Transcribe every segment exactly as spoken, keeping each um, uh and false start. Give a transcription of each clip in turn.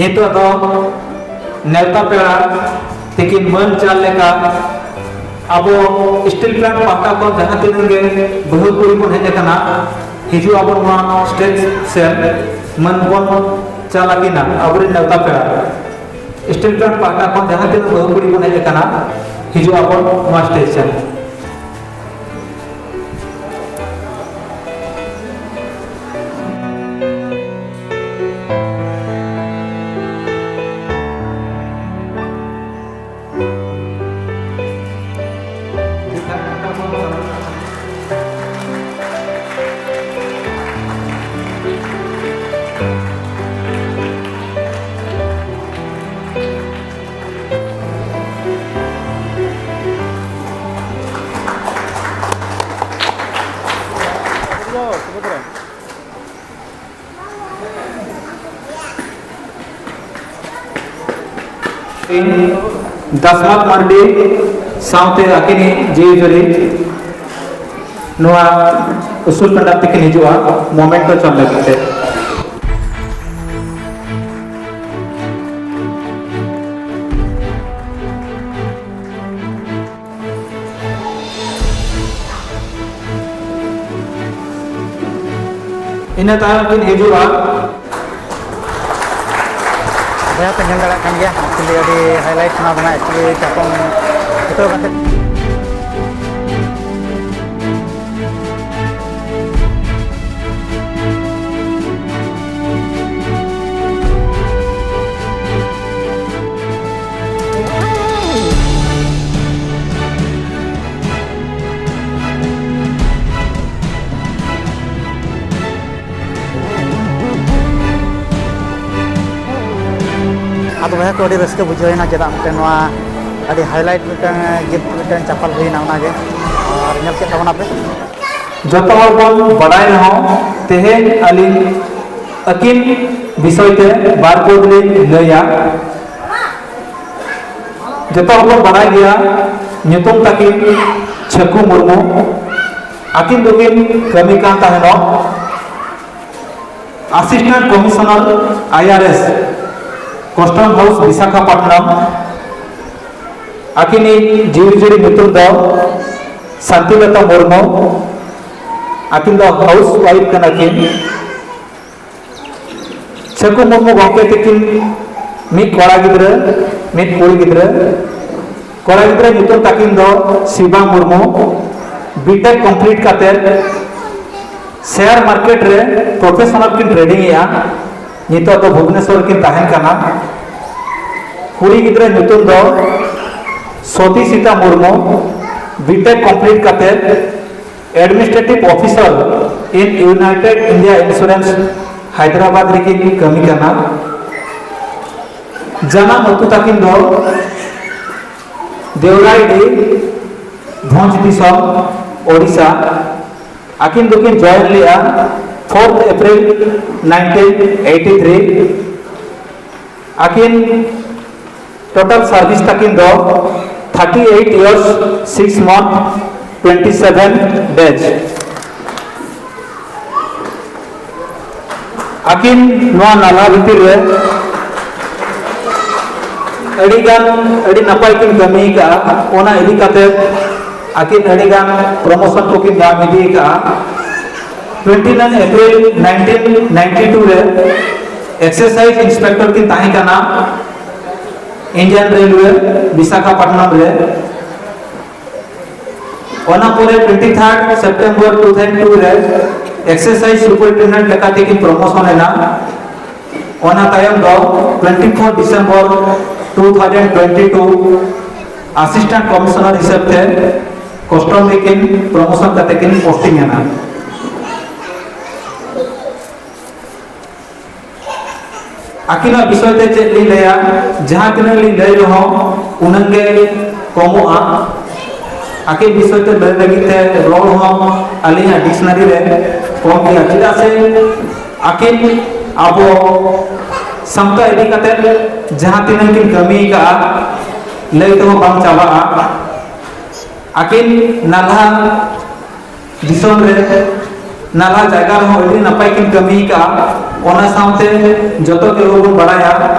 ᱱᱤᱛᱚᱜ ᱫᱚ ᱱᱮᱣᱛᱟ ᱯᱮᱲᱟ ᱛᱤᱠᱤᱱ ᱢᱟᱹᱱ ᱪᱟᱞ ᱞᱮᱠᱟ ᱟᱵᱚ ᱥᱴᱤᱞ ᱯᱞᱟᱱᱴ ᱯᱟᱦᱴᱟ ᱠᱷᱚᱱ ᱡᱟᱦᱟᱸ ᱛᱤᱱᱟᱹᱜ ᱜᱮ ᱵᱟᱹᱦᱩ ᱠᱩᱲᱤ ᱵᱚᱱ ᱦᱮᱡ ᱟᱠᱟᱱᱟ, ᱦᱤᱡᱩᱜ ᱟᱵᱚᱱ ᱱᱚᱣᱟ ᱥᱴᱮᱡᱽ ᱥᱮᱫ ᱢᱟᱹᱱ ᱵᱚᱱ ᱪᱟᱞ ᱟᱹᱠᱤᱱᱟ ᱟᱵᱚᱨᱮᱱ ᱱᱮᱣᱛᱟ ᱯᱮᱲᱟ᱾ ᱥᱴᱤᱞ ᱯᱞᱟᱱᱴ ᱯᱟᱦᱴᱟ ᱠᱷᱚᱱ ᱡᱟᱦᱟᱸ ᱛᱤᱱᱟᱹᱜ ᱵᱟᱹᱦᱩ ᱠᱩᱲᱤ ᱵᱚᱱ ᱦᱮᱡ ᱟᱠᱟᱱᱟ, ᱦᱤᱡᱩᱜ ᱟᱵᱚᱱ ᱱᱚᱣᱟ ᱥᱴᱮᱡᱽ ᱥᱮᱫ᱾ ᱤᱧ ᱫᱟᱥᱢᱟᱛ ᱢᱟᱱᱰᱤ ᱥᱟᱶᱛᱮ ᱟᱹᱠᱤᱱᱤᱡ ᱡᱤᱣᱤ ᱡᱩᱨᱤ ᱱᱚᱣᱟ ᱩᱥᱩᱞ ᱯᱮᱸᱰᱟᱨ ᱛᱮᱠᱤᱱ ᱦᱤᱡᱩᱜᱼᱟ, ᱢᱚᱢᱮᱱᱴᱳ ᱪᱟᱞ ᱞᱟᱹᱜᱤᱫ ᱛᱮ᱾ ᱤᱱᱟᱹ ᱛᱟᱭᱚᱢ ᱠᱤᱱ ᱦᱤᱡᱩᱜᱼᱟ᱾ ᱵᱚᱭᱦᱟ ᱯᱮ ᱧᱮᱞ ᱫᱟᱲᱮᱭᱟᱜ ᱠᱟᱱ ᱜᱮᱭᱟ, actually ᱟᱹᱰᱤ highlight ᱚᱱᱟ ᱫᱚ ᱱᱟᱜ actually ᱪᱟᱛᱚᱢ ᱯᱷᱩᱴᱟᱹᱣ ᱠᱟᱛᱮ᱾ ᱟᱫᱚ ᱵᱚᱭᱦᱟ ᱠᱚ, ᱟᱹᱰᱤ ᱨᱟᱹᱥᱠᱟᱹ ᱵᱩᱡᱷᱟᱹᱣ ᱮᱱᱟ, ᱪᱮᱫᱟᱜ ᱢᱤᱫᱴᱮᱱ ᱱᱚᱣᱟ ᱟᱹᱰᱤ highlight ᱢᱤᱫᱴᱮᱱ gift ᱢᱤᱫᱴᱮᱱ ᱪᱟᱯᱟᱞ ᱦᱩᱭᱱᱟ, ᱚᱱᱟᱜᱮ᱾ ᱟᱨ ᱧᱮᱞ ᱠᱮᱫ ᱛᱟᱵᱚᱱᱟᱯᱮ᱾ ᱡᱚᱛᱚ ᱦᱚᱲ ᱵᱚᱱ ᱵᱟᱲᱟᱭ ᱨᱮᱦᱚᱸ, ᱛᱮᱦᱮᱧ ᱟᱹᱞᱤᱧ ᱟᱹᱠᱤᱱ ᱵᱤᱥᱚᱭ ᱛᱮ ᱵᱟᱨ ᱯᱚᱫ ᱞᱤᱧ ᱞᱟᱹᱭᱟ᱾ ᱡᱚᱛᱚ ᱦᱚᱲ ᱵᱚᱱ ᱵᱟᱲᱟᱭ ᱜᱮᱭᱟ, ᱧᱩᱛᱩᱢ ᱛᱟᱹᱠᱤᱱ ᱪᱷᱟᱹᱠᱩ ᱢᱩᱨᱢᱩ᱾ ᱟᱹᱠᱤᱱ ᱫᱚᱠᱤᱱ ᱠᱟᱹᱢᱤ ᱠᱟᱱ ᱛᱟᱦᱮᱱᱚᱜ Assistant Commissioner I R S, custom house, Visakhapatnam. ᱟᱹᱠᱤᱱᱤᱡ ᱡᱤᱣᱤ ᱡᱩᱨᱤ ᱧᱩᱛᱩᱢ ᱫᱚ ᱥᱟᱱᱛᱤᱞᱚᱛᱟ ᱢᱩᱨᱢᱩ᱾ ᱟᱹᱠᱤᱱ ᱫᱚ ᱦᱟᱣᱩᱥ ᱣᱟᱭᱤᱯ ᱠᱟᱱᱟ ᱠᱤᱱ᱾ ᱪᱷᱟᱹᱠᱩ ᱢᱩᱨᱢᱩ ᱜᱚᱢᱠᱮ ᱛᱟᱹᱠᱤᱱ ᱢᱤᱫ ᱠᱚᱲᱟ ᱜᱤᱫᱽᱨᱟᱹ, ᱢᱤᱫ ᱠᱩᱲᱤ ᱜᱤᱫᱽᱨᱟᱹ᱾ ᱠᱚᱲᱟ ᱜᱤᱫᱽᱨᱟᱹ ᱧᱩᱛᱩᱢ ᱛᱟᱹᱠᱤᱱ ᱫᱚ ᱥᱤᱵᱟ ᱢᱩᱨᱢᱩ᱾ ᱵᱤᱴᱮᱠ ᱠᱚᱢᱯᱞᱤᱴ ᱠᱟᱛᱮ ᱥᱮᱭᱟᱨ ᱢᱟᱨᱠᱮᱴ ᱨᱮ ᱯᱨᱚᱯᱷᱮᱥᱚᱱᱟᱞ ᱠᱤᱱ ᱴᱨᱮᱰᱤᱝ ᱮᱜᱼᱟ᱾ ᱱᱤᱛᱚᱜ ᱫᱚ ᱵᱷᱩᱵᱽᱱᱮᱥᱚᱨ ᱨᱮᱠᱤᱱ ᱛᱟᱦᱮᱱ ᱠᱟᱱᱟ᱾ ᱠᱩᱲᱤ ᱜᱤᱫᱽᱨᱟᱹ ᱧᱩᱛᱩᱢ ᱫᱚ ᱥᱚᱛᱤ ᱥᱤᱛᱟ ᱢᱩᱨᱢᱩ᱾ ᱵᱤᱴᱮᱠ ᱠᱚᱢᱯᱞᱤᱴ ᱠᱟᱛᱮ administrative officer in United India Insurance, Hyderabad ᱨᱮᱠᱤᱱ ᱠᱟᱹᱢᱤ ᱠᱟᱱᱟ᱾ ᱡᱟᱱᱟᱢ ᱟᱹᱛᱩ ᱛᱟᱹᱠᱤᱱ ᱫᱚ ᱫᱮᱣᱨᱟᱭᱰᱤ, ᱵᱷᱚᱸᱡᱽ ᱫᱤᱥᱚᱢ, ᱳᱰᱤᱥᱟ᱾ ᱟᱹᱠᱤᱱ ᱫᱚᱠᱤᱱ ᱡᱚᱭᱮᱱ ᱞᱮᱫᱼᱟ fourth April nineteen eighty three᱾ ᱟᱹᱠᱤᱱ ᱴᱳᱴᱟᱞ ᱥᱟᱨᱵᱷᱤᱥ ᱛᱟᱹᱠᱤᱱ ᱫᱚ thirty eight years, six month, twenty seven days᱾ ᱟᱹᱠᱤᱱ ᱱᱚᱣᱟ ᱱᱟᱞᱦᱟ ᱵᱷᱤᱛᱤᱨ ᱨᱮ ᱟᱹᱰᱤ ᱜᱟᱱ, ᱟᱹᱰᱤ ᱱᱟᱯᱟᱭ ᱠᱤᱱ ᱠᱟᱹᱢᱤ ᱟᱠᱟᱫᱼᱟ᱾ ᱚᱱᱟ ᱤᱫᱤ ᱠᱟᱛᱮ ᱟᱹᱠᱤᱱ ᱟᱹᱰᱤ ᱜᱟᱱ ᱯᱨᱚᱢᱳᱥᱚᱱ ᱠᱚᱠᱤᱱ ᱧᱟᱢ ᱤᱫᱤ ᱟᱠᱟᱫᱼᱟ᱾ Twenty nine April nineteen ninety two ᱨᱮ ᱮᱠᱥᱟᱨᱥᱟᱭᱤᱡᱽ ᱤᱱᱥᱯᱮᱠᱴᱚᱨ ᱠᱤᱱ ᱛᱟᱦᱮᱸ ᱠᱟᱱᱟ ᱤᱱᱰᱤᱭᱟᱱ ᱨᱮᱞᱣᱮ, ᱵᱤᱥᱟᱠᱷᱟᱯᱟᱴᱱᱟᱢ ᱨᱮ᱾ ᱚᱱᱟ ᱯᱚᱨᱮ twenty third September two thousand two ᱨᱮ ᱮᱠᱥᱟᱨᱥᱟᱭᱤᱡᱽ ᱥᱩᱯᱟᱨᱤᱱᱴᱮᱱᱰᱮᱱᱴ ᱞᱮᱠᱟᱛᱮ ᱠᱤᱱ ᱯᱨᱚᱢᱳᱥᱚᱱ ᱮᱱᱟ᱾ ᱚᱱᱟ ᱛᱟᱭᱚᱢ ᱫᱚ twenty four December two thousand twenty two assistant commissioner ᱦᱤᱥᱟᱹᱵ ᱛᱮ ᱠᱟᱥᱴᱚᱢ ᱨᱮᱠᱤᱱ ᱯᱨᱚᱢᱳᱥᱚᱱ ᱠᱟᱛᱮ ᱠᱤᱱ ᱯᱳᱥᱴᱤᱝ ᱮᱱᱟ᱾ ᱟᱹᱠᱤᱱᱟᱜ ᱵᱤᱥᱚᱭ ᱛᱮ ᱪᱮᱫ ᱞᱤᱧ ᱞᱟᱹᱭᱟ, ᱡᱟᱦᱟᱸ ᱛᱤᱱᱟᱹᱜ ᱞᱤᱧ ᱞᱟᱹᱭ ᱨᱮᱦᱚᱸ ᱩᱱᱟᱹᱜ ᱜᱮ ᱠᱚᱢᱚᱜᱼᱟ᱾ ᱟᱹᱠᱤᱱ ᱵᱤᱥᱚᱭ ᱛᱮ ᱞᱟᱹᱭ ᱞᱟᱹᱜᱤᱫ ᱛᱮ ᱨᱚᱲ ᱦᱚᱸ ᱟᱹᱞᱤᱧᱟᱜ ᱰᱤᱠᱥᱱᱟᱨᱤ ᱨᱮ ᱠᱚᱢ ᱜᱮᱭᱟ, ᱪᱮᱫᱟᱜ ᱥᱮ ᱟᱹᱠᱤᱱ ᱟᱵᱚ ᱥᱟᱶᱛᱟ ᱤᱫᱤ ᱠᱟᱛᱮ ᱡᱟᱦᱟᱸ ᱛᱤᱱᱟᱹᱜ ᱠᱤᱱ ᱠᱟᱹᱢᱤ ᱟᱠᱟᱫᱼᱟ, ᱞᱟᱹᱭ ᱛᱮᱦᱚᱸ ᱵᱟᱝ ᱪᱟᱵᱟᱜᱼᱟ᱾ ᱟᱹᱠᱤᱱ ᱱᱟᱞᱦᱟ ᱫᱤᱥᱚᱢ ᱨᱮ, ᱱᱟᱞᱦᱟ ᱡᱟᱭᱜᱟ ᱨᱮᱦᱚᱸ ᱟᱹᱰᱤ ᱱᱟᱯᱟᱭ ᱠᱤᱱ ᱠᱟᱹᱢᱤ ᱟᱠᱟᱫᱼᱟ᱾ ᱚᱱᱟ ᱥᱟᱶᱛᱮ ᱡᱚᱛᱚ ᱜᱮ ᱟᱵᱚ ᱵᱚᱱ ᱵᱟᱲᱟᱭᱟ,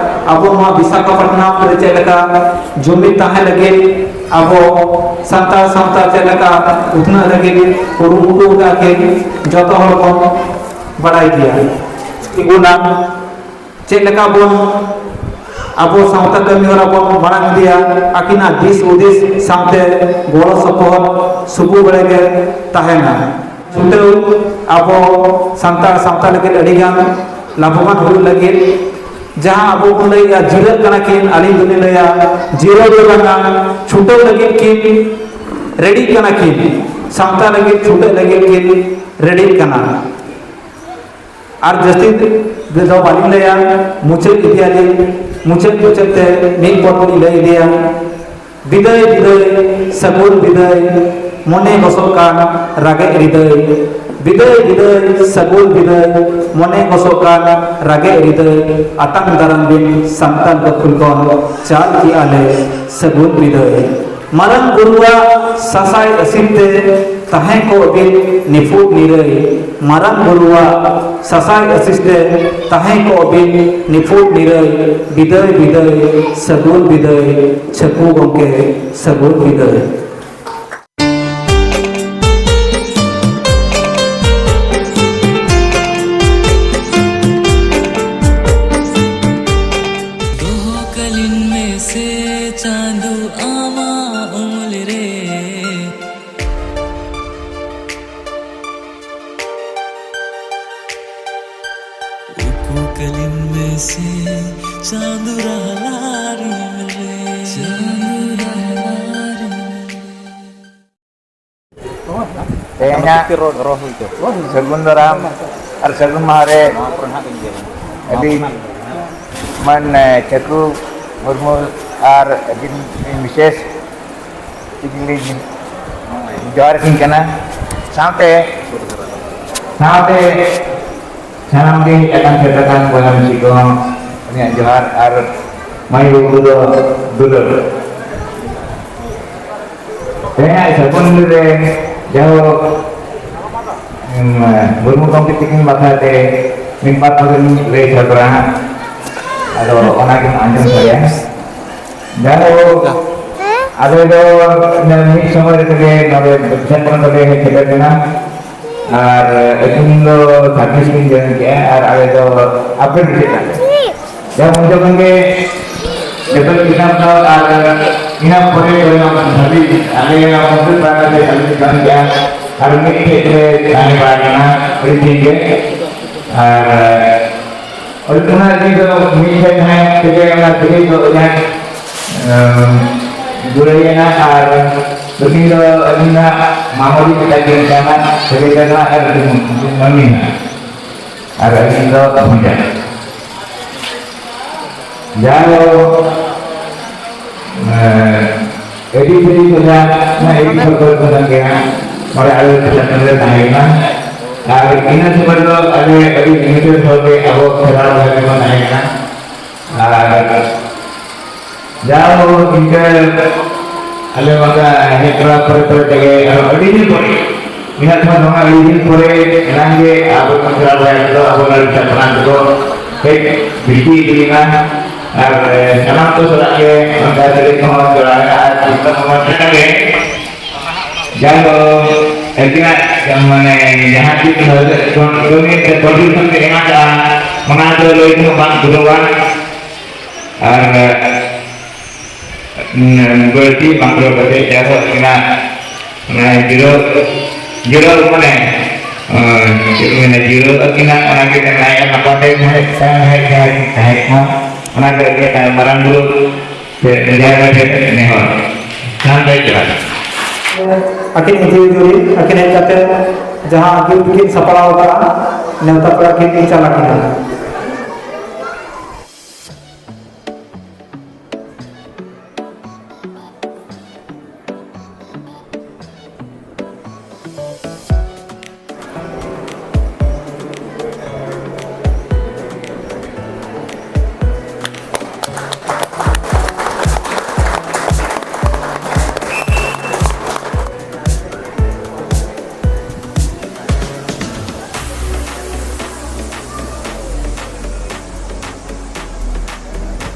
ᱟᱵᱚ ᱱᱚᱣᱟ ᱵᱤᱥᱟᱠᱷᱟᱯᱟᱴᱱᱟᱢ ᱨᱮ ᱪᱮᱫ ᱞᱮᱠᱟ ᱡᱩᱢᱤᱫ ᱛᱟᱦᱮᱸ ᱞᱟᱹᱜᱤᱫ, ᱟᱵᱚ ᱥᱟᱱᱛᱟᱲ ᱥᱟᱶᱛᱟ ᱪᱮᱫ ᱞᱮᱠᱟ ᱩᱛᱱᱟᱹᱜ ᱞᱟᱹᱜᱤᱫ ᱠᱩᱨᱩᱢᱩᱴᱩ ᱟᱠᱟᱫ ᱠᱤᱱ, ᱡᱚᱛᱚ ᱦᱚᱲ ᱵᱚᱱ ᱵᱟᱲᱟᱭ ᱜᱮᱭᱟ᱾ ᱛᱤᱸᱜᱩᱱᱟ, ᱪᱮᱫ ᱞᱮᱠᱟ ᱵᱚᱱ ᱟᱵᱚ ᱥᱟᱶᱛᱟ ᱠᱟᱹᱢᱤ ᱦᱚᱨᱟ ᱵᱚᱱ ᱢᱟᱲᱟᱝ ᱤᱫᱤᱭᱟ, ᱟᱹᱠᱤᱱᱟᱜ ᱫᱤᱥ ᱦᱩᱫᱤᱥ ᱥᱟᱶᱛᱮ ᱜᱚᱲᱚ ᱥᱚᱯᱚᱦᱚᱫ ᱥᱩᱯᱩ ᱵᱟᱲᱟ ᱜᱮ ᱛᱟᱦᱮᱱᱟ᱾ ᱪᱷᱩᱴᱟᱹᱣ ᱟᱵᱚ ᱥᱟᱱᱛᱟᱲ ᱥᱟᱶᱛᱟ ᱞᱟᱹᱜᱤᱫ ᱟᱹᱰᱤᱜᱟᱱ ᱞᱟᱵᱷᱚᱵᱟᱱ ᱦᱩᱭᱩᱜ ᱞᱟᱹᱜᱤᱫ, ᱡᱟᱦᱟᱸ ᱟᱵᱚ ᱵᱚᱱ ᱞᱟᱹᱭᱟ ᱡᱤᱨᱟᱹᱜ ᱠᱟᱱᱟ ᱠᱤᱱ, ᱟᱹᱞᱤᱧ ᱫᱚᱞᱤᱧ ᱞᱟᱹᱭᱟ ᱡᱤᱨᱟᱹᱣ ᱫᱚ ᱵᱟᱝᱟ, ᱪᱷᱩᱴᱟᱹᱣ ᱞᱟᱹᱜᱤᱫ ᱠᱤᱱ ᱨᱮᱰᱤᱜ ᱠᱟᱱᱟ ᱠᱤᱱ, ᱥᱟᱶᱛᱟ ᱞᱟᱹᱜᱤᱫ ᱪᱷᱩᱴᱟᱹᱜ ᱞᱟᱹᱜᱤᱫ ᱠᱤᱱ ᱨᱮᱰᱤᱜ ᱠᱟᱱᱟ᱾ ᱟᱨ ᱡᱟᱹᱥᱛᱤ ᱫᱚ ᱵᱟᱹᱞᱤᱧ ᱞᱟᱹᱭᱟ, ᱢᱩᱪᱟᱹᱫ ᱤᱫᱤᱭᱟᱞᱤᱧ, ᱢᱩᱪᱟᱹᱫ ᱢᱩᱪᱟᱹᱫ ᱛᱮ ᱢᱤᱫ ᱯᱚᱫ ᱞᱤᱧ ᱞᱟᱹᱭ ᱤᱫᱤᱭᱟ᱾ ᱵᱤᱫᱟᱹᱭ, ᱵᱤᱫᱟᱹᱭ, ᱥᱟᱹᱜᱩᱱ ᱵᱤᱫᱟᱹᱭ, ᱢᱚᱱᱮ ᱜᱚᱥᱚᱜ ᱠᱟᱱ ᱨᱟᱜᱮᱡ ᱦᱨᱤᱫᱟᱹᱭ᱾ ᱵᱤᱫᱟᱹᱭ, ᱵᱤᱫᱟᱹᱭ, ᱥᱟᱹᱜᱩᱱ ᱵᱤᱫᱟᱹᱭ, ᱢᱚᱱᱮ ᱜᱚᱥᱚᱜ ᱠᱟᱱ ᱨᱟᱜᱮᱡ ᱦᱨᱤᱫᱟᱹᱭ᱾ ᱟᱛᱟᱝ ᱫᱟᱨᱟᱢ ᱵᱤᱱ ᱥᱟᱱᱛᱟᱲ ᱜᱟᱹᱠᱷᱩᱲ ᱠᱷᱚᱱ ᱪᱟᱞ ᱠᱮᱜᱼᱟ ᱞᱮ ᱥᱟᱹᱜᱩᱱ ᱵᱤᱫᱟᱹᱭ᱾ ᱢᱟᱨᱟᱝ ᱵᱩᱨᱩᱣᱟᱜ ᱥᱟᱥᱟᱭ ᱟᱹᱥᱤᱨ ᱛᱮ ᱛᱟᱦᱮᱸ ᱠᱚᱜ ᱵᱤᱱ ᱱᱤᱯᱷᱩᱴ ᱱᱤᱨᱟᱹᱭ᱾ ᱢᱟᱨᱟᱝ ᱵᱩᱨᱩᱣᱟᱜ ᱥᱟᱥᱟᱭ ᱟᱹᱥᱤᱥ ᱛᱮ ᱛᱟᱦᱮᱸ ᱠᱚᱜ ᱵᱤᱱ ᱱᱤᱯᱷᱩᱴ ᱱᱤᱨᱟᱹᱭ᱾ ᱵᱤᱫᱟᱹᱭ, ᱵᱤᱫᱟᱹᱭ, ᱥᱟᱹᱜᱩᱱ ᱵᱤᱫᱟᱹᱭ, ᱪᱷᱟᱹᱠᱩ ᱜᱚᱢᱠᱮ, ᱥᱟᱹᱜᱩᱱ ᱵᱤᱫᱟᱹᱭ᱾ ᱫᱚᱦᱚ ᱠᱟᱹᱞᱤᱧ ᱢᱮᱥᱮ ᱪᱟᱸᱫᱚ ᱟᱢᱟᱜ ᱩᱢᱩᱞ ᱨᱮ᱾ ᱩᱠᱩ ᱠᱟᱹᱞᱤᱧ ᱢᱮᱥᱮ ᱪᱟᱸᱫᱚ ᱨᱟᱦᱞᱟ ᱨᱤᱢᱤᱞ ᱨᱮ᱾ ᱪᱟᱸᱫᱚ ᱨᱟᱦᱞᱟ ᱨᱤᱢᱤᱞ ᱨᱮ᱾ ᱛᱮᱦᱮᱧᱟᱜ ᱥᱟᱹᱜᱩᱱ ᱫᱟᱨᱟᱢ ᱟᱨ ᱥᱟᱹᱜᱩᱱ ᱢᱟᱦᱟ ᱨᱮ ᱟᱹᱞᱤᱧ ᱢᱟᱱ, ᱮ, ᱪᱷᱟᱹᱠᱩ ᱢᱩᱨᱢᱩ ᱟᱨ ᱟᱹᱵᱤᱱ ᱵᱤᱥᱮᱥ ᱛᱤᱠᱤᱱ ᱞᱤᱧ ᱡᱚᱦᱟᱨ ᱟᱹᱠᱤᱱ ᱠᱟᱱᱟ᱾ ᱥᱟᱶᱛᱮ, ᱥᱟᱶᱛᱮ ᱥᱟᱱᱟᱢ ᱜᱮ ᱦᱮᱡ ᱟᱠᱟᱱ ᱥᱮᱴᱮᱨ ᱟᱠᱟᱱ ᱵᱚᱭᱦᱟ ᱢᱤᱥᱤ ᱠᱚ ᱩᱱᱤᱭᱟᱜ ᱡᱚᱦᱟᱨ ᱟᱨ ᱢᱟᱹᱭ ᱵᱟᱹᱵᱩ ᱫᱚ ᱫᱩᱞᱟᱹᱲ᱾ ᱛᱮᱦᱮᱧᱟᱜ ᱥᱟᱹᱜᱩᱱ ᱨᱮ ᱡᱟᱭᱦᱳᱠ, ᱩᱢ, ᱢᱩᱨᱢᱩ ᱜᱚᱢᱠᱮ ᱛᱤᱠᱤᱱ ᱵᱟᱠᱷᱨᱟ ᱛᱮ ᱢᱤᱫ ᱵᱟᱨ ᱠᱟᱛᱷᱟ ᱞᱤᱧ ᱞᱟᱹᱭ ᱥᱚᱫᱚᱨᱟ᱾ ᱟᱫᱚ ᱚᱱᱟ ᱜᱮᱢ ᱟᱸᱡᱚᱢ ᱫᱟᱲᱮᱭᱟᱜᱼᱟ᱾ ᱡᱟᱭᱦᱳᱠ, ᱟᱞᱮ ᱫᱚ ᱢᱤᱫ ᱥᱚᱢᱚᱭ ᱨᱮᱜᱮ ᱱᱚᱰᱮ ᱡᱷᱟᱲᱠᱷᱚᱸᱰ ᱠᱷᱚᱱᱞᱮ ᱦᱮᱡ ᱥᱮᱴᱮᱨ ᱞᱮᱱᱟ᱾ ᱟᱨ ᱟᱹᱠᱤᱱ ᱫᱚ ᱥᱟᱨᱵᱷᱤᱥ ᱠᱤᱱ ᱡᱚᱭᱮᱱ ᱠᱮᱜᱼᱟ ᱟᱨ ᱟᱞᱮ ᱫᱚ ᱟᱯᱰᱮᱴ ᱦᱩᱭᱩᱜ ᱠᱟᱱ ᱛᱟᱞᱮᱭᱟ᱾ ᱡᱟᱦᱟᱸ ᱩᱱ ᱡᱚᱠᱷᱚᱱ ᱜᱮ ᱡᱚᱛᱚ ᱠᱤᱛᱟᱵ ᱫᱚ ᱟᱨ ᱤᱱᱟᱹ ᱯᱚᱨᱮ ᱯᱚᱨᱮ ᱢᱟ ᱵᱷᱟᱹᱵᱤ ᱟᱞᱮ ᱚᱱᱟ ᱠᱚᱢᱯᱤᱭᱩᱴᱟᱨ ᱵᱟᱝ ᱠᱟᱛᱮ ᱟᱞᱮ ᱠᱤᱱ ᱡᱚᱭᱮᱱ ᱠᱮᱜᱼᱟ᱾ ᱟᱨ ᱢᱤᱫ ᱴᱷᱮᱡ ᱞᱮ ᱛᱟᱦᱮᱸ ᱵᱟᱲᱟ ᱠᱟᱱᱟ ᱟᱹᱰᱤ ᱫᱤᱱ ᱜᱮ᱾ ᱟᱨ ᱚᱱᱟ ᱫᱤᱱ ᱫᱚ ᱢᱤᱫ ᱴᱷᱮᱱ ᱛᱟᱦᱮᱸ ᱛᱮᱜᱮ ᱚᱱᱟ ᱫᱷᱤᱨᱤ ᱫᱚ ᱡᱟᱦᱟᱸ, ᱮᱸ, ᱜᱩᱲᱟᱹᱭᱮᱱᱟ ᱟᱨ ᱩᱱᱤ ᱫᱚ ᱟᱹᱞᱤᱧᱟᱜ ᱢᱟᱢᱚ ᱡᱤ ᱞᱮᱠᱟ ᱜᱮ ᱠᱟᱱᱟ, ᱥᱟᱹᱜᱟᱹᱭ ᱠᱟᱱᱟ ᱟᱨ ᱟᱹᱞᱤᱧ ᱢᱟᱹᱢᱤ ᱱᱟ᱾ ᱟᱨ ᱟᱹᱞᱤᱧ ᱫᱚ ᱵᱷᱚᱸᱡᱟ᱾ ᱡᱟᱦᱟᱸ ᱫᱚ, ᱮᱸ, ᱟᱹᱰᱤ ᱫᱤᱱ ᱠᱷᱚᱱᱟᱜ ᱚᱱᱟ ᱟᱹᱰᱤ ᱥᱚᱨᱠᱟᱨ ᱠᱚ ᱠᱟᱱ ᱜᱮᱭᱟ᱾ ᱱᱚᱰᱮ ᱟᱞᱮ ᱯᱨᱚᱥᱟᱥᱚᱱ ᱨᱮ ᱛᱟᱦᱮᱸ ᱠᱟᱱᱟ᱾ ᱟᱨ ᱤᱱᱟᱹ ᱥᱚᱢᱚᱭ ᱫᱚ ᱟᱞᱮ ᱟᱹᱰᱤ limited ᱦᱚᱲ ᱜᱮ ᱟᱵᱚ ᱠᱷᱮᱨᱣᱟᱲ ᱵᱚᱭᱦᱟ ᱜᱮᱵᱚᱱ ᱛᱟᱦᱮᱸ ᱠᱟᱱᱟ᱾ ᱟᱨ ᱡᱟᱣ ᱤᱱᱠᱟᱹ ᱟᱞᱮ ᱚᱱᱠᱟ ᱦᱮᱡ ᱛᱚᱨᱟ ᱯᱚᱨᱮ ᱯᱚᱨᱮ ᱛᱮᱜᱮ ᱟᱨᱚ ᱟᱹᱰᱤ ᱫᱤᱱ ᱯᱚᱨᱮ, ᱤᱱᱟᱹ ᱠᱷᱚᱱ ᱱᱚᱣᱟ ᱟᱹᱰᱤ ᱫᱤᱱ ᱯᱚᱨᱮ ᱮᱱᱟᱝ ᱜᱮ ᱟᱵᱚ ᱠᱷᱮᱨᱣᱟᱲ ᱵᱚᱭᱦᱟ ᱠᱚᱫᱚ ᱟᱵᱚ ᱱᱚᱰᱮ ᱪᱟᱯᱲᱟ ᱠᱚᱫᱚ ᱦᱮᱡ ᱵᱤᱥᱤ ᱤᱫᱤᱭᱮᱱᱟ᱾ ᱟᱨ, ᱮ, ᱥᱟᱱᱟᱢ ᱠᱚ ᱥᱟᱞᱟᱜ ᱜᱮ ᱚᱱᱠᱟ ᱥᱟᱹᱜᱟᱹᱭ ᱠᱚᱦᱚᱸ ᱡᱚᱲᱟᱣ ᱢᱮᱱᱟᱜᱼᱟ ᱟᱨ ᱪᱤᱱᱛᱟᱹ ᱵᱷᱟᱵᱽᱱᱟ ᱴᱷᱟᱴᱟ ᱜᱮ ᱡᱟᱦᱟᱸ ᱫᱚ ᱟᱹᱠᱤᱱᱟᱜ ᱢᱟᱱᱮ ᱡᱟᱦᱟᱸ ᱪᱮᱫ ᱠᱟᱹᱢᱤ ᱥᱮ contribution ᱠᱚ ᱮᱢ ᱟᱠᱟᱫᱼᱟ, ᱚᱱᱟ ᱫᱚ ᱞᱟᱹᱭ ᱛᱮᱦᱚᱸ ᱵᱟᱝ ᱯᱩᱨᱟᱹᱣᱟ᱾ ᱟᱨ, ᱩᱸ, ᱵᱟᱹᱲᱛᱤ ᱵᱟᱝ ᱨᱚᱲ ᱠᱟᱛᱮ ᱡᱟᱦᱟᱸ ᱫᱚ ᱟᱹᱠᱤᱱᱟᱜ ᱢᱟᱱᱮ ᱡᱤᱨᱟᱹᱣ, ᱡᱤᱨᱟᱹᱣ ᱢᱟᱱᱮ, ᱟᱸ, ᱪᱮᱫ ᱠᱚ ᱢᱮᱱᱟ, ᱡᱤᱨᱟᱹᱣ ᱟᱹᱠᱤᱱᱟᱜ ᱚᱱᱟ ᱜᱮ ᱢᱮᱱᱟᱭᱟ, ᱱᱟᱯᱟᱭ ᱛᱮ ᱛᱟᱦᱮᱸ, ᱛᱟᱦᱮᱸ, ᱛᱟᱦᱮᱸ, ᱛᱟᱦᱮᱸ ᱠᱚᱜ ᱢᱟ᱾ ᱚᱱᱟ ᱜᱮ ᱟᱹᱠᱤᱱᱟᱜ ᱢᱟᱨᱟᱝ ᱵᱩᱨᱩ ᱥᱮ ᱡᱟᱦᱮᱨ ᱟᱭᱳ ᱴᱷᱮᱱ ᱱᱮᱦᱚᱨ᱾ ᱥᱟᱱᱛᱟᱲ ᱡᱚᱦᱟᱨ᱾ ᱟᱹᱠᱤᱱ ᱤᱫᱤ ᱡᱩᱨᱤ, ᱟᱹᱠᱤᱱ ᱦᱮᱡ ᱠᱟᱛᱮ ᱡᱟᱦᱟᱸ gift ᱠᱤᱱ ᱥᱟᱯᱲᱟᱣ ᱟᱠᱟᱫᱼᱟ, ᱱᱮᱣᱛᱟ ᱯᱮᱲᱟ ᱠᱤᱱ ᱪᱟᱞ ᱟᱠᱟᱱᱟ᱾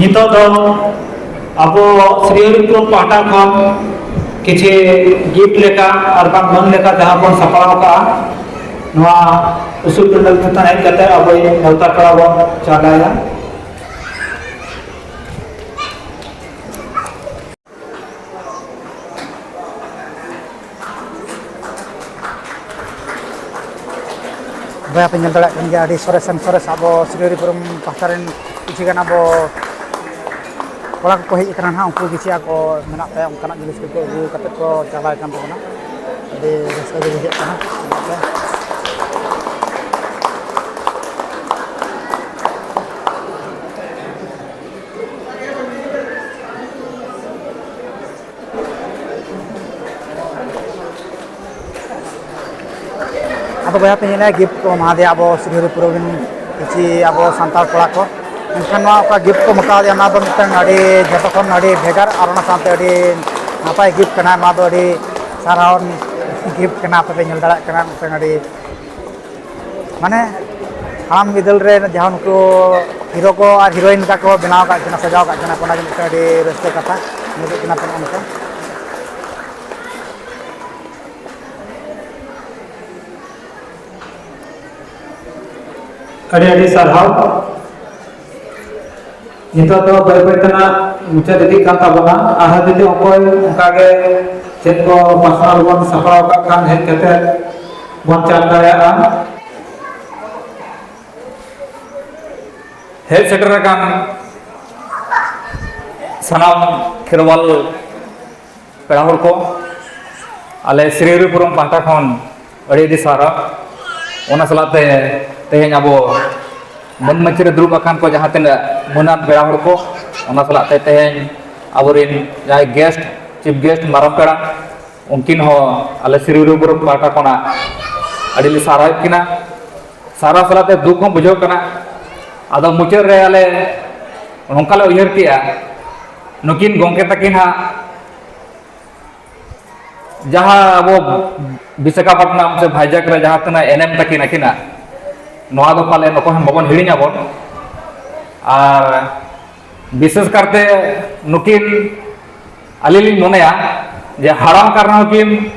ᱱᱤᱛᱚᱜ ᱫᱚ ᱟᱵᱚ ᱥᱨᱤᱦᱚᱨᱤᱯᱩᱨ ᱯᱟᱦᱴᱟ ᱠᱷᱚᱱ ᱠᱤᱪᱷᱤ ᱜᱤᱯᱷᱴ ᱞᱮᱠᱟ ᱟᱨ ᱵᱟᱝ ᱢᱟᱹᱱ ᱞᱮᱠᱟ ᱡᱟᱦᱟᱸ ᱵᱚᱱ ᱥᱟᱯᱲᱟᱣ ᱟᱠᱟᱫᱼᱟ, ᱱᱚᱣᱟ ᱩᱥᱩᱞ ᱯᱮᱱᱰᱮᱞ ᱪᱮᱛᱟᱱ ᱦᱮᱡ ᱠᱟᱛᱮ ᱟᱵᱚᱭᱤᱡ ᱱᱮᱣᱛᱟ ᱯᱮᱲᱟ ᱵᱚᱱ ᱪᱟᱞᱟᱭᱟ᱾ ᱵᱚᱭᱦᱟ ᱯᱮ ᱧᱮᱞ ᱫᱟᱲᱮᱭᱟᱜ ᱠᱟᱱ ᱜᱮᱭᱟ, ᱟᱹᱰᱤ ᱥᱚᱨᱮᱥ ᱟᱱ ᱥᱚᱨᱮᱥ ᱟᱵᱚ ᱥᱤᱨᱟᱹᱲᱤ ᱯᱩᱨᱩᱢ ᱯᱟᱦᱴᱟ ᱨᱮᱱ ᱠᱤᱪᱷᱩ ᱜᱟᱱ ᱟᱵᱚ ᱠᱚᱲᱟ ᱠᱚᱠᱚ ᱦᱮᱡ ᱟᱠᱟᱱᱟ ᱱᱟᱦᱟᱜ, ᱩᱱᱠᱩ ᱠᱤᱪᱷᱩ ᱟᱠᱚ ᱢᱮᱱᱟᱜ ᱛᱟᱭᱟ ᱚᱱᱠᱟᱱᱟᱜ ᱡᱤᱱᱤᱥ ᱠᱚᱠᱚ ᱟᱹᱜᱩ ᱠᱟᱛᱮ ᱠᱚ ᱪᱟᱞᱟᱣ ᱠᱟᱱ ᱛᱟᱵᱚᱱᱟ᱾ ᱟᱹᱰᱤ ᱨᱟᱹᱥᱠᱟᱹ ᱜᱮ ᱵᱩᱡᱷᱟᱹᱜ ᱠᱟᱱᱟ᱾ ᱟᱫᱚ ᱵᱚᱭᱦᱟ ᱯᱮ ᱧᱮᱞᱟ, ᱜᱤᱯᱷᱴ ᱠᱚ ᱮᱢᱟ ᱫᱮᱭᱟ ᱟᱵᱚ ᱥᱤᱨᱤᱦᱚᱨᱤᱯᱩᱨ ᱨᱮᱱ ᱠᱤᱪᱷᱤ ᱟᱵᱚ ᱥᱟᱱᱛᱟᱲ ᱠᱚᱲᱟ ᱠᱚ᱾ ᱢᱮᱱᱠᱷᱟᱱ ᱱᱚᱣᱟ ᱚᱠᱟ ᱜᱤᱯᱷᱴ ᱠᱚ ᱮᱢᱟ ᱫᱮᱭᱟ, ᱚᱱᱟ ᱫᱚ ᱢᱤᱫᱴᱟᱝ ᱟᱹᱰᱤ ᱡᱚᱛᱚ ᱠᱷᱚᱱ ᱟᱹᱰᱤ ᱵᱷᱮᱜᱟᱨ ᱟᱨ ᱚᱱᱟ ᱥᱟᱶᱛᱮ ᱟᱹᱰᱤ ᱱᱟᱯᱟᱭ ᱜᱤᱯᱷᱴ ᱠᱟᱱᱟ᱾ ᱱᱚᱣᱟ ᱫᱚ ᱟᱹᱰᱤ ᱥᱟᱨᱦᱟᱣ ᱜᱤᱯᱷᱴ ᱠᱟᱱᱟ᱾ ᱟᱯᱮ ᱯᱮ ᱧᱮᱞ ᱫᱟᱲᱮᱭᱟᱜ ᱠᱟᱱᱟ, ᱢᱤᱫᱴᱟᱝ ᱟᱹᱰᱤ ᱢᱟᱱᱮ ᱦᱟᱲᱟᱢ ᱵᱤᱫᱟᱹᱞ ᱨᱮ ᱡᱟᱦᱟᱸ ᱱᱩᱠᱩ ᱦᱤᱨᱳ ᱠᱚ ᱟᱨ ᱦᱤᱨᱳᱭᱤᱱ ᱞᱮᱠᱟ ᱠᱚ ᱵᱮᱱᱟᱣ ᱟᱠᱟᱫ ᱠᱤᱱᱟ, ᱥᱟᱡᱟᱣ ᱟᱠᱟᱫ ᱠᱤᱱᱟ ᱠᱚ, ᱚᱱᱟ ᱜᱮ ᱢᱤᱫᱴᱟᱝ ᱟᱹᱰᱤ ᱨᱟᱹᱥᱠᱟᱹ ᱠᱟᱛᱷᱟ ᱧᱮᱞᱚᱜ ᱠᱟᱱᱟ᱾ ᱛᱚ, ᱱᱚᱜᱼᱚ ᱱᱚᱝᱠᱟ ᱟᱹᱰᱤ ᱟᱹᱰᱤ ᱥᱟᱨᱦᱟᱣ᱾ ᱱᱤᱛᱚᱜ ᱫᱚ ᱵᱟᱹᱭ ᱵᱟᱹᱭ ᱛᱮ ᱱᱟᱜ ᱢᱩᱪᱟᱹᱫ ᱤᱫᱤᱜ ᱠᱟᱱ ᱛᱟᱵᱚᱱᱟ᱾ ᱟᱨᱦᱚᱸ ᱡᱩᱫᱤ ᱚᱠᱚᱭ ᱚᱱᱠᱟ ᱜᱮ ᱪᱮᱫ ᱠᱚ ᱯᱟᱥᱱᱟᱣ ᱵᱚᱱ ᱥᱟᱯᱲᱟᱣ ᱠᱟᱜ ᱠᱷᱟᱱ ᱦᱮᱡ ᱠᱟᱛᱮ ᱵᱚᱱ ᱪᱟᱞ ᱫᱟᱲᱮᱭᱟᱜᱼᱟ᱾ ᱦᱮᱡ ᱥᱮᱴᱮᱨ ᱟᱠᱟᱱ ᱥᱟᱱᱟᱢ ᱠᱷᱮᱨᱣᱟᱞ ᱯᱮᱲᱟ ᱦᱚᱲ ᱠᱚ, ᱟᱞᱮ ᱥᱤᱨᱤᱦᱚᱨᱤᱯᱩᱨᱩᱢ ᱯᱟᱦᱴᱟ ᱠᱷᱚᱱ ᱟᱹᱰᱤ ᱟᱹᱰᱤ ᱥᱟᱨᱦᱟᱣ᱾ ᱚᱱᱟ ᱥᱟᱞᱟᱜ ᱛᱮ ᱛᱮᱦᱮᱧ ᱟᱵᱚ ᱢᱟᱹᱱ ᱢᱟᱹᱪᱤ ᱨᱮ ᱫᱩᱲᱩᱵ ᱟᱠᱟᱱ ᱠᱚ ᱡᱟᱦᱟᱸ ᱛᱤᱱᱟᱹᱜ ᱢᱟᱹᱱᱟᱱ ᱯᱮᱲᱟ ᱦᱚᱲ ᱠᱚ, ᱚᱱᱟ ᱥᱟᱞᱟᱜ ᱛᱮ ᱛᱮᱦᱮᱧ ᱟᱵᱚᱨᱮᱱ ᱡᱟᱦᱟᱸᱭ ᱜᱮᱥᱴ, ᱪᱤᱯ ᱜᱮᱥᱴ, ᱢᱟᱨᱟᱝ ᱯᱮᱲᱟ, ᱩᱱᱠᱤᱱ ᱦᱚᱸ ᱟᱞᱮ ᱥᱤᱨᱤᱦᱚᱨᱤᱯᱩᱨᱩᱢ ᱯᱟᱦᱴᱟ ᱠᱷᱚᱱᱟᱜ ᱟᱹᱰᱤ ᱞᱮ ᱥᱟᱨᱦᱟᱣᱮᱫ ᱠᱤᱱᱟ᱾ ᱥᱟᱨᱦᱟᱣ ᱥᱟᱞᱟᱜ ᱛᱮ ᱫᱩᱠ ᱦᱚᱸ ᱵᱩᱡᱷᱟᱹᱣ ᱠᱟᱱᱟ᱾ ᱟᱫᱚ ᱢᱩᱪᱟᱹᱫ ᱨᱮ ᱟᱞᱮ ᱱᱚᱝᱠᱟ ᱞᱮ ᱩᱭᱦᱟᱹᱨ ᱠᱮᱜᱼᱟ, ᱱᱩᱠᱤᱱ ᱜᱚᱢᱠᱮ ᱛᱟᱹᱠᱤᱱ ᱦᱟᱸᱜ ᱡᱟᱦᱟᱸ ᱟᱵᱚ ᱵᱤᱥᱟᱠᱷᱟᱯᱟᱴᱱᱟᱢ ᱥᱮ ᱵᱷᱟᱭᱡᱟᱠ ᱨᱮ ᱡᱟᱦᱟᱸ ᱛᱤᱱᱟᱹᱜ ᱮᱱᱮᱢ ᱛᱟᱹᱠᱤᱱ ᱟᱹᱠᱤᱱᱟᱜ, ᱱᱚᱣᱟ ᱫᱚ ᱯᱟᱞᱮ ᱚᱠᱚᱭ ᱦᱚᱸ ᱵᱟᱵᱚᱱ ᱦᱤᱲᱤᱧ ᱟᱵᱚᱱ᱾ ᱟᱨ ᱵᱤᱥᱮᱥ ᱠᱟᱨᱛᱮ ᱱᱩᱠᱤᱱ ᱟᱹᱞᱤᱧ ᱞᱤᱧ ᱢᱚᱱᱮᱭᱟ ᱡᱮ ᱦᱟᱲᱟᱢ ᱠᱟᱨᱱᱟ ᱦᱚᱸᱠᱤᱱ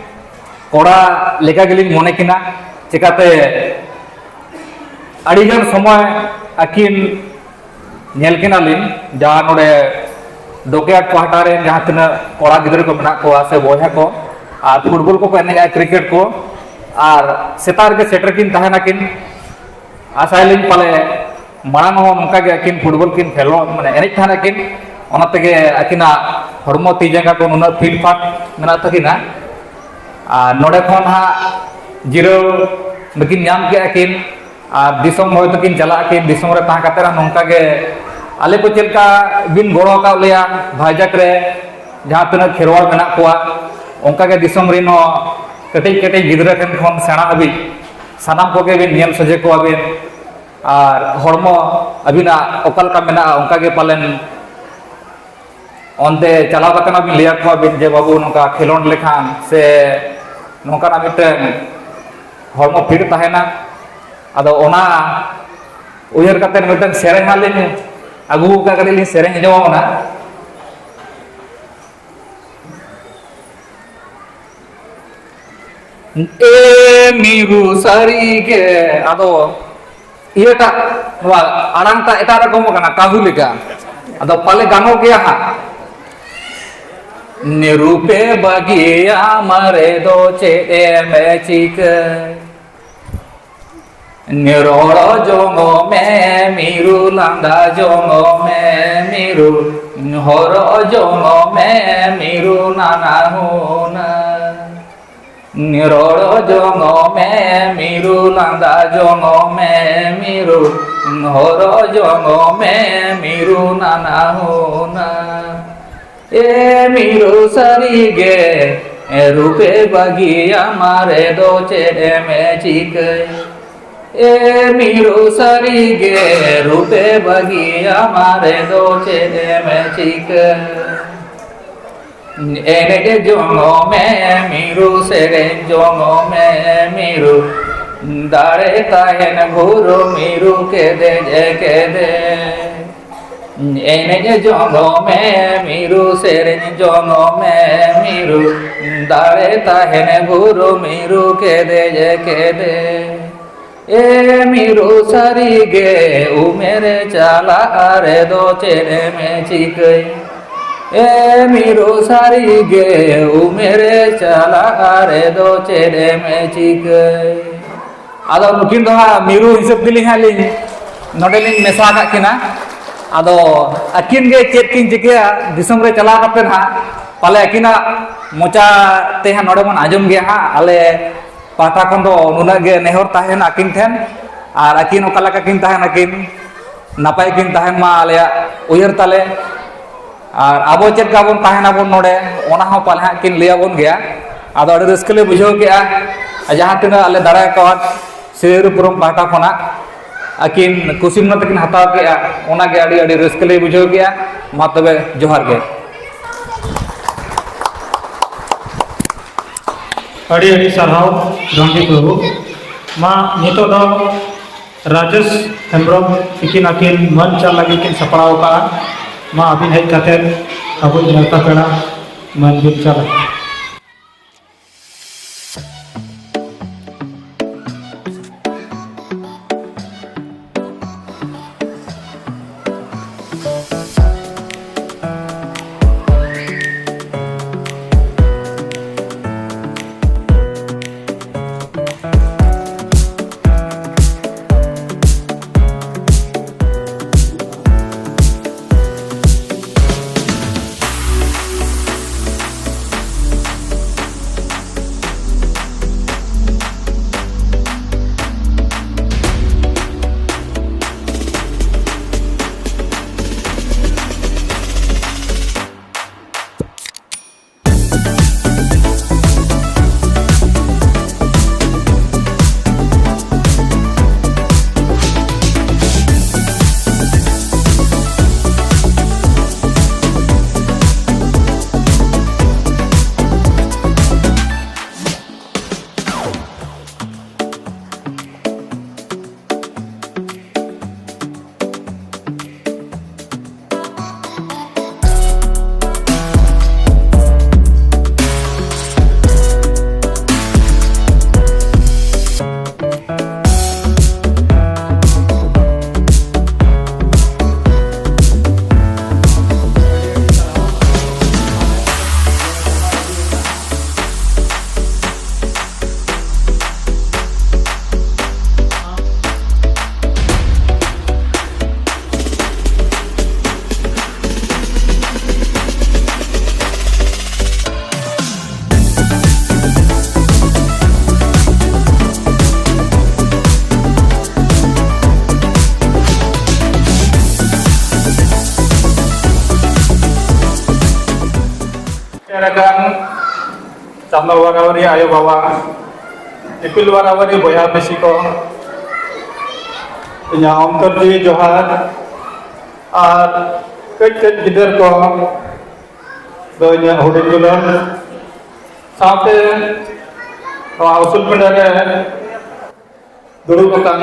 ᱠᱚᱲᱟ ᱞᱮᱠᱟ ᱜᱮᱞᱤᱧ ᱢᱚᱱᱮ ᱠᱤᱱᱟ᱾ ᱪᱮᱠᱟᱛᱮ ᱟᱹᱰᱤᱜᱟᱱ ᱥᱚᱢᱚᱭ ᱟᱹᱠᱤᱱ ᱧᱮᱞ ᱠᱤᱱᱟᱞᱤᱧ, ᱡᱟᱦᱟᱸ ᱱᱚᱰᱮ ᱰᱚᱠᱭᱟᱨᱰ ᱯᱟᱦᱴᱟ ᱨᱮᱱ ᱡᱟᱦᱟᱸ ᱛᱤᱱᱟᱹᱜ ᱠᱚᱲᱟ ᱜᱤᱫᱽᱨᱟᱹ ᱠᱚ ᱢᱮᱱᱟᱜ ᱠᱚᱣᱟ ᱥᱮ ᱵᱚᱭᱦᱟ ᱠᱚ, ᱟᱨ ᱯᱷᱩᱴᱵᱚᱞ ᱠᱚᱠᱚ ᱮᱱᱮᱡᱼᱟ, ᱠᱨᱤᱠᱮᱴ ᱠᱚ, ᱟᱨ ᱥᱮᱛᱟᱜ ᱨᱮᱜᱮ ᱥᱮᱴᱮᱨ ᱠᱤᱱ ᱛᱟᱦᱮᱱᱟ ᱠᱤᱱ᱾ ᱟᱥᱟᱭᱟᱞᱤᱧ ᱯᱟᱞᱮ ᱢᱟᱲᱟᱝ ᱦᱚᱸ ᱱᱚᱝᱠᱟ ᱜᱮ ᱟᱹᱠᱤᱱ ᱯᱷᱩᱴᱵᱚᱞ ᱠᱤᱱ ᱠᱷᱮᱞᱳᱰ, ᱢᱟᱱᱮ ᱮᱱᱮᱡ ᱛᱟᱦᱮᱱᱟ ᱠᱤᱱ, ᱚᱱᱟ ᱛᱮᱜᱮ ᱟᱹᱠᱤᱱᱟᱜ ᱦᱚᱲᱢᱚ ᱛᱤ ᱡᱟᱸᱜᱟ ᱠᱚ ᱱᱩᱱᱟᱹᱜ ᱯᱷᱤᱴ ᱯᱷᱟᱴ ᱢᱮᱱᱟᱜ ᱛᱟᱹᱠᱤᱱᱟ᱾ ᱟᱨ ᱱᱚᱰᱮ ᱠᱷᱚᱱ ᱦᱟᱸᱜ ᱡᱤᱨᱟᱹᱣ ᱵᱟᱹᱠᱤᱱ ᱧᱟᱢ ᱠᱮᱜᱼᱟ ᱠᱤᱱ, ᱟᱨ ᱫᱤᱥᱚᱢ ᱦᱚᱭᱛᱳ ᱠᱤᱱ ᱪᱟᱞᱟᱜ ᱟᱹᱠᱤᱱ, ᱫᱤᱥᱚᱢ ᱨᱮ ᱛᱟᱦᱮᱸ ᱠᱟᱛᱮ ᱨᱮᱦᱚᱸ ᱱᱚᱝᱠᱟ ᱜᱮ ᱟᱞᱮ ᱠᱚ ᱪᱮᱫ ᱞᱮᱠᱟ ᱵᱤᱱ ᱜᱚᱲᱚ ᱟᱠᱟᱫ ᱞᱮᱭᱟ ᱵᱷᱟᱭᱡᱟᱠ ᱨᱮ, ᱡᱟᱦᱟᱸ ᱛᱤᱱᱟᱹᱜ ᱠᱷᱮᱨᱣᱟᱲ ᱢᱮᱱᱟᱜ ᱠᱚᱣᱟ, ᱚᱱᱠᱟ ᱜᱮ ᱫᱤᱥᱚᱢ ᱨᱮᱱ ᱦᱚᱸ ᱠᱟᱹᱴᱤᱡ ᱠᱟᱹᱴᱤᱡ ᱜᱤᱫᱽᱨᱟᱹ ᱴᱷᱮᱱ ᱠᱷᱚᱱ ᱥᱮᱬᱟ ᱦᱟᱹᱵᱤᱡ ᱥᱟᱱᱟᱢ ᱠᱚᱜᱮ ᱵᱤᱱ ᱧᱮᱞ ᱥᱚᱡᱷᱮ ᱠᱚᱣᱟ ᱵᱤᱱ᱾ ᱟᱨ ᱦᱚᱲᱢᱚ ᱟᱹᱵᱤᱱᱟᱜ ᱚᱠᱟ ᱞᱮᱠᱟ ᱢᱮᱱᱟᱜᱼᱟ, ᱚᱱᱠᱟ ᱜᱮ ᱯᱟᱞᱮᱱ ᱚᱱᱛᱮ ᱪᱟᱞᱟᱣ ᱠᱟᱛᱮ ᱦᱚᱸ ᱵᱤᱱ ᱞᱟᱹᱭ ᱟᱠᱚᱣᱟ ᱵᱤᱱ ᱡᱮ, "ᱵᱟᱹᱵᱩ, ᱱᱚᱝᱠᱟ ᱠᱷᱮᱞᱳᱰ ᱞᱮᱠᱷᱟᱱ ᱥᱮ ᱱᱚᱝᱠᱟᱱᱟᱜ ᱢᱤᱫᱴᱮᱱ ᱦᱚᱲᱢᱚ ᱯᱷᱤᱴ ᱛᱟᱦᱮᱱᱟ᱾" ᱟᱫᱚ ᱚᱱᱟ ᱩᱭᱦᱟᱹᱨ ᱠᱟᱛᱮ ᱢᱤᱫᱴᱮᱱ ᱥᱮᱨᱮᱧ ᱦᱟᱸᱜ ᱞᱤᱧ ᱟᱹᱜᱩ ᱟᱠᱟᱫ, ᱠᱟᱹᱴᱤᱡ ᱞᱤᱧ ᱥᱮᱨᱮᱧ ᱟᱸᱡᱚᱢ ᱟᱵᱚᱱᱟ᱾ ᱮ ᱢᱤᱨᱩ ᱥᱟᱹᱨᱤ ᱜᱮ, ᱟᱫᱚ ᱤᱭᱟᱹᱴᱟᱜ, ᱱᱚᱣᱟ ᱟᱲᱟᱝ ᱴᱟᱜ ᱮᱴᱟᱜ ᱨᱚᱠᱚᱢ ᱠᱟᱱᱟ, ᱠᱟᱹᱦᱩ ᱞᱮᱠᱟ᱾ ᱟᱫᱚ ᱯᱟᱞᱮ ᱜᱟᱱᱚᱜ ᱜᱮᱭᱟ ᱦᱟᱸᱜ᱾ ᱨᱩᱯᱮ ᱵᱟᱹᱜᱤᱭᱟᱢ ᱨᱮᱫᱚ ᱪᱮᱫ ᱮᱢ ᱪᱤᱠᱟᱹᱭ? ᱨᱚᱲ ᱡᱚᱝ ᱢᱮ ᱢᱤᱨᱩ, ᱞᱟᱸᱫᱟ ᱡᱚᱝ ᱢᱮ ᱢᱤᱨᱩ, ᱦᱚᱨᱚᱜ ᱡᱚᱝ ᱢᱮ ᱢᱤᱨᱩ ᱱᱟᱱᱟ ᱦᱩᱱᱟᱹᱨ᱾ ᱨᱚᱲ ᱡᱚᱝ ᱢᱮ ᱢᱤᱨᱩ, ᱞᱟᱸᱫᱟ ᱡᱚᱝ ᱢᱮ ᱢᱤᱨᱩ, ᱦᱚᱨᱚᱜ ᱡᱚᱝ ᱢᱮ ᱢᱤᱨᱩ ᱱᱟᱱᱟ ᱦᱩᱱᱟᱹᱨ᱾ ᱮ ᱢᱤᱨᱩ ᱥᱟᱹᱨᱤ ᱜᱮ, ᱨᱩᱯᱮ ᱵᱟᱹᱜᱤᱭᱟᱢ ᱨᱮᱫᱚ ᱪᱮᱫ ᱮᱢ ᱪᱤᱠᱟᱹᱭ? ᱮ ᱢᱤᱨᱩ ᱥᱟᱹᱨᱤ ᱜᱮ, ᱨᱩᱯᱮ ᱵᱟᱹᱜᱤᱭᱟᱢ ᱨᱮᱫᱚ ᱪᱮᱫ ᱮᱢ ᱪᱤᱠᱟᱹᱭ? ᱮᱱᱮᱡ ᱡᱚᱝ ᱢᱮ ᱢᱤᱨᱩ, ᱥᱮᱨᱮᱧ ᱡᱚᱝ ᱢᱮ ᱢᱤᱨᱩ, ᱫᱟᱲᱮ ᱛᱟᱦᱮᱱ ᱵᱷᱩᱨᱩ ᱢᱤᱨᱩ ᱠᱮᱫᱮᱡ ᱮ ᱠᱮᱫᱮᱡ᱾ ᱮᱱᱮᱡ ᱡᱚᱝ ᱢᱮ ᱢᱤᱨᱩ, ᱥᱮᱨᱮᱧ ᱡᱚᱝ ᱢᱮ ᱢᱤᱨᱩ, ᱫᱟᱲᱮ ᱛᱟᱦᱮᱱ ᱵᱩᱨᱩ ᱢᱤᱨᱩ ᱠᱮᱫᱮᱡ ᱠᱮᱫᱮ᱾ ᱮ ᱢᱤᱨᱩ ᱥᱟᱹᱨᱤ ᱜᱮ ᱩᱢᱮᱨ ᱪᱟᱞᱟᱜ ᱨᱮᱫᱚ ᱪᱮᱫ ᱮᱢ ᱪᱤᱠᱟᱹᱭ? ᱮ ᱢᱤᱨᱩ ᱥᱟᱹᱨᱤ ᱜᱮ ᱩᱢᱮᱨ ᱪᱟᱞᱟᱜ ᱨᱮᱫᱚ ᱪᱮᱫ ᱮᱢ ᱪᱤᱠᱟᱹᱭ? ᱟᱫᱚ ᱱᱩᱠᱤᱱ ᱫᱚ ᱦᱟᱸᱜ ᱢᱤᱨᱩ ᱦᱤᱥᱟᱹᱵ ᱛᱮᱞᱤᱧ ᱦᱟᱸᱜ ᱞᱤᱧ ᱱᱚᱰᱮ ᱞᱤᱧ ᱢᱮᱥᱟ ᱟᱠᱟᱫ ᱠᱤᱱᱟ᱾ ᱟᱫᱚ ᱟᱹᱠᱤᱱ ᱜᱮ ᱪᱮᱫ ᱠᱤᱱ ᱪᱤᱠᱟᱹᱭᱟ ᱫᱤᱥᱚᱢ ᱨᱮ ᱪᱟᱞᱟᱣ ᱠᱟᱛᱮ ᱦᱟᱸᱜ, ᱯᱟᱞᱮ ᱟᱹᱠᱤᱱᱟᱜ ᱢᱚᱪᱟ ᱛᱮ ᱦᱟᱸᱜ ᱱᱚᱰᱮ ᱵᱚᱱ ᱟᱸᱡᱚᱢ ᱜᱮᱭᱟ ᱦᱟᱸᱜ᱾ ᱟᱞᱮ ᱯᱟᱦᱴᱟ ᱠᱷᱚᱱ ᱫᱚ ᱱᱩᱱᱟᱹᱜ ᱜᱮ ᱱᱮᱦᱚᱨ ᱛᱟᱦᱮᱱᱟ ᱟᱹᱠᱤᱱ ᱴᱷᱮᱱ, ᱟᱨ ᱟᱹᱠᱤᱱ ᱚᱠᱟ ᱞᱮᱠᱟ ᱠᱤᱱ ᱛᱟᱦᱮᱱᱟ, ᱟᱹᱠᱤᱱ ᱱᱟᱯᱟᱭ ᱠᱤᱱ ᱛᱟᱦᱮᱱ ᱢᱟ ᱟᱞᱮᱭᱟᱜ ᱩᱭᱦᱟᱹᱨ ᱛᱟᱞᱮ᱾ ᱟᱨ ᱟᱵᱚ ᱪᱮᱫ ᱞᱮᱠᱟ ᱵᱚᱱ ᱛᱟᱦᱮᱱᱟᱵᱚᱱ ᱱᱚᱰᱮ, ᱚᱱᱟ ᱦᱚᱸ ᱯᱟᱞᱮ ᱦᱟᱸᱜ ᱠᱤᱱ ᱞᱟᱹᱭ ᱟᱵᱚᱱ ᱜᱮᱭᱟ᱾ ᱟᱫᱚ ᱟᱹᱰᱤ ᱨᱟᱹᱥᱠᱟᱹ ᱞᱮ ᱵᱩᱡᱷᱟᱹᱣ ᱠᱮᱜᱼᱟ, ᱟᱨ ᱡᱟᱦᱟᱸ ᱛᱤᱱᱟᱹᱜ ᱟᱞᱮ ᱫᱟᱲᱮ ᱠᱟᱣᱟᱫ ᱥᱤᱨᱟᱹ ᱯᱩᱨᱚᱢ ᱯᱟᱦᱴᱟ ᱠᱷᱚᱱᱟᱜ ᱟᱹᱠᱤᱱ ᱠᱩᱥᱤ ᱢᱚᱱᱮ ᱛᱮᱠᱤᱱ ᱦᱟᱛᱟᱣ ᱠᱮᱜᱼᱟ, ᱚᱱᱟᱜᱮ ᱟᱹᱰᱤ ᱟᱹᱰᱤ ᱨᱟᱹᱥᱠᱟᱹ ᱞᱮ ᱵᱩᱡᱷᱟᱹᱣ ᱠᱮᱜᱼᱟ᱾ ᱢᱟ ᱛᱚᱵᱮ ᱡᱚᱦᱟᱨ ᱜᱮ᱾ ᱟᱹᱰᱤ ᱟᱹᱰᱤ ᱥᱟᱨᱦᱟᱣ ᱨᱚᱧᱡᱤᱛ ᱵᱟᱹᱵᱩ᱾ ᱢᱟ ᱱᱤᱛᱚᱜ ᱫᱚ ᱨᱟᱡᱮᱥ ᱦᱮᱢᱵᱨᱚᱢ ᱛᱤᱠᱤᱱ ᱟᱹᱠᱤᱱ ᱢᱟᱹᱱ ᱪᱟᱞ ᱞᱟᱹᱜᱤᱫ ᱠᱤᱱ ᱥᱟᱯᱲᱟᱣ ᱟᱠᱟᱫᱼᱟ᱾ ᱢᱟ ᱟᱹᱵᱤᱱ ᱦᱮᱡ ᱠᱟᱛᱮ ᱟᱵᱚ ᱱᱮᱣᱛᱟ ᱯᱮᱲᱟ ᱢᱟᱹᱱ ᱵᱤᱱ ᱪᱟᱞ ᱟᱠᱚᱣᱟ᱾ ᱟᱠᱟᱱ ᱪᱟᱸᱫᱚ ᱵᱟᱨᱟᱵᱟᱨᱤ ᱟᱭᱳ ᱵᱟᱵᱟ, ᱤᱯᱤᱞ ᱵᱟᱨᱟᱵᱟᱨᱤ ᱵᱚᱭᱦᱟ ᱢᱤᱥᱤ ᱠᱚ, ᱤᱧᱟᱹᱜ ᱚᱱᱛᱚᱨ ᱡᱤᱣᱤ ᱡᱚᱦᱟᱨ, ᱟᱨ ᱠᱟᱹᱡ ᱠᱟᱹᱡ ᱜᱤᱫᱟᱹᱨ ᱠᱚ ᱫᱚ ᱤᱧᱟᱹᱜ ᱦᱩᱰᱤᱧ ᱫᱩᱞᱟᱹᱲ, ᱥᱟᱶᱛᱮ ᱱᱚᱣᱟ ᱩᱥᱩᱞ ᱯᱤᱸᱰᱟᱹ ᱨᱮ ᱫᱩᱲᱩᱵ ᱟᱠᱟᱱ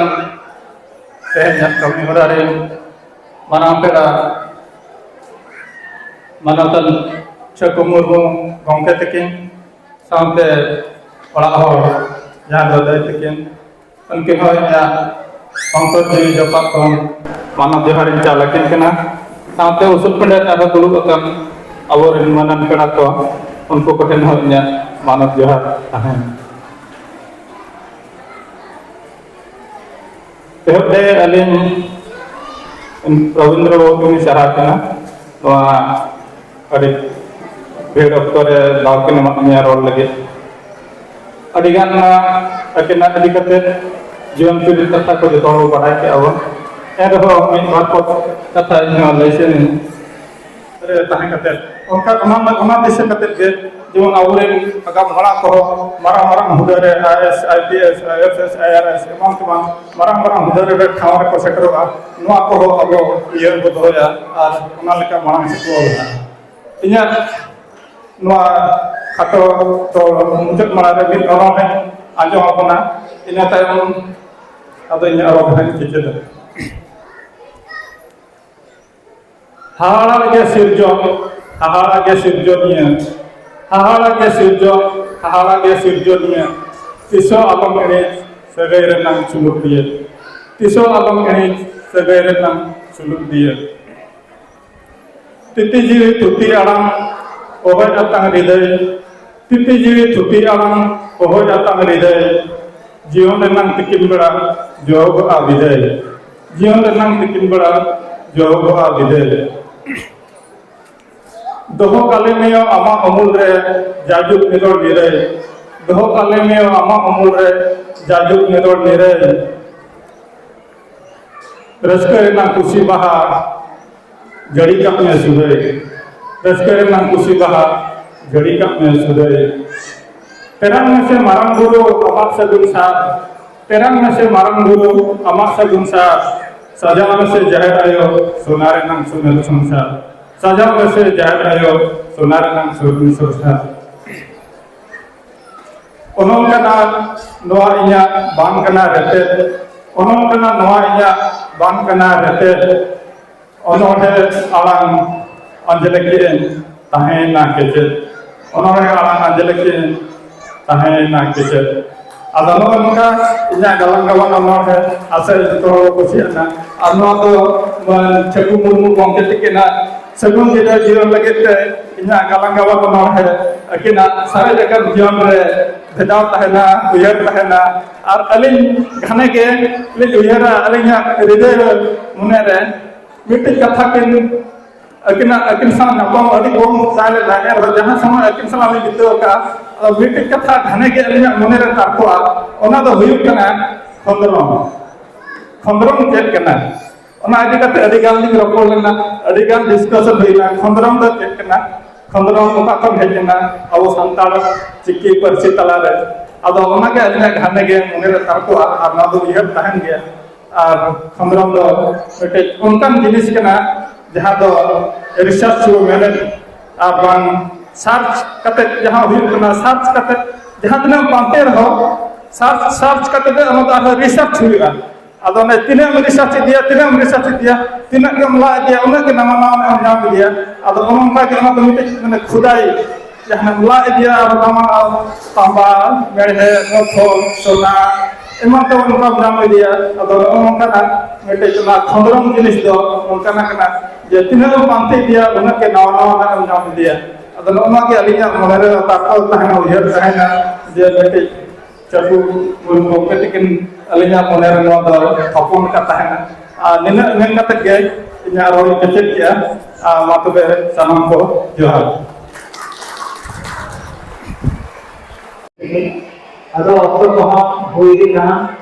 ᱛᱮᱦᱮᱧᱟᱜ ᱠᱟᱹᱢᱤ ᱦᱚᱨᱟ ᱨᱮ ᱢᱟᱨᱟᱝ ᱯᱮᱲᱟ ᱢᱟᱱᱚᱛᱟᱱ ᱪᱷᱟᱹᱠᱩ ᱢᱩᱨᱢᱩ ᱜᱚᱢᱠᱮ ᱛᱟᱹᱠᱤᱱ, ᱥᱟᱶᱛᱮ ᱚᱲᱟᱜ ᱦᱚᱲ, ᱡᱟᱦᱟᱸ ᱫᱚ ᱫᱟᱹᱭ ᱛᱟᱹᱠᱤᱱ, ᱩᱱᱠᱤᱱ ᱦᱚᱸ ᱤᱧᱟᱹᱜ ᱚᱱᱛᱚᱨ ᱡᱤᱣᱤ ᱡᱚᱯᱟᱜ ᱠᱷᱚᱱ ᱢᱟᱱᱚᱛ ᱡᱚᱦᱟᱨ ᱤᱧ ᱪᱟᱞ ᱟᱹᱠᱤᱱ ᱠᱟᱱᱟ᱾ ᱥᱟᱶᱛᱮ ᱩᱥᱩᱞ ᱯᱤᱸᱰᱟᱹ ᱨᱮ ᱟᱨᱦᱚᱸ ᱫᱩᱲᱩᱵ ᱟᱠᱟᱱ ᱟᱵᱚᱨᱮᱱ ᱢᱟᱹᱱᱟᱱ ᱯᱮᱲᱟ ᱠᱚ, ᱩᱱᱠᱩ ᱠᱚᱴᱷᱮᱱ ᱦᱚᱸ ᱤᱧᱟᱹᱜ ᱢᱟᱱᱚᱛ ᱡᱚᱦᱟᱨ ᱛᱟᱦᱮᱱ᱾ ᱮᱦᱚᱵ ᱨᱮ ᱟᱹᱞᱤᱧ ᱨᱚᱵᱤᱱᱫᱨᱚ ᱵᱟᱵᱩ ᱞᱤᱧ ᱥᱟᱨᱦᱟᱣ ᱠᱟᱱᱟ, ᱱᱚᱣᱟ ᱟᱹᱰᱤ ᱵᱷᱤᱲ ᱚᱠᱛᱚ ᱨᱮ ᱫᱟᱣ ᱠᱤᱱ ᱮᱢᱟᱜ ᱞᱤᱧᱟ ᱨᱚᱲ ᱞᱟᱹᱜᱤᱫ᱾ ᱟᱹᱰᱤᱜᱟᱱ ᱟᱹᱠᱤᱱᱟᱜ ᱤᱫᱤ ᱠᱟᱛᱮ ᱡᱤᱭᱚᱱ ᱪᱩᱨᱤᱛ ᱠᱟᱛᱷᱟ ᱠᱚ ᱡᱚᱛᱚ ᱦᱚᱲ ᱵᱚ ᱵᱟᱰᱟᱭ ᱠᱮᱜᱼᱟ ᱵᱚᱱ, ᱮᱱᱨᱮᱦᱚᱸ ᱢᱤᱫ ᱵᱟᱨ ᱯᱚᱫ ᱠᱟᱛᱷᱟ ᱤᱧ ᱦᱚᱸ ᱞᱟᱹᱭ ᱥᱮᱱ ᱨᱮ ᱛᱟᱦᱮᱸ ᱠᱟᱛᱮ, ᱚᱱᱠᱟ ᱚᱱᱟ ᱚᱱᱟ ᱫᱤᱥᱟᱹ ᱠᱟᱛᱮ ᱜᱮ, ᱡᱮᱢᱚᱱ ᱟᱵᱚᱨᱮᱱ ᱟᱜᱟᱢ ᱦᱟᱲᱟᱢ ᱠᱚᱦᱚᱸ ᱢᱟᱨᱟᱝ ᱢᱟᱨᱟᱝ ᱦᱩᱫᱟᱹ ᱨᱮ, I S, I P S, I F S, I R S, ᱮᱢᱟᱱ ᱛᱮᱢᱟᱱ ᱢᱟᱨᱟᱝ ᱢᱟᱨᱟᱝ ᱦᱩᱫᱟᱹ ᱨᱮ ᱴᱷᱟᱶ ᱨᱮᱠᱚ ᱥᱮᱴᱮᱨᱚᱜᱼᱟ, ᱱᱚᱣᱟ ᱠᱚᱦᱚᱸ ᱟᱵᱚ ᱩᱭᱦᱟᱹᱨ ᱵᱚ ᱫᱚᱦᱚᱭᱟ ᱟᱨ ᱚᱱᱟ ᱞᱮᱠᱟ ᱢᱟᱲᱟᱝ ᱥᱮᱫ ᱵᱚ ᱞᱟᱦᱟᱜᱼᱟ᱾ ᱤᱧᱟᱹᱜ ᱱᱚᱣᱟ ᱠᱷᱟᱴᱚ ᱛᱚ ᱢᱩᱪᱟᱹᱫ ᱢᱟᱲᱟᱝ ᱨᱮ ᱢᱤᱫ ᱚᱱᱚᱬᱦᱮ ᱟᱸᱡᱚᱢ ᱟᱵᱚᱱᱟ, ᱤᱱᱟᱹ ᱛᱟᱭᱚᱢ ᱟᱫᱚ ᱤᱧᱟᱹᱜ ᱨᱚᱲ ᱦᱟᱸᱜ ᱤᱧ ᱠᱮᱪᱮᱫᱟ᱾ ᱦᱟᱦᱟᱲᱟ ᱜᱮ ᱥᱤᱨᱡᱚᱱ, ᱦᱟᱦᱟᱲᱟ ᱜᱮ ᱥᱤᱨᱡᱚᱱᱤᱭᱟᱹ, ᱦᱟᱦᱟᱲᱟ ᱜᱮ ᱥᱤᱨᱡᱚᱱ, ᱦᱟᱦᱟᱲᱟ ᱜᱮ ᱥᱤᱨᱡᱚᱱᱤᱭᱟᱹ, ᱛᱤᱥ ᱦᱚᱸ ᱟᱞᱚᱢ ᱮᱲᱮ ᱥᱟᱹᱜᱟᱹᱭ ᱨᱮᱱᱟᱝ ᱥᱩᱞᱩᱠ ᱫᱤᱭᱟᱹ, ᱛᱤᱥ ᱦᱚᱸ ᱟᱞᱚᱢ ᱮᱲᱮ ᱥᱟᱹᱜᱟᱹᱭ ᱨᱮᱱᱟᱝ ᱥᱩᱞᱩᱠ ᱫᱤᱭᱟᱹ᱾ ᱛᱤᱛᱤ ᱡᱤᱣᱤ ᱛᱷᱩᱛᱤ ᱟᱲᱟᱝ, ᱚᱦᱚᱭ ᱟᱛᱟᱝ ᱨᱤᱫᱟᱹᱭ᱾ ᱛᱤᱛᱤ ᱡᱤᱣᱤ ᱛᱷᱩᱛᱤ ᱟᱲᱟᱝ, ᱚᱦᱚᱭ ᱟᱛᱟᱝ ᱨᱤᱫᱟᱹᱭ᱾ ᱡᱤᱭᱚᱱ ᱨᱮᱱᱟᱝ ᱛᱤᱠᱤᱱ ᱵᱮᱲᱟ ᱡᱚᱦᱚᱜᱚᱜᱼᱟ ᱵᱤᱫᱟᱹᱭ᱾ ᱡᱤᱭᱚᱱ ᱨᱮᱱᱟᱝ ᱛᱤᱠᱤᱱ ᱵᱮᱲᱟ ᱡᱚᱦᱚᱜᱚᱜᱼᱟ ᱵᱤᱫᱟᱹᱭ᱾ ᱫᱚᱦᱚ ᱠᱟᱞᱮ ᱢᱮᱭᱚ ᱟᱢᱟᱜ ᱩᱢᱩᱞ ᱨᱮ ᱡᱟᱭᱡᱩᱜᱽ ᱱᱤᱨᱚᱲ ᱱᱤᱨᱟᱹᱭ᱾ ᱫᱚᱦᱚ ᱠᱟᱞᱮ ᱢᱮᱭᱚ ᱟᱢᱟᱜ ᱩᱢᱩᱞ ᱨᱮ ᱡᱟᱭᱡᱩᱜᱽ ᱱᱤᱨᱚᱲ ᱱᱤᱨᱟᱹᱭ᱾ ᱨᱟᱹᱥᱠᱟᱹ ᱨᱮᱱᱟᱜ ᱠᱩᱥᱤ ᱵᱟᱦᱟ ᱡᱟᱹᱲᱤ ᱠᱟᱜ ᱢᱮ ᱥᱩᱨᱟᱹᱭ᱾ ᱨᱟᱹᱥᱠᱟᱹ ᱨᱮᱱᱟᱜ ᱠᱩᱥᱤ ᱵᱟᱦᱟ ᱜᱟᱹᱰᱤ ᱠᱟᱜ ᱢᱮ ᱥᱟᱹᱫᱟᱹᱭ᱾ ᱛᱮᱨᱟᱝ ᱢᱮᱥᱮ ᱢᱟᱨᱟᱝ ᱵᱩᱨᱩ ᱟᱢᱟᱜ ᱥᱟᱹᱜᱩᱱ ᱥᱟᱨ, ᱛᱮᱨᱟᱝ ᱢᱮᱥᱮ ᱢᱟᱨᱟᱝ ᱵᱩᱨᱩ ᱟᱢᱟᱜ ᱥᱟᱹᱜᱩᱱ ᱥᱟᱨ, ᱥᱟᱡᱟᱣ ᱢᱮᱥᱮ ᱡᱟᱦᱮᱨ ᱟᱭᱳ ᱥᱚᱱᱟ ᱨᱮᱱᱟᱝ ᱥᱩᱱᱟᱹᱨ ᱥᱚᱝᱥᱟᱨ, ᱥᱟᱡᱟᱣ ᱢᱮᱥᱮ ᱡᱟᱦᱮᱨ ᱟᱭᱳ ᱥᱚᱱᱟ ᱨᱮᱱᱟᱝ ᱥᱩᱱᱟᱹᱨ ᱥᱚᱝᱥᱟᱨ᱾ ᱚᱱᱚᱞ ᱠᱟᱱᱟ ᱱᱚᱣᱟ ᱤᱧᱟᱹᱜ ᱵᱟᱝ ᱠᱟᱱᱟ ᱨᱮᱛᱮᱫ, ᱚᱱᱚᱞ ᱠᱟᱱᱟ ᱱᱚᱣᱟ ᱤᱧᱟᱹᱜ ᱵᱟᱝ ᱠᱟᱱᱟ ᱨᱮᱛᱮᱫ, ᱚᱱᱚᱬᱦᱮ ᱟᱲᱟᱝ ᱟᱸᱡᱽᱞᱮ ᱠᱮᱫ ᱛᱟᱦᱮᱸᱭᱮᱱᱟ ᱠᱮᱪᱮᱫ, ᱚᱱᱚᱬᱦᱮ ᱟᱲᱟᱝ ᱟᱸᱡᱽᱞᱮ ᱠᱮᱫ ᱛᱟᱦᱮᱸᱭᱮᱱᱟ ᱠᱮᱪᱮᱫ᱾ ᱟᱫᱚ ᱱᱚᱜᱼᱚ ᱱᱚᱝᱠᱟ ᱤᱧᱟᱹᱜ ᱜᱟᱞᱟᱝ ᱜᱟᱵᱟᱱ ᱚᱱᱚᱬᱦᱮ ᱟᱥᱟ ᱡᱚᱛᱚ ᱦᱚᱲ ᱠᱚ ᱠᱩᱥᱤᱭᱟᱜᱼᱟ᱾ ᱟᱨ ᱱᱚᱣᱟ ᱫᱚ ᱢᱟᱱ ᱪᱷᱟᱹᱠᱩ ᱢᱩᱨᱢᱩ ᱜᱚᱢᱠᱮ ᱛᱤᱠᱤᱱᱟᱜ ᱥᱟᱹᱜᱩᱱ ᱡᱤᱨᱟᱹᱣ ᱡᱤᱭᱚᱱ ᱞᱟᱹᱜᱤᱫ ᱛᱮ ᱤᱧᱟᱹᱜ ᱜᱟᱞᱟᱝ ᱜᱟᱵᱟᱱ ᱚᱱᱚᱬᱦᱮ ᱟᱹᱠᱤᱱᱟᱜ ᱥᱟᱨᱮᱡ ᱟᱠᱟᱱ ᱡᱤᱭᱚᱱ ᱨᱮ ᱵᱷᱮᱡᱟᱣ ᱛᱟᱦᱮᱱᱟ, ᱩᱭᱦᱟᱹᱨ ᱛᱟᱦᱮᱱᱟ᱾ ᱟᱨ ᱟᱹᱞᱤᱧ ᱜᱷᱟᱱᱮ ᱜᱮ ᱞᱤᱧ ᱩᱭᱦᱟᱹᱨᱟ, ᱟᱹᱞᱤᱧᱟᱜ ᱦᱨᱤᱫᱟᱹᱭ ᱨᱮ, ᱢᱚᱱᱮ ᱨᱮ ᱢᱤᱫᱴᱤᱡ ᱠᱟᱛᱷᱟ ᱠᱤᱱ ᱟᱹᱠᱤᱱᱟᱜ, ᱟᱹᱠᱤᱱ ᱥᱟᱶ ᱧᱟᱯᱟᱢ ᱟᱹᱰᱤ ᱠᱚᱢ ᱛᱟᱦᱮᱸ ᱞᱮᱱᱟ, ᱮᱱᱨᱮᱦᱚᱸ ᱡᱟᱦᱟᱸ ᱥᱚᱢᱚᱭ ᱟᱹᱠᱤᱱ ᱥᱟᱞᱟᱜ ᱞᱤᱧ ᱵᱤᱛᱟᱹᱣ ᱟᱠᱟᱫᱼᱟ, ᱟᱫᱚ ᱢᱤᱫᱴᱤᱡ ᱠᱟᱛᱷᱟ ᱜᱷᱟᱱᱮ ᱜᱮ ᱟᱹᱞᱤᱧᱟᱜ ᱢᱚᱱᱮ ᱨᱮ ᱛᱟᱨᱠᱚᱜᱼᱟ, ᱚᱱᱟ ᱫᱚ ᱦᱩᱭᱩᱜ ᱠᱟᱱᱟ ᱠᱷᱚᱸᱫᱽᱨᱚᱝ᱾ ᱠᱷᱚᱸᱫᱽᱨᱚᱝ ᱪᱮᱫ ᱠᱟᱱᱟ? ᱚᱱᱟ ᱤᱫᱤ ᱠᱟᱛᱮ ᱟᱹᱰᱤ ᱜᱟᱱ ᱞᱤᱧ ᱨᱚᱯᱚᱲ ᱞᱮᱱᱟ, ᱟᱹᱰᱤ ᱜᱟᱱ ᱰᱤᱥᱠᱟᱥᱚᱱ ᱦᱩᱭᱱᱟ᱾ ᱠᱷᱚᱸᱫᱽᱨᱚᱝ ᱫᱚ ᱪᱮᱫ ᱠᱟᱱᱟ? ᱠᱷᱚᱸᱫᱽᱨᱚᱝ ᱚᱠᱟ ᱠᱷᱚᱱ ᱦᱮᱡ ᱮᱱᱟ ᱟᱵᱚ ᱥᱟᱱᱛᱟᱲ ᱪᱤᱠᱤ ᱯᱟᱹᱨᱥᱤ ᱛᱟᱞᱟᱨᱮ? ᱟᱫᱚ ᱚᱱᱟᱜᱮ ᱟᱹᱞᱤᱧᱟᱜ ᱜᱷᱟᱱᱮ ᱜᱮ ᱢᱚᱱᱮ ᱨᱮ ᱛᱟᱨᱠᱚᱜᱼᱟ ᱟᱨ ᱱᱚᱣᱟ ᱫᱚ ᱩᱭᱦᱟᱹᱨ ᱛᱟᱦᱮᱱ ᱜᱮᱭᱟ᱾ ᱟᱨ ᱠᱷᱚᱸᱫᱽᱨᱚᱝ ᱫᱚ ᱢᱤᱫᱴᱮᱡ ᱚᱱᱠᱟᱱ ᱡᱤᱱᱤᱥ ᱠᱟᱱᱟ ᱡᱟᱦᱟᱸ ᱫᱚ ᱨᱤᱥᱟᱨᱪ ᱦᱚᱸ ᱢᱮᱱᱮᱫ ᱟᱨ ᱵᱟᱝ ᱥᱟᱨᱪ ᱠᱟᱛᱮ ᱡᱟᱦᱟᱸ ᱦᱩᱭᱩᱜ ᱠᱟᱱᱟ, ᱥᱟᱨᱪ ᱠᱟᱛᱮ ᱡᱟᱦᱟᱸ ᱛᱤᱱᱟᱹᱜ ᱮᱢ ᱯᱟᱱᱛᱮ ᱨᱮᱦᱚᱸ ᱥᱟᱨᱪ, ᱥᱟᱨᱪ ᱠᱟᱛᱮ ᱫᱚ ᱚᱱᱟ ᱫᱚ ᱟᱨᱦᱚᱸ ᱨᱤᱥᱟᱨᱪ ᱦᱩᱭᱩᱜᱼᱟ᱾ ᱟᱫᱚ ᱚᱱᱮ ᱛᱤᱱᱟᱹᱜ ᱮᱢ ᱨᱤᱥᱟᱨᱪ ᱤᱫᱤᱭᱟ, ᱛᱤᱱᱟᱹᱜ ᱮᱢ ᱨᱤᱥᱟᱨᱪ ᱤᱫᱤᱭᱟ, ᱛᱤᱱᱟᱹᱜ ᱜᱮᱢ ᱞᱟ ᱤᱫᱤᱭᱟ, ᱩᱱᱟᱹᱜ ᱜᱮ ᱱᱟᱣᱟ ᱱᱟᱣᱟ ᱮᱢ ᱧᱟᱢ ᱤᱫᱤᱭᱟ᱾ ᱟᱫᱚ ᱚᱱᱮ ᱚᱱᱠᱟ ᱜᱮ ᱚᱱᱟ ᱫᱚ ᱢᱤᱫᱴᱮᱡ ᱢᱟᱱᱮ ᱠᱷᱩᱫᱟᱭ, ᱡᱟᱦᱟᱸ ᱞᱟ ᱤᱫᱤᱭᱟ ᱟᱨ ᱱᱟᱣᱟ ᱛᱟᱢᱵᱟ, ᱢᱮᱲᱦᱮᱫ, ᱢᱚᱛᱷᱚᱞ, ᱥᱚᱱᱟ ᱮᱢᱟᱱ ᱛᱮᱢᱟᱱ ᱚᱱᱠᱟᱢ ᱧᱟᱢ ᱤᱫᱤᱭᱟ᱾ ᱟᱫᱚ ᱱᱚᱜᱼᱚ ᱱᱚᱝᱠᱟᱱᱟᱜ ᱢᱤᱫᱴᱮᱡ ᱚᱱᱟ ᱠᱷᱚᱸᱫᱽᱨᱚᱝ ᱡᱤᱱᱤᱥ ᱫᱚ ᱚᱱᱠᱟᱱᱟᱜ ᱠᱟᱱᱟ ᱡᱮ ᱛᱤᱱᱟᱹᱜ ᱮᱢ ᱯᱟᱱᱛᱮ ᱤᱫᱤᱭᱟ ᱩᱱᱟᱹᱜ ᱜᱮ ᱱᱟᱣᱟ ᱱᱟᱣᱟ ᱱᱟᱜ ᱮᱢ ᱧᱟᱢ ᱤᱫᱤᱭᱟ᱾ ᱟᱫᱚ ᱱᱚᱜᱼᱚ ᱱᱚᱣᱟ ᱜᱮ ᱟᱹᱞᱤᱧᱟᱜ ᱢᱚᱱᱮᱨᱮ ᱛᱟᱨᱠᱚ ᱛᱟᱦᱮᱱᱟ, ᱩᱭᱦᱟᱹᱨ ᱛᱟᱦᱮᱱᱟ ᱡᱮ ᱢᱤᱫᱴᱮᱡ ᱪᱟᱹᱠᱩ ᱜᱚᱢᱠᱮ ᱛᱤᱠᱤᱱ ᱟᱹᱞᱤᱧᱟᱜ ᱢᱚᱱᱮ ᱨᱮ ᱱᱚᱣᱟ ᱫᱚ ᱛᱷᱟᱯᱚᱱ ᱟᱠᱟᱫ ᱛᱟᱦᱮᱱᱟ᱾ ᱟᱨ ᱱᱤᱱᱟᱹᱜ ᱢᱮᱱ ᱠᱟᱛᱮ ᱜᱮ ᱤᱧᱟᱹᱜ ᱨᱚᱲ ᱤᱧ ᱠᱮᱪᱮᱫ ᱠᱮᱜᱼᱟ᱾ ᱟᱨ ᱢᱟ ᱛᱚᱵᱮ ᱥᱟᱱᱟᱢ ᱠᱚ ᱡᱚᱦᱟᱨ᱾ ᱟᱫᱚ ᱚᱠᱛᱚ ᱠᱚᱦᱚᱸ ᱦᱩᱭ ᱤᱫᱤᱜ ᱠᱟᱱᱟ᱾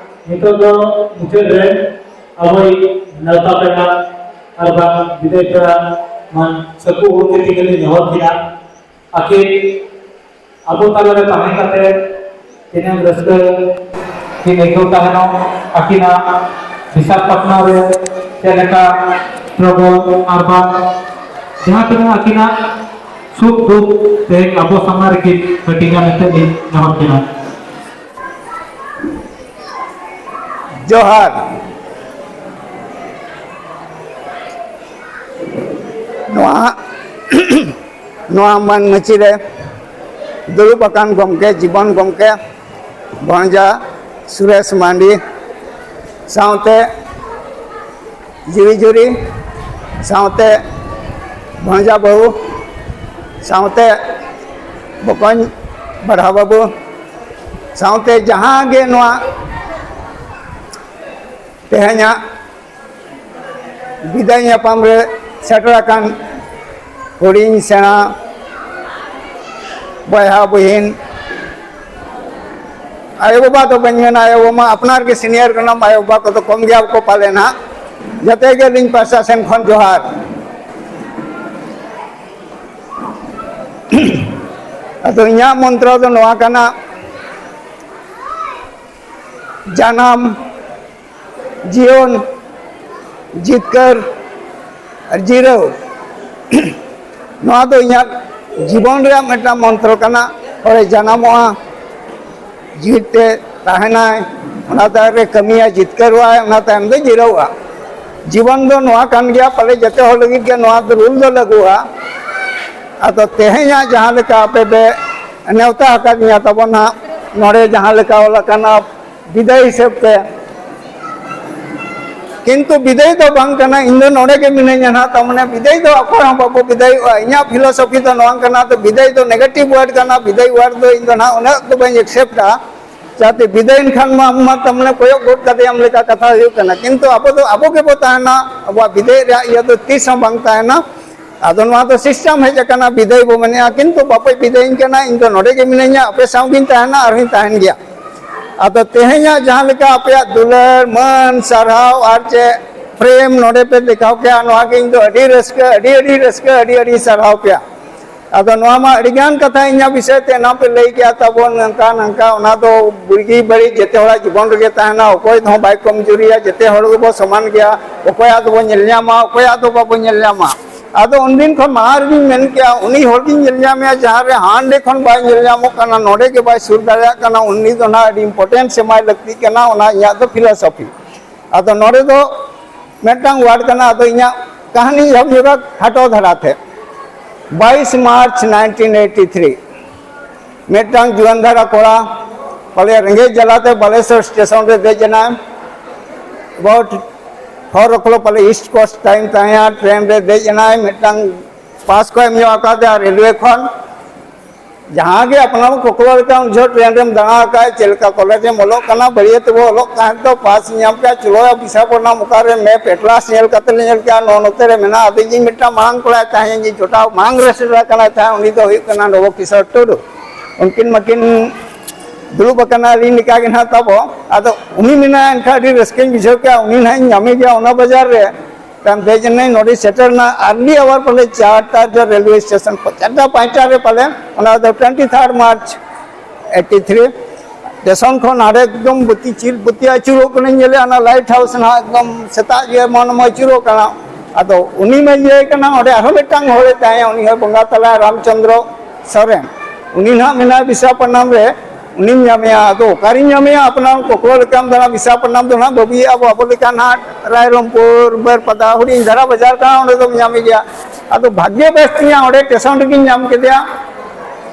ᱱᱤᱛᱚᱜ ᱫᱚ ᱢᱩᱪᱟᱹᱫ ᱨᱮ ᱟᱵᱚᱭᱤᱡ ᱱᱮᱣᱛᱟ ᱯᱮᱲᱟ ᱟᱨ ᱵᱟᱝ ᱵᱤᱫᱟᱹᱭ ᱯᱮᱲᱟ ᱢᱟᱱ ᱥᱟᱹᱠᱩ ᱜᱚᱢᱠᱮ ᱛᱤᱠᱤᱱ ᱞᱤᱧ ᱱᱮᱦᱚᱨ ᱠᱮᱜᱼᱟ᱾ ᱟᱹᱠᱤᱱ ᱟᱵᱚ ᱛᱟᱞᱟᱨᱮ ᱛᱟᱦᱮᱸ ᱠᱟᱛᱮ ᱛᱤᱱᱟᱹᱜ ᱨᱟᱹᱥᱠᱟᱹ ᱠᱤᱱ ᱟᱹᱭᱠᱟᱹᱣ ᱛᱟᱦᱮᱱᱚᱜ, ᱟᱹᱠᱤᱱᱟᱜ ᱵᱤᱥᱟᱠᱷᱟᱯᱟᱴᱱᱟ ᱨᱮ ᱪᱮᱫ ᱞᱮᱠᱟ struggle ᱟᱨ ᱵᱟᱝ ᱡᱟᱦᱟᱸ ᱛᱤᱱᱟᱹᱜ ᱟᱹᱠᱤᱱᱟᱜ ᱥᱩᱠ ᱫᱩᱠ ᱛᱮᱦᱮᱧ ᱟᱵᱚ ᱥᱟᱢᱟᱝ ᱨᱮᱠᱤᱱ ᱦᱟᱹᱴᱤᱧᱟ ᱢᱮᱱᱛᱮ ᱞᱤᱧ ᱱᱮᱦᱚᱨ ᱠᱤᱱᱟ᱾ ᱡᱚᱦᱟᱨ᱾ ᱱᱚᱣᱟ ᱱᱚᱣᱟ ᱢᱟᱹᱱ ᱢᱟᱹᱪᱤ ᱨᱮ ᱫᱩᱲᱩᱵ ᱟᱠᱟᱱ ᱜᱚᱢᱠᱮ, ᱡᱤᱵᱚᱱ ᱜᱚᱢᱠᱮ, ᱵᱷᱚᱸᱡᱟ ᱥᱩᱨᱮᱥ ᱢᱟᱱᱰᱤ, ᱥᱟᱶᱛᱮ ᱡᱤᱣᱤ ᱡᱩᱨᱤ, ᱥᱟᱶᱛᱮ ᱵᱷᱚᱸᱡᱟ ᱵᱟᱹᱦᱩ, ᱥᱟᱶᱛᱮ ᱵᱚᱠᱚᱧ ᱵᱟᱲᱦᱟ ᱵᱟᱹᱵᱩ, ᱥᱟᱶᱛᱮ ᱡᱟᱦᱟᱸ ᱜᱮ ᱱᱚᱣᱟ ᱛᱮᱦᱮᱧᱟᱜ ᱵᱤᱫᱟᱹᱭ ᱧᱟᱯᱟᱢ ᱨᱮ ᱥᱮᱴᱮᱨ ᱟᱠᱟᱱ ᱦᱩᱰᱤᱧ ᱥᱮᱬᱟ ᱵᱚᱭᱦᱟ ᱵᱩᱦᱤᱱ, ᱟᱭᱳᱼᱵᱟᱵᱟ ᱫᱚ ᱵᱟᱹᱧ ᱢᱮᱱᱟ, ᱟᱭᱳᱼᱵᱟᱵᱟ ᱢᱟ ᱟᱯᱱᱟᱨ ᱜᱮ senior ᱠᱟᱱᱟᱢ, ᱟᱭᱳᱼᱵᱟᱵᱟ ᱠᱚᱫᱚ ᱠᱚᱢ ᱜᱮᱭᱟ ᱠᱚ ᱯᱟᱞᱮ ᱱᱟᱦᱟᱜ᱾ ᱡᱚᱛᱚ ᱜᱮ ᱟᱹᱞᱤᱧ ᱯᱟᱥᱴᱟ ᱥᱮᱱ ᱠᱷᱚᱱ ᱡᱚᱦᱟᱨ᱾ ᱟᱫᱚ ᱤᱧᱟᱹᱜ ᱢᱚᱱᱛᱨᱚ ᱫᱚ ᱱᱚᱣᱟ ᱠᱟᱱᱟ, ᱡᱟᱱᱟᱢ, ᱡᱤᱭᱚᱱ, ᱡᱤᱛᱠᱟᱹᱨ ᱟᱨ ᱡᱤᱨᱟᱹᱣ᱾ ᱱᱚᱣᱟ ᱫᱚ ᱤᱧᱟᱹᱜ ᱡᱤᱵᱚᱱ ᱨᱮᱭᱟᱜ ᱢᱤᱫᱴᱟᱝ ᱢᱚᱱᱛᱨᱚ ᱠᱟᱱᱟ᱾ ᱦᱚᱲᱮ ᱡᱟᱱᱟᱢᱚᱜᱼᱟ, ᱡᱤᱣᱤᱫ ᱛᱮ ᱛᱟᱦᱮᱱᱟᱭ, ᱚᱱᱟ ᱛᱟᱭᱚᱢ ᱨᱮ ᱠᱟᱹᱢᱤᱭᱟ, ᱡᱤᱛᱠᱟᱹᱨᱚᱜᱼᱟᱭ, ᱚᱱᱟ ᱛᱟᱭᱚᱢ ᱫᱚ ᱡᱤᱨᱟᱹᱣᱚᱜᱼᱟ᱾ ᱡᱤᱵᱚᱱ ᱫᱚ ᱱᱚᱣᱟ ᱠᱟᱱ ᱜᱮᱭᱟ, ᱯᱟᱞᱮ ᱡᱚᱛᱚ ᱦᱚᱲ ᱞᱟᱹᱜᱤᱫ ᱜᱮ ᱱᱚᱣᱟ ᱫᱚ rule ᱫᱚ ᱞᱟᱹᱜᱩᱜᱼᱟ᱾ ᱟᱫᱚ ᱛᱮᱦᱮᱧᱟᱜ ᱡᱟᱦᱟᱸ ᱞᱮᱠᱟ ᱟᱯᱮ ᱯᱮ ᱱᱮᱣᱛᱟ ᱟᱠᱟᱫᱤᱧᱟ ᱛᱟᱵᱚᱱ ᱦᱟᱸᱜ, ᱱᱚᱰᱮ ᱡᱟᱦᱟᱸ ᱞᱮᱠᱟ ᱚᱞ ᱟᱠᱟᱱᱟ ᱵᱤᱫᱟᱹᱭ ᱦᱤᱥᱟᱹᱵ ᱛᱮ, ᱠᱤᱱᱛᱩ ᱵᱤᱫᱟᱹᱭ ᱫᱚ ᱵᱟᱝ ᱠᱟᱱᱟ, ᱤᱧ ᱫᱚ ᱱᱚᱰᱮ ᱜᱮ ᱢᱤᱱᱟᱹᱧᱟ ᱱᱟᱦᱟᱜ, ᱛᱟᱨ ᱢᱟᱱᱮ ᱵᱤᱫᱟᱹᱭ ᱫᱚ ᱚᱠᱚᱭ ᱦᱚᱸ ᱵᱟᱵᱚ ᱵᱤᱫᱟᱹᱭᱚᱜᱼᱟ᱾ ᱤᱧᱟᱹᱜ philosophy ᱫᱚ ᱱᱚᱣᱟ ᱠᱟᱱᱟ, ᱛᱚ ᱵᱤᱫᱟᱹᱭ ᱫᱚ negative word ᱠᱟᱱᱟ, ᱵᱤᱫᱟᱹᱭ word ᱫᱚ ᱤᱧ ᱫᱚ ᱱᱟᱦᱟᱜ ᱩᱱᱟᱹᱜ ᱫᱚ ᱵᱟᱹᱧ acceptᱟ᱾ ᱡᱟᱛᱮ ᱵᱤᱫᱟᱹᱭᱮᱱ ᱠᱷᱟᱱ ᱢᱟ ᱟᱢ ᱢᱟ ᱛᱟᱨ ᱢᱟᱱᱮ ᱠᱚᱭᱚᱜ ᱜᱚᱫ ᱠᱟᱫᱮᱭᱟᱢ ᱞᱮᱠᱟ ᱠᱟᱛᱷᱟ ᱦᱩᱭᱩᱜ ᱠᱟᱱᱟ, ᱠᱤᱱᱛᱩ ᱟᱵᱚ ᱫᱚ ᱟᱵᱚ ᱜᱮᱵᱚ ᱛᱟᱦᱮᱱᱟ, ᱟᱵᱚᱣᱟᱜ ᱵᱤᱫᱟᱹᱭ ᱨᱮᱭᱟᱜ ᱤᱭᱟᱹ ᱫᱚ ᱛᱤᱥ ᱦᱚᱸ ᱵᱟᱝ ᱛᱟᱦᱮᱱᱟ᱾ ᱟᱫᱚ ᱱᱚᱣᱟ ᱫᱚ system ᱦᱮᱡ ᱟᱠᱟᱱᱟ, ᱵᱤᱫᱟᱹᱭ ᱵᱚ ᱢᱮᱱᱮᱜᱼᱟ, ᱠᱤᱱᱛᱩ ᱵᱟᱯᱮ ᱵᱤᱫᱟᱹᱭᱤᱧ ᱠᱟᱱᱟ, ᱤᱧ ᱫᱚ ᱱᱚᱰᱮ ᱜᱮ ᱢᱤᱱᱟᱹᱧᱟ, ᱟᱯᱮ ᱥᱟᱶ ᱜᱤᱧ ᱛᱟᱦᱮᱱᱟ, ᱟᱨᱦᱚᱸᱧ ᱛᱟᱦᱮᱱ ᱜᱮᱭᱟ᱾ ᱟᱫᱚ ᱛᱮᱦᱮᱧᱟᱜ ᱡᱟᱦᱟᱸ ᱞᱮᱠᱟ ᱟᱯᱮᱭᱟᱜ ᱫᱩᱞᱟᱹᱲ, ᱢᱟᱹᱱ, ᱥᱟᱨᱦᱟᱣ ᱟᱨ ᱪᱮᱫ ᱯᱨᱮᱢ ᱱᱚᱰᱮ ᱯᱮ ᱫᱮᱠᱷᱟᱣ ᱠᱮᱜᱼᱟ, ᱱᱚᱣᱟ ᱜᱮ ᱤᱧ ᱫᱚ ᱟᱹᱰᱤ ᱨᱟᱹᱥᱠᱟᱹ, ᱟᱹᱰᱤ, ᱟᱹᱰᱤ ᱨᱟᱹᱥᱠᱟᱹ, ᱟᱹᱰᱤ, ᱟᱹᱰᱤ ᱥᱟᱨᱦᱟᱣ ᱯᱮᱭᱟ᱾ ᱟᱫᱚ ᱱᱚᱣᱟ ᱢᱟ ᱟᱹᱰᱤᱜᱟᱱ ᱠᱟᱛᱷᱟ ᱤᱧᱟᱹᱜ ᱵᱤᱥᱚᱭ ᱛᱮ ᱮᱱᱟᱝ ᱯᱮ ᱞᱟᱹᱭ ᱠᱮᱜᱼᱟ ᱛᱟᱵᱚᱱ, ᱱᱚᱝᱠᱟ ᱱᱚᱝᱠᱟ, ᱚᱱᱟ ᱫᱚ ᱵᱩᱜᱤ ᱵᱟᱹᱲᱤᱡ ᱡᱮᱛᱮ ᱦᱚᱲᱟᱜ ᱡᱤᱵᱚᱱ ᱨᱮᱜᱮ ᱛᱟᱦᱮᱱᱟ, ᱚᱠᱚᱭ ᱦᱚᱸ ᱵᱟᱭ ᱠᱚᱢᱡᱩᱨᱤᱭᱟ, ᱡᱮᱛᱮ ᱦᱚᱲ ᱜᱮᱵᱚ ᱥᱚᱢᱟᱱ ᱜᱮᱭᱟ, ᱚᱠᱚᱭᱟᱜ ᱫᱚᱵᱚ ᱧᱮᱞ ᱧᱟᱢᱟ, ᱚᱠᱚᱭᱟᱜ ᱫᱚ ᱵᱟᱵᱚ ᱧᱮᱞ ᱧᱟᱢᱟ᱾ ᱟᱫᱚ ᱩᱱᱫᱤᱱ ᱠᱷᱚᱱ ᱢᱟᱲᱟᱝ ᱨᱮᱜᱤᱧ ᱢᱮᱱ ᱠᱮᱜᱼᱟ, ᱩᱱᱤ ᱦᱚᱲ ᱜᱤᱧ ᱧᱮᱞ ᱧᱟᱢᱮᱭᱟ ᱡᱟᱦᱟᱸ ᱨᱮ ᱦᱟᱸᱰᱮ ᱠᱷᱚᱱ ᱵᱟᱭ ᱧᱮᱞ ᱧᱟᱢᱚᱜ ᱠᱟᱱᱟ, ᱱᱚᱰᱮ ᱜᱮ ᱵᱟᱭ ᱥᱩᱨ ᱫᱟᱲᱮᱭᱟᱜ ᱠᱟᱱᱟ, ᱩᱱᱤ ᱫᱚ ᱱᱟᱦᱟᱜ ᱟᱹᱰᱤ important ᱥᱮ ᱮᱢᱟᱭ ᱞᱟᱹᱠᱛᱤᱜ ᱠᱟᱱᱟ, ᱚᱱᱟ ᱤᱧᱟᱹᱜ ᱫᱚ philosophy᱾ ᱟᱫᱚ ᱱᱚᱰᱮ ᱫᱚ ᱢᱤᱫᱴᱟᱝ word ᱠᱟᱱᱟ, ᱟᱫᱚ ᱤᱧᱟᱹᱜ ᱠᱟᱹᱦᱱᱤ ᱮᱦᱚᱵ ᱧᱚᱜᱟ ᱠᱷᱟᱴᱚ ᱫᱷᱟᱨᱟ ᱛᱮ᱾ ᱵᱟᱭᱤᱥ ᱢᱟᱨᱪ nineteen eighty three, ᱢᱤᱫᱴᱟᱝ ᱡᱩᱣᱟᱹᱱ ᱫᱷᱟᱨᱟ ᱠᱚᱲᱟ ᱯᱟᱞᱮ ᱨᱮᱸᱜᱮᱡ ᱡᱟᱞᱟᱛᱮ ᱵᱟᱞᱮᱥᱚᱨ ᱥᱴᱮᱥᱚᱱ ᱨᱮ ᱫᱮᱡ ᱮᱱᱟᱭ᱾ ᱵᱚᱦᱩᱛ ᱦᱚᱨ ᱚᱠᱞᱚ ᱯᱟᱞᱮ East Coast time ᱛᱟᱦᱮᱸᱭᱟ, ᱴᱨᱮᱱ ᱨᱮ ᱫᱮᱡ ᱮᱱᱟᱭ, ᱢᱤᱫᱴᱟᱝ ᱯᱟᱥ ᱠᱚ ᱮᱢ ᱧᱚᱜ ᱟᱠᱟᱫᱮᱭᱟ ᱨᱮᱞᱣᱮ ᱠᱷᱚᱱ᱾ ᱡᱟᱦᱟᱸ ᱜᱮ ᱟᱯᱱᱟᱨ ᱠᱚᱠᱞᱚ ᱞᱮᱠᱟ ᱩᱱ ᱡᱚᱦᱚᱜ ᱴᱨᱮᱱ ᱨᱮᱢ ᱫᱟᱬᱟ ᱟᱠᱟᱫ, ᱪᱮᱫ ᱞᱮᱠᱟ ᱠᱚᱞᱮᱡᱽ ᱮᱢ ᱚᱞᱚᱜ ᱠᱟᱱᱟ, ᱵᱟᱹᱲᱤᱭᱟᱹ ᱛᱮᱵᱚ ᱚᱞᱚᱜ ᱛᱟᱦᱮᱸᱫ ᱫᱚ, ᱯᱟᱥ ᱧᱟᱢ ᱠᱮᱫᱟ, ᱪᱚᱞᱚ ᱵᱤᱥᱟᱠᱷᱟᱯᱚᱴᱱᱚᱢ ᱚᱠᱟᱨᱮ map atlas ᱧᱮᱞ ᱠᱟᱛᱮ ᱞᱮ ᱧᱮᱞ ᱠᱮᱫᱟ, ᱱᱚᱜᱼᱚ ᱱᱚᱛᱮ ᱨᱮ ᱢᱮᱱᱟᱜᱼᱟ᱾ ᱟᱫᱚ ᱤᱧ ᱢᱤᱫᱴᱟᱝ ᱢᱟᱲᱟᱝ ᱠᱚᱲᱟᱭ ᱛᱟᱦᱮᱸᱫ, ᱤᱧ ᱡᱚᱴᱟᱣ ᱢᱟᱲᱟᱝ ᱨᱮ ᱥᱮᱴᱮᱨ ᱟᱠᱟᱱᱟᱭ ᱛᱟᱦᱮᱸᱫ, ᱩᱱᱤ ᱫᱚ ᱦᱩᱭᱩᱜ ᱠᱟᱱᱟ ᱰᱚᱵᱚ ᱠᱤᱥᱳᱨ ᱴᱩᱰᱩ᱾ ᱩᱱᱠᱤᱱ ᱢᱟᱠᱤᱱ ᱫᱩᱲᱩᱵ ᱟᱠᱟᱱᱟ ᱟᱹᱞᱤᱧ ᱞᱮᱠᱟ ᱜᱮ ᱱᱟᱦᱟᱜ ᱛᱟᱵᱚ᱾ ᱟᱫᱚ ᱩᱱᱤ ᱢᱮᱱᱟᱭᱟ, ᱮᱱᱠᱷᱟᱱ ᱟᱹᱰᱤ ᱨᱟᱹᱥᱠᱟᱹᱧ ᱵᱩᱡᱷᱟᱹᱣ ᱠᱮᱫᱟ, ᱩᱱᱤ ᱱᱟᱦᱟᱜ ᱤᱧ ᱧᱟᱢᱮ ᱜᱮᱭᱟ ᱚᱱᱟ ᱵᱟᱡᱟᱨ ᱨᱮ᱾ ᱛᱟᱭᱚᱢ ᱫᱮᱡ ᱮᱱᱟᱹᱧ, ᱱᱚᱰᱮ ᱥᱮᱴᱮᱨ ᱮᱱᱟ early hour ᱯᱟᱞᱮ ᱪᱟᱨᱴᱟ ᱨᱮ ᱨᱮᱞᱣᱮ ᱥᱴᱮᱥᱚᱱ ᱠᱷᱚᱱ, ᱪᱟᱨᱴᱟ ᱯᱟᱸᱪᱴᱟ ᱨᱮ ᱯᱟᱞᱮ, ᱚᱱᱟ ᱫᱚ twenty third March eighty three᱾ Station ᱠᱷᱚᱱ ᱦᱟᱸᱰᱮ ᱮᱠᱫᱚᱢ ᱵᱟᱹᱛᱤ, ᱪᱤᱨ ᱵᱟᱹᱛᱤ ᱟᱹᱪᱩᱨᱚᱜ ᱠᱟᱹᱱᱟᱹᱧ, ᱧᱮᱞᱮ ᱚᱱᱟ ᱞᱟᱭᱤᱴ ᱦᱟᱣᱩᱥ ᱱᱟᱦᱟᱜ ᱮᱠᱫᱚᱢ ᱥᱮᱛᱟᱜ ᱜᱮ ᱢᱚᱱ ᱢᱚ ᱟᱹᱪᱩᱨᱚᱜ ᱠᱟᱱᱟ᱾ ᱟᱫᱚ ᱩᱱᱤ ᱢᱟ ᱤᱭᱟᱹ ᱠᱟᱱᱟ, ᱚᱸᱰᱮ ᱟᱨᱦᱚᱸ ᱢᱤᱫᱴᱟᱝ ᱦᱚᱲᱮ ᱛᱟᱦᱮᱸ, ᱩᱱᱤ ᱦᱚᱸ ᱵᱚᱸᱜᱟ ᱛᱟᱞᱟ ᱨᱟᱢᱪᱚᱸᱫᱽᱨᱚ ᱥᱚᱨᱮᱱ, ᱩᱱᱤ ᱱᱟᱦᱟᱜ ᱢᱮᱱᱟᱭᱟ ᱵᱤᱥᱟᱠᱷᱟᱯᱟᱴᱱᱟᱢ ᱨᱮ᱾ ᱩᱱᱤᱢ ᱧᱟᱢᱮᱭᱟ᱾ ᱟᱫᱚ ᱚᱠᱟᱨᱤᱧ ᱧᱟᱢᱮᱭᱟ? ᱟᱯᱱᱟᱨ ᱠᱚᱠᱞᱚ ᱞᱮᱠᱟᱢ ᱫᱟᱬᱟ, ᱵᱤᱥᱟᱠᱷᱟᱯᱟᱴᱱᱟᱢ ᱫᱚ ᱱᱟᱦᱟᱜ ᱵᱟᱹᱵᱤᱭᱮᱫᱼᱟ ᱵᱚ, ᱟᱵᱚ ᱞᱮᱠᱟ ᱱᱟᱦᱟᱜ ᱨᱟᱭᱨᱚᱝᱯᱩᱨ, ᱵᱟᱹᱨᱯᱟᱫᱟ, ᱦᱩᱰᱤᱧ ᱫᱷᱟᱨᱟ ᱵᱟᱡᱟᱨ ᱠᱟᱱᱟ, ᱚᱸᱰᱮ ᱫᱚᱢ ᱧᱟᱢᱮ ᱜᱮᱭᱟ᱾ ᱟᱫᱚ ᱵᱷᱟᱜᱽᱭᱚ ᱵᱮᱥ ᱛᱤᱧᱟ, ᱚᱸᱰᱮ ᱥᱴᱮᱥᱚᱱ ᱨᱮᱜᱤᱧ ᱧᱟᱢ ᱠᱮᱫᱮᱭᱟ᱾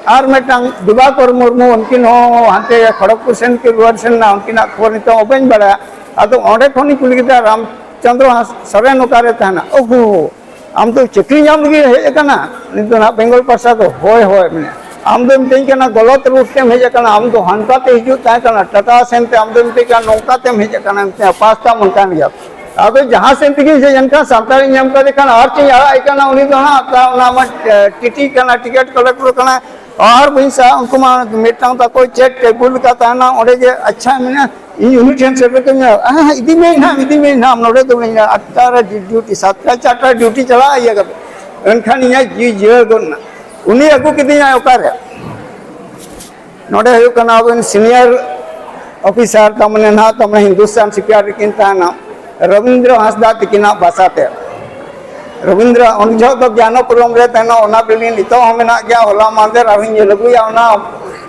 ᱟᱨ ᱢᱤᱫᱴᱟᱝ ᱫᱤᱵᱟᱠᱚᱨ ᱢᱩᱨᱢᱩ, ᱩᱱᱠᱤᱱ ᱦᱚᱸ ᱦᱟᱱᱛᱮ ᱠᱷᱚᱲᱚᱜᱽᱯᱩᱨ ᱥᱮᱱ ᱠᱤᱱ ᱨᱩᱣᱟᱹᱲ ᱥᱮᱱ ᱮᱱᱟ, ᱩᱱᱠᱤᱱᱟᱜ ᱠᱷᱚᱵᱚᱨ ᱱᱤᱛᱚᱜ ᱦᱚᱸ ᱵᱟᱹᱧ ᱵᱟᱲᱟᱭᱟ᱾ ᱟᱫᱚ ᱚᱸᱰᱮ ᱠᱷᱚᱱᱤᱧ ᱠᱩᱞᱤ ᱠᱮᱫᱟ, "ᱨᱟᱢᱪᱚᱸᱫᱽᱨᱚ ᱦᱟᱸᱥ-, ᱥᱚᱨᱮᱱ ᱚᱠᱟᱨᱮ ᱛᱟᱦᱮᱱᱟ?" "ᱳᱦᱳ, ᱟᱢ ᱫᱚ ᱪᱟᱹᱠᱨᱤ ᱧᱟᱢ ᱞᱟᱹᱜᱤᱫ ᱦᱮᱡ ᱟᱠᱟᱱᱟ?" ᱩᱱᱤ ᱫᱚ ᱱᱟᱦᱟᱜ ᱵᱮᱝᱜᱚᱞ ᱯᱟᱥᱴᱟ ᱫᱚ, "ᱦᱳᱭ, ᱦᱳᱭ", ᱢᱮᱱᱮ, "ᱟᱢ ᱫᱚᱢ ᱢᱤᱛᱟᱹᱧ ᱠᱟᱱᱟ ᱜᱚᱞᱚᱛ ᱨᱩᱴ ᱛᱮᱢ ᱦᱮᱡ ᱟᱠᱟᱱᱟ, ᱟᱢ ᱫᱚ ᱦᱟᱱᱠᱟ ᱛᱮ ᱦᱤᱡᱩᱜ ᱛᱟᱦᱮᱸ ᱠᱟᱱᱟ, ᱴᱟᱴᱟ ᱥᱮᱱ ᱛᱮ, ᱟᱢ ᱫᱚᱢ ᱢᱤᱛᱟᱹᱧ ᱠᱟᱱᱟ ᱱᱚᱝᱠᱟ ᱛᱮᱢ ᱦᱮᱡ ᱟᱠᱟᱱᱟ", ᱢᱮᱛᱟᱭᱟ, "ᱯᱟᱥ ᱛᱟᱢ ᱚᱱᱠᱟᱱ ᱜᱮᱭᱟ᱾ ᱟᱫᱚ ᱡᱟᱦᱟᱸ ᱥᱮᱱ ᱛᱮᱜᱮᱧ ᱦᱮᱡ ᱮᱱ ᱠᱷᱟᱱ ᱥᱟᱱᱛᱟᱲᱤᱧ ᱧᱟᱢ ᱠᱟᱫᱮ ᱠᱷᱟᱱ ᱟᱨ ᱪᱮᱫ ᱤᱧ ᱟᱲᱟᱜ ᱟᱭ ᱠᱟᱱᱟ, ᱩᱱᱤ ᱫᱚ ᱦᱟᱸᱜ ᱚᱱᱟ ᱢᱟ, ᱮ, ᱴᱤᱴᱤ ᱠᱟᱱᱟ, ᱴᱤᱠᱤᱴ ᱠᱟᱞᱮᱠᱴᱚᱨ ᱠᱟᱱᱟᱭ, ᱟᱨ ᱵᱟᱹᱧ ᱥᱟᱦᱟᱜᱼᱟ, ᱩᱱᱠᱩ ᱢᱟ ᱢᱤᱫᱴᱟᱝ ᱛᱟᱠᱚ ᱪᱮᱫ ᱴᱮᱵᱩᱞ ᱞᱮᱠᱟ ᱛᱟᱦᱮᱱᱟ, ᱚᱸᱰᱮ ᱜᱮ ᱟᱪᱪᱷᱟ ᱢᱮᱱᱟᱜᱼᱟ, ᱤᱧ ᱩᱱᱤ ᱴᱷᱮᱱ ᱥᱮᱴᱮᱨ ᱠᱟᱛᱮᱧ ᱢᱮᱱᱟ, "ᱦᱮᱸ, ᱦᱮᱸ, ᱤᱫᱤ ᱢᱮ ᱱᱟᱦᱟᱜ, ᱤᱫᱤ ᱢᱮ ᱱᱟᱦᱟᱜ", ᱱᱚᱰᱮ ᱫᱚ ᱵᱟᱹᱧ ᱧᱟᱢᱟ, ᱟᱴᱴᱟ ᱨᱮ ᱰᱤ-, ᱰᱤᱭᱩᱴᱤ, ᱥᱟᱛᱴᱟ ᱪᱟᱨᱴᱟ ᱰᱤᱭᱩᱴᱤ ᱪᱟᱞᱟᱜᱼᱟ ᱤᱭᱟᱹ ᱠᱟᱛᱮ, ᱮᱱᱠᱷᱟᱱ ᱤᱧᱟᱹᱜ ᱡᱤᱣᱤ ᱡᱤᱭᱟᱹᱲ ᱜᱚᱫ ᱮᱱᱟ᱾ ᱩᱱᱤ ᱟᱹᱜᱩ ᱠᱤᱫᱤᱧᱟᱭ ᱚᱠᱟᱨᱮ? ᱱᱚᱰᱮ ᱦᱩᱭᱩᱜ ᱠᱟᱱᱟ ᱟᱵᱚᱨᱮᱱ ᱥᱤᱱᱤᱭᱟᱨ ᱚᱯᱷᱤᱥᱟᱨ, ᱛᱟᱨ ᱢᱟᱱᱮ ᱱᱟᱦᱟᱜ, ᱛᱟᱨ ᱢᱟᱱᱮ ᱦᱤᱱᱫᱩᱥᱛᱟᱱ ᱥᱤᱯᱤᱭᱟᱨᱰ ᱨᱮᱠᱤᱱ ᱛᱟᱦᱮᱱᱟ, ᱨᱚᱵᱤᱱᱫᱨᱚ ᱦᱟᱸᱥᱫᱟ ᱛᱤᱠᱤᱱᱟᱜ ᱵᱟᱥᱟ ᱛᱮ᱾ ᱨᱚᱵᱤᱱᱫᱨᱚ ᱩᱱ ᱡᱚᱦᱚᱜ ᱫᱚ ᱜᱮᱭᱟᱱᱚᱯᱩᱨᱚᱢ ᱨᱮ ᱛᱟᱦᱮᱱᱟ, ᱚᱱᱟ ᱵᱤᱞᱰᱤᱝ ᱱᱤᱛᱚᱜ ᱦᱚᱸ ᱢᱮᱱᱟᱜ ᱜᱮᱭᱟ, ᱦᱚᱞᱟ ᱢᱟᱦᱫᱮᱨ ᱟᱨᱦᱚᱸᱧ ᱧᱮᱞ ᱟᱹᱜᱩᱭᱟ᱾ ᱚᱱᱟ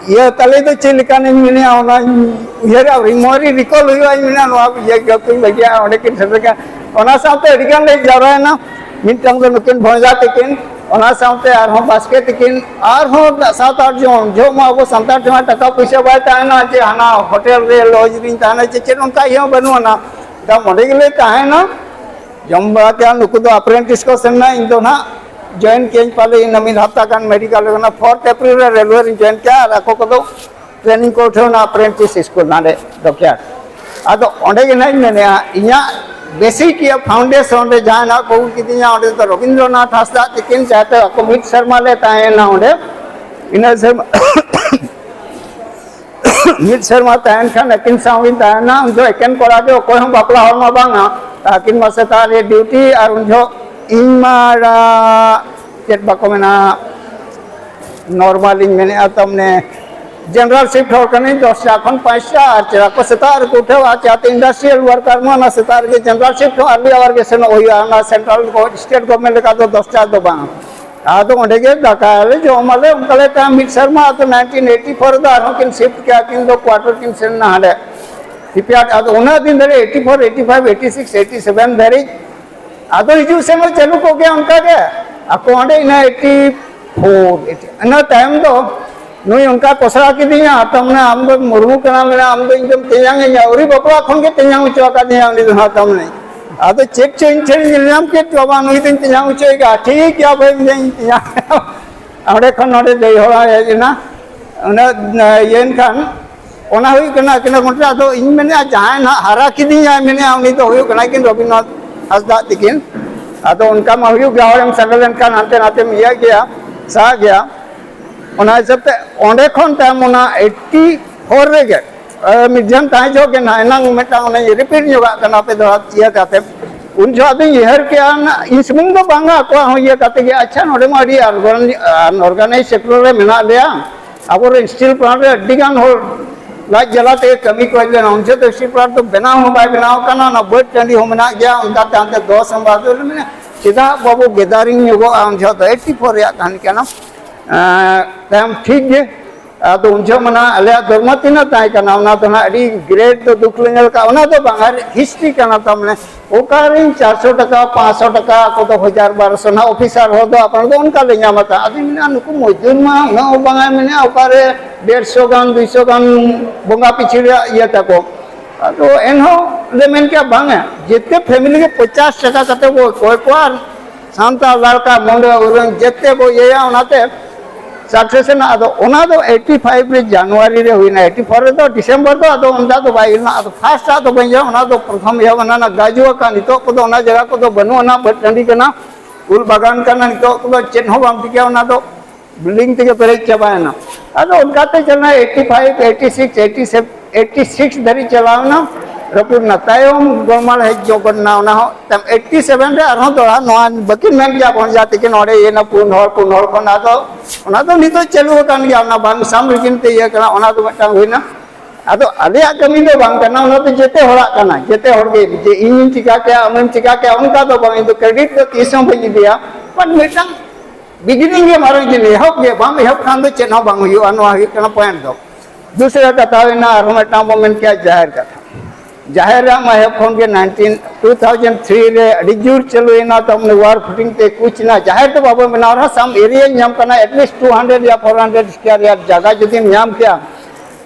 ᱤᱭᱟᱹ ᱛᱟᱞᱮ ᱫᱚ ᱪᱮᱫ ᱞᱮᱠᱟᱱᱤᱧ ᱢᱮᱱᱮᱜᱼᱟ, ᱚᱱᱟᱧ ᱩᱭᱦᱟᱹᱨᱟ, ᱢᱮᱢᱳᱨᱤ ᱨᱤᱠᱚᱞ ᱦᱩᱭᱩᱜᱼᱟ, ᱤᱧ ᱢᱮᱱᱟ ᱱᱚᱣᱟ ᱤᱭᱟᱹ ᱜᱟᱛᱮᱧ ᱵᱟᱹᱜᱤᱭᱟ, ᱚᱸᱰᱮ ᱠᱤᱱ ᱥᱮᱴᱮᱨ ᱠᱟᱱᱟ᱾ ᱚᱱᱟ ᱥᱟᱶᱛᱮ ᱟᱹᱰᱤ ᱜᱟᱱ ᱞᱮ ᱡᱟᱣᱨᱟᱭᱮᱱᱟ, ᱢᱤᱫᱴᱟᱝ ᱫᱚ ᱱᱩᱠᱤᱱ ᱵᱷᱚᱸᱡᱟ ᱛᱤᱠᱤᱱ, ᱚᱱᱟ ᱥᱟᱶᱛᱮ ᱟᱨᱦᱚᱸ ᱵᱟᱥᱠᱮ ᱛᱤᱠᱤᱱ, ᱟᱨᱦᱚᱸ ᱥᱟᱛ ᱟᱴ ᱡᱚᱱ᱾ ᱡᱚᱦᱚᱜ ᱢᱟ ᱟᱵᱚ ᱥᱟᱱᱛᱟᱲ ᱴᱷᱮᱱ ᱢᱟ ᱴᱟᱠᱟ ᱯᱩᱭᱥᱟᱹ ᱵᱟᱭ ᱛᱟᱦᱮᱱᱟ ᱡᱮ ᱦᱟᱱᱟ ᱦᱳᱴᱮᱞ ᱨᱮ ᱞᱚᱡᱽ ᱨᱤᱧ ᱛᱟᱦᱮᱱᱟ, ᱪᱮᱫ ᱪᱮᱫ ᱚᱱᱠᱟ ᱤᱭᱟᱹ ᱦᱚᱸ ᱵᱟᱹᱱᱩᱜ ᱟᱱᱟ᱾ ᱛᱟᱢ ᱚᱸᱰᱮ ᱜᱮᱞᱮ ᱛᱟᱦᱮᱱᱟ᱾ ᱡᱚᱢ ᱵᱟᱲᱟ ᱠᱮᱜᱼᱟ, ᱱᱩᱠᱩ ᱫᱚ ᱟᱯᱨᱮᱱᱴᱤᱥ ᱠᱚ ᱥᱮᱱ ᱮᱱᱟ, ᱤᱧ ᱫᱚ ᱱᱟᱦᱟᱜ ᱡᱚᱭᱮᱱ ᱠᱮᱜᱼᱟᱹᱧ ᱯᱟᱞᱮ ᱤᱱᱟᱹ ᱢᱤᱫ ᱦᱟᱯᱛᱟ ᱜᱟᱱ ᱢᱮᱰᱤᱠᱮᱞ ᱨᱮ ᱠᱟᱱᱟ, ᱯᱷᱳᱨᱛᱷ ᱮᱯᱨᱤᱞ ᱨᱮ ᱨᱮᱞᱣᱮ ᱨᱤᱧ ᱡᱚᱭᱮᱱ ᱠᱮᱜᱼᱟ, ᱟᱨ ᱟᱠᱚ ᱠᱚᱫᱚ ᱴᱨᱮᱱᱤᱝ ᱠᱚ ᱩᱴᱷᱟᱹᱣ ᱮᱱᱟ ᱟᱯᱨᱮᱱᱴᱤᱥ ᱥᱠᱩᱞ ᱱᱟᱰᱮ ᱰᱚᱠᱭᱟᱨᱰ᱾ ᱟᱫᱚ ᱚᱸᱰᱮ ᱜᱮ ᱱᱟᱦᱟᱜ ᱤᱧ ᱢᱮᱱᱮᱜᱼᱟ, ᱤᱧᱟᱹᱜ ᱵᱮᱥᱤᱠ ᱤᱭᱟᱹ ᱯᱷᱟᱣᱩᱱᱰᱮᱥᱚᱱ ᱨᱮ ᱡᱟᱦᱟᱸ ᱱᱟᱦᱟᱜ ᱠᱚ ᱟᱹᱜᱩ ᱠᱤᱫᱤᱧᱟ, ᱚᱸᱰᱮ ᱫᱚ ᱨᱚᱵᱤᱱᱫᱨᱚᱱᱟᱛᱷ ᱦᱟᱸᱥᱫᱟ ᱛᱤᱠᱤᱱ, ᱡᱟᱦᱟᱸᱭ ᱫᱚ ᱟᱠᱚ ᱢᱤᱫ ᱥᱮᱨᱢᱟ ᱞᱮ ᱛᱟᱦᱮᱸᱭᱮᱱᱟ ᱚᱸᱰᱮ᱾ ᱤᱱᱟᱹ ᱥᱮᱨᱢᱟ ᱢᱤᱫ ᱥᱮᱨᱢᱟ ᱛᱟᱦᱮᱱ ᱠᱷᱟᱱ ᱟᱹᱠᱤᱱ ᱥᱟᱶ ᱜᱤᱧ ᱛᱟᱦᱮᱱᱟ᱾ ᱩᱱ ᱫᱚ ᱮᱠᱮᱱ ᱠᱚᱲᱟ ᱜᱮ, ᱚᱠᱚᱭ ᱦᱚᱸ ᱵᱟᱯᱞᱟ ᱦᱚᱲ ᱢᱟ ᱵᱟᱝᱟ᱾ ᱟᱹᱠᱤᱱ ᱢᱟ ᱥᱮᱛᱟᱜ ᱨᱮ ᱰᱤᱭᱩᱴᱤ, ᱟᱨ ᱩᱱ ᱡᱚᱦᱚᱜ ᱤᱧ ᱢᱟ ᱪᱮᱫ ᱵᱟᱠᱚ ᱢᱮᱱᱟ, ᱱᱚᱨᱢᱟᱞ ᱤᱧ ᱢᱮᱱᱮᱫᱼᱟ, ᱛᱟᱨ ᱢᱟᱱᱮ ᱡᱮᱱᱟᱨᱟᱞ ᱥᱤᱯᱴ ᱦᱚᱲ ᱠᱟᱹᱱᱟᱹᱧ, ᱫᱚᱥᱴᱟ ᱠᱷᱚᱱ ᱯᱟᱸᱪᱴᱟ, ᱟᱨ ᱪᱮᱫ ᱠᱚ ᱥᱮᱛᱟᱜ ᱨᱮᱠᱚ ᱩᱴᱷᱟᱹᱣᱟ, ᱪᱮᱫᱟᱜ ᱤᱱᱰᱟᱥᱴᱨᱤᱭᱟᱞ ᱣᱟᱨᱠᱟᱨ ᱢᱟ ᱚᱱᱟ ᱥᱮᱛᱟᱜ ᱨᱮᱜᱮ ᱡᱮᱱᱟᱨᱟᱞ ᱥᱤᱯᱴ ᱦᱚᱸ ᱟᱨᱞᱤ ᱟᱣᱟᱨ ᱜᱮ ᱥᱮᱱᱚᱜ ᱦᱩᱭᱩᱜᱼᱟ, ᱚᱱᱟ ᱥᱮᱱᱴᱨᱟᱞ ᱥᱴᱮᱴ ᱜᱚᱵᱷᱢᱮᱱᱴ ᱞᱮᱠᱟ ᱫᱚ ᱫᱚᱥᱴᱟ ᱫᱚ ᱵᱟᱝ᱾ ᱟᱫᱚ ᱚᱸᱰᱮ ᱜᱮ ᱫᱟᱠᱟ ᱞᱮ ᱡᱚᱢ ᱟᱞᱮ, ᱚᱱᱠᱟ ᱞᱮ ᱛᱟᱦᱮᱸ ᱢᱤᱫ ᱥᱮᱨᱢᱟ᱾ ᱟᱫᱚ ᱱᱟᱭᱤᱱᱴᱤᱱ ᱮᱭᱤᱴᱤ ᱯᱷᱳᱨ ᱨᱮᱫᱚ ᱟᱨᱦᱚᱸ ᱠᱤᱱ ᱥᱤᱯᱴ ᱠᱮᱜᱼᱟ, ᱠᱤᱱ ᱫᱚ ᱠᱣᱟᱴᱟᱨ ᱠᱤᱱ ᱥᱮᱱ ᱮᱱᱟ ᱦᱟᱸᱰᱮ ᱥᱤᱯᱤᱭᱟᱨᱰ᱾ ᱟᱫᱚ ᱚᱱᱟ ᱫᱤᱱ ᱫᱷᱟᱹᱨᱤᱡ eighty four, eighty five, eighty six, eighty seven ᱫᱷᱟᱹᱨᱤᱡ ᱟᱫᱚ ᱦᱤᱡᱩᱜ ᱥᱮᱱᱚᱜ ᱪᱟᱹᱞᱩ ᱠᱚᱜ ᱜᱮᱭᱟ ᱚᱱᱠᱟ ᱜᱮ᱾ ᱟᱠᱚ ᱚᱸᱰᱮ ᱤᱱᱟᱹ ᱮᱭᱤᱴᱤ ᱯᱷᱳᱨ, ᱤᱱᱟᱹ ᱛᱟᱭᱚᱢ ᱫᱚ ᱱᱩᱭ ᱚᱱᱠᱟ ᱠᱚᱥᱲᱟ ᱠᱤᱫᱤᱧᱟ, ᱛᱟᱨ ᱢᱟᱱᱮ ᱟᱢ ᱫᱚ ᱢᱩᱨᱢᱩ ᱠᱟᱱᱟᱢ, ᱢᱮᱱᱟ ᱟᱢ ᱫᱚ ᱤᱧ ᱫᱚᱢ ᱛᱮᱧᱟᱝ ᱤᱧᱟ᱾ ᱟᱹᱣᱨᱤ ᱵᱟᱯᱞᱟ ᱠᱷᱚᱱ ᱜᱮ ᱛᱮᱧᱟᱝ ᱦᱚᱪᱚ ᱟᱠᱟᱫᱤᱧᱟ ᱩᱱᱤ ᱫᱚ ᱦᱟᱸᱜ, ᱛᱟᱨ ᱢᱟᱱᱮ᱾ ᱟᱫᱚ ᱪᱮᱫ ᱪᱚ ᱤᱧ ᱴᱷᱮᱱ ᱧᱮᱞ ᱧᱟᱢ ᱠᱮᱫ, ᱵᱟᱵᱟ ᱱᱩᱭ ᱫᱚᱧ ᱛᱮᱧᱟᱝ ᱦᱚᱪᱚᱭᱮ ᱜᱮᱭᱟ, ᱴᱷᱤᱠ ᱜᱮᱭᱟ ᱵᱷᱟᱹᱭ, ᱢᱮᱱᱫᱟᱹᱧ ᱛᱮᱧᱟᱝ᱾ ᱚᱸᱰᱮ ᱠᱷᱚᱱ ᱱᱚᱰᱮ ᱫᱟᱹᱭ ᱦᱚᱲ ᱦᱮᱡ ᱮᱱᱟ, ᱩᱱᱟᱹᱜ ᱤᱭᱟᱹᱭᱮᱱ ᱠᱷᱟᱱ ᱚᱱᱟ ᱦᱩᱭᱩᱜ ᱠᱟᱱᱟ ᱟᱹᱠᱤᱱᱟᱜ ᱢᱚᱱᱮ ᱨᱮ᱾ ᱟᱫᱚ ᱤᱧ ᱢᱮᱱᱮᱫᱼᱟ, ᱡᱟᱦᱟᱸᱭ ᱱᱟᱦᱟᱜ ᱦᱟᱨᱟ ᱠᱤᱫᱤᱧᱟᱭ, ᱢᱮᱱᱮᱫᱼᱟ, ᱩᱱᱤ ᱫᱚ ᱦᱩᱭᱩᱜ ᱠᱟᱱᱟ ᱠᱤᱱ ᱨᱚᱵᱤᱱᱫᱨᱚᱱᱟᱛᱷ ᱦᱟᱸᱥᱫᱟ ᱛᱤᱠᱤᱱ᱾ ᱟᱫᱚ ᱚᱱᱠᱟ ᱢᱟ ᱦᱩᱭᱩᱜ ᱜᱮᱭᱟ, ᱦᱚᱲᱮᱢ ᱥᱮᱸᱜᱮᱞ ᱞᱮᱱᱠᱷᱟᱱ ᱦᱟᱱᱛᱮ ᱱᱟᱛᱮᱢ ᱤᱭᱟᱹᱜ ᱜᱮᱭᱟ, ᱥᱟᱦᱟᱜ ᱜᱮᱭᱟ᱾ ᱚᱱᱟ ᱦᱤᱥᱟᱹᱵ ᱛᱮ ᱚᱸᱰᱮ ᱠᱷᱚᱱ ᱛᱟᱭᱚᱢ ᱚᱱᱟ ᱮᱭᱤᱴᱤ ᱯᱷᱳᱨ ᱨᱮᱜᱮ, ᱮ, ᱢᱤᱫ ᱫᱷᱟᱣ ᱛᱟᱦᱮᱸ ᱡᱚᱦᱚᱜ ᱜᱮ ᱱᱟᱦᱟᱜ, ᱮᱱᱟᱝ ᱢᱤᱫᱴᱟᱝ ᱚᱱᱮ ᱨᱤᱯᱤᱴ ᱧᱚᱜᱟᱜ ᱠᱟᱱᱟ, ᱟᱯᱮ ᱫᱚ ᱤᱭᱟᱹ ᱠᱟᱛᱮ, ᱩᱱ ᱡᱚᱦᱚᱜ ᱫᱚᱧ ᱩᱭᱦᱟᱹᱨ ᱠᱮᱜᱼᱟ, ᱤᱧ ᱥᱩᱢᱩᱝ ᱫᱚ ᱵᱟᱝᱟ, ᱟᱠᱚᱣᱟᱜ ᱦᱚᱸ ᱤᱭᱟᱹ ᱠᱟᱛᱮ ᱜᱮ, ᱟᱪᱪᱷᱟ, ᱱᱚᱰᱮ ᱢᱟ ᱟᱹᱰᱤ unorganized sector ᱨᱮ ᱢᱮᱱᱟᱜ ᱞᱮᱭᱟ, ᱟᱵᱚᱨᱮᱱ steel plant ᱨᱮ ᱟᱹᱰᱤ ᱜᱟᱱ ᱦᱚᱲ ᱞᱟᱡ ᱡᱟᱞᱟ ᱛᱮᱜᱮ ᱠᱟᱹᱢᱤ ᱠᱚ ᱦᱮᱡ ᱞᱮᱱᱟ᱾ ᱩᱱ ᱡᱚᱦᱚᱜ ᱫᱚ steel plant ᱫᱚ ᱵᱮᱱᱟᱣ ᱦᱚᱸ ᱵᱟᱭ ᱵᱮᱱᱟᱣ ᱠᱟᱱᱟ, ᱚᱱᱟ ᱵᱟᱹᱫᱽ ᱴᱟᱺᱰᱤ ᱦᱚᱸ ᱢᱮᱱᱟᱜ ᱜᱮᱭᱟ᱾ ᱚᱱᱠᱟᱛᱮ ᱦᱟᱱᱛᱮ ᱫᱚᱥ ᱦᱚᱸ ᱵᱟᱫ ᱢᱮᱱᱟ, ᱪᱮᱫᱟᱜ ᱵᱟᱵᱚ gathering ᱧᱚᱜᱚᱜᱼᱟ? ᱩᱱ ᱡᱚᱦᱚᱜ ᱫᱚ eighty four ᱨᱮᱭᱟᱜ ᱠᱟᱹᱦᱱᱤ ᱠᱟᱱᱟ᱾ ᱮᱸ, ᱛᱟᱭᱚᱢ ᱴᱷᱤᱠ ᱜᱮ, ᱟᱫᱚ ᱩᱱ ᱡᱚᱦᱚᱜ ᱢᱟ ᱱᱟᱦᱟᱜ ᱟᱞᱮᱭᱟᱜ ᱫᱚᱨᱢᱟ ᱛᱤᱱᱟᱹᱜ ᱛᱟᱦᱮᱸ ᱠᱟᱱᱟ, ᱚᱱᱟ ᱫᱚ ᱱᱟᱦᱟᱜ ᱟᱹᱰᱤ great ᱫᱚ ᱫᱩᱠ ᱞᱮ ᱧᱮᱞ ᱠᱟᱜᱼᱟ, ᱚᱱᱟ ᱫᱚ ᱵᱟᱝ, ᱟᱨ history ᱠᱟᱱᱟ, ᱛᱟᱨ ᱢᱟᱱᱮ ᱚᱠᱟᱨᱮ ᱪᱟᱨᱥᱚ ᱴᱟᱠᱟ, ᱯᱟᱸᱪᱥᱚ ᱴᱟᱠᱟ, ᱚᱠᱚᱭ ᱫᱚ ᱦᱟᱡᱟᱨ ᱵᱟᱨᱚᱥᱚ ᱱᱟᱦᱟᱜ officer ᱦᱚᱲ ᱫᱚ ᱟᱯᱱᱟᱨ ᱫᱚ ᱚᱱᱠᱟ ᱞᱮ ᱧᱟᱢᱟ᱾ ᱛᱟ ᱟᱫᱚᱧ ᱢᱮᱱᱟ, ᱱᱩᱠᱩ ᱢᱚᱡᱫᱩᱨ ᱢᱟ ᱩᱱᱟᱹᱜ ᱦᱚᱸ ᱵᱟᱝᱟ, ᱢᱮᱱᱟ ᱚᱠᱟᱨᱮ ᱰᱮᱲᱥᱚ ᱜᱟᱱ, ᱫᱩᱭᱥᱚ ᱜᱟᱱ ᱵᱚᱸᱜᱟ ᱯᱤᱪᱷᱤ ᱨᱮᱭᱟᱜ ᱤᱭᱟᱹ ᱛᱟᱠᱚ᱾ ᱟᱫᱚ ᱮᱱᱦᱚᱸ ᱞᱮ ᱢᱮᱱ ᱠᱮᱜᱼᱟ, ᱵᱟᱝᱟ, ᱡᱮᱛᱮ family ᱜᱮ ᱯᱚᱧᱪᱟᱥ ᱴᱟᱠᱟ ᱠᱟᱛᱮ ᱵᱚ ᱠᱚᱭ ᱠᱚᱣᱟ, ᱟᱨ ᱥᱟᱱᱛᱟᱲ ᱞᱟᱲᱠᱟ, ᱢᱩᱸᱰᱟᱹ, ᱩᱨᱟᱹᱝ ᱡᱮᱛᱮ ᱵᱚ ᱤᱭᱟᱹᱭᱟ, ᱚᱱᱟᱛᱮ success ᱮᱱᱟ᱾ ᱟᱫᱚ ᱚᱱᱟ ᱫᱚ eighty five ᱨᱮ January ᱨᱮ ᱦᱩᱭᱱᱟ, eighty four ᱨᱮᱫᱚ December ᱫᱚ ᱟᱫᱚ ᱚᱱᱟ ᱫᱚ ᱵᱟᱭ ᱦᱩᱭ ᱞᱮᱱᱟ᱾ ᱟᱫᱚ first ᱟᱜ ᱫᱚ ᱵᱟᱹᱧ ᱞᱟᱹᱭᱟ, ᱚᱱᱟ ᱫᱚ ᱯᱨᱚᱛᱷᱚᱢ ᱮᱦᱚᱵ ᱮᱱᱟ, ᱚᱱᱟ ᱜᱟᱡᱩ ᱟᱠᱟᱱ, ᱱᱤᱛᱚᱜ ᱠᱚᱫᱚ ᱚᱱᱟ ᱡᱟᱭᱜᱟ ᱠᱚᱫᱚ ᱵᱟᱹᱱᱩᱜ ᱟᱱᱟ, ᱵᱟᱹᱫᱽ ᱴᱟᱺᱰᱤ ᱠᱟᱱᱟ, ᱩᱞ ᱵᱟᱜᱟᱱ ᱠᱟᱱᱟ, ᱱᱤᱛᱚᱜ ᱠᱚᱫᱚ ᱪᱮᱫ ᱦᱚᱸ ᱵᱟᱢ ᱴᱷᱤᱠᱟᱹᱭᱟ, ᱚᱱᱟ ᱫᱚ building ᱛᱮᱜᱮ ᱯᱮᱨᱮᱡ ᱪᱟᱵᱟᱭᱮᱱᱟ᱾ ᱟᱫᱚ ᱚᱱᱠᱟᱛᱮ ᱪᱟᱞᱟᱣ ᱮᱱᱟ eighty five, eighty six, eighty seven, eighty six ᱫᱷᱟᱹᱨᱤᱡ ᱪᱟᱞᱟᱣ ᱮᱱᱟ, ᱨᱟᱹᱯᱩᱫ ᱮᱱᱟ᱾ ᱛᱟᱭᱚᱢ ᱜᱚᱲᱢᱟᱞ ᱦᱮᱡ ᱧᱚᱜ ᱮᱱᱟ, ᱚᱱᱟ ᱦᱚᱸ ᱛᱟᱭᱚᱢ eighty seven ᱨᱮ ᱟᱨᱦᱚᱸ ᱫᱚᱦᱲᱟ ᱱᱚᱣᱟ ᱵᱟᱹᱠᱤᱱ ᱢᱮᱱ ᱜᱮᱭᱟ, ᱵᱚᱱ ᱡᱟᱦᱟᱸ ᱛᱤᱠᱤᱱ ᱱᱚᱰᱮ ᱤᱭᱟᱹᱭᱮᱱᱟ, ᱯᱩᱱ ᱦᱚᱲ, ᱯᱩᱱ ᱦᱚᱲ ᱠᱷᱚᱱ ᱟᱫᱚ ᱚᱱᱟ ᱫᱚ ᱱᱤᱛᱚᱜ ᱪᱟᱹᱞᱩ ᱟᱠᱟᱱ ᱜᱮᱭᱟ, ᱚᱱᱟ ᱵᱟᱝ ᱥᱟᱢ ᱨᱤᱜᱤᱱ ᱛᱮ ᱤᱭᱟᱹ ᱠᱟᱱᱟ, ᱚᱱᱟ ᱫᱚ ᱢᱤᱫᱴᱟᱝ ᱦᱩᱭᱱᱟ᱾ ᱟᱫᱚ ᱟᱞᱮᱭᱟᱜ ᱠᱟᱹᱢᱤ ᱫᱚ ᱵᱟᱝ ᱠᱟᱱᱟ, ᱚᱱᱟ ᱫᱚ ᱡᱮᱛᱮ ᱦᱚᱲᱟᱜ ᱠᱟᱱᱟ, ᱡᱮᱛᱮ ᱦᱚᱲ ᱜᱮ, ᱡᱮ ᱤᱧᱤᱧ ᱪᱤᱠᱟ ᱠᱮᱭᱟ, ᱟᱢᱮᱢ ᱪᱤᱠᱟ ᱠᱮᱭᱟ, ᱚᱱᱠᱟ ᱫᱚ ᱵᱟᱝ, ᱤᱧ ᱫᱚ credit ᱫᱚ ᱛᱤᱥ ᱦᱚᱸ ᱵᱟᱹᱧ ᱤᱫᱤᱭᱟ᱾ But ᱢᱤᱫᱴᱟᱝ beginning ᱜᱮ ᱢᱟᱨᱟᱝ ᱡᱤᱱᱤᱥ, ᱮᱦᱚᱵ ᱜᱮ ᱵᱟᱢ ᱮᱦᱚᱵ ᱠᱷᱟᱱ ᱫᱚ ᱪᱮᱫ ᱦᱚᱸ ᱵᱟᱝ ᱦᱩᱭᱩᱜᱼᱟ, ᱱᱚᱣᱟ ᱦᱩᱭᱩᱜ ᱠᱟᱱᱟ point ᱫᱚ᱾ ᱫᱩᱥᱨᱟ ᱠᱟᱛᱷᱟ ᱦᱩᱭᱱᱟ, ᱟᱨᱦᱚᱸ ᱢᱤᱫᱴᱟᱝ ᱵᱚᱱ ᱢᱮᱱ ᱠᱮᱭᱟ ᱡᱟᱦᱮᱨ ᱠᱟᱛᱷᱟ᱾ ᱡᱟᱦᱮᱨ ᱨᱮᱭᱟᱜ ᱢᱟ ᱮᱦᱚᱵ ᱠᱷᱚᱱ ᱜᱮ nineteen, two thousand three ᱨᱮ ᱟᱹᱰᱤ ᱡᱳᱨ ᱪᱟᱹᱞᱩᱭᱮᱱᱟ, ᱛᱟᱨ ᱢᱟᱱᱮ war footing ᱛᱮ ᱠᱩᱪ ᱮᱱᱟ, ᱡᱟᱦᱮᱨ ᱫᱚ ᱵᱟᱵᱚᱱ ᱵᱮᱱᱟᱣ ᱨᱮᱦᱚᱸ some area ᱧᱟᱢ ᱠᱟᱱᱟ, at least two hundred ᱭᱟ four hundred square yard ᱡᱟᱭᱜᱟ ᱡᱩᱫᱤᱢ ᱧᱟᱢ ᱠᱮᱭᱟ,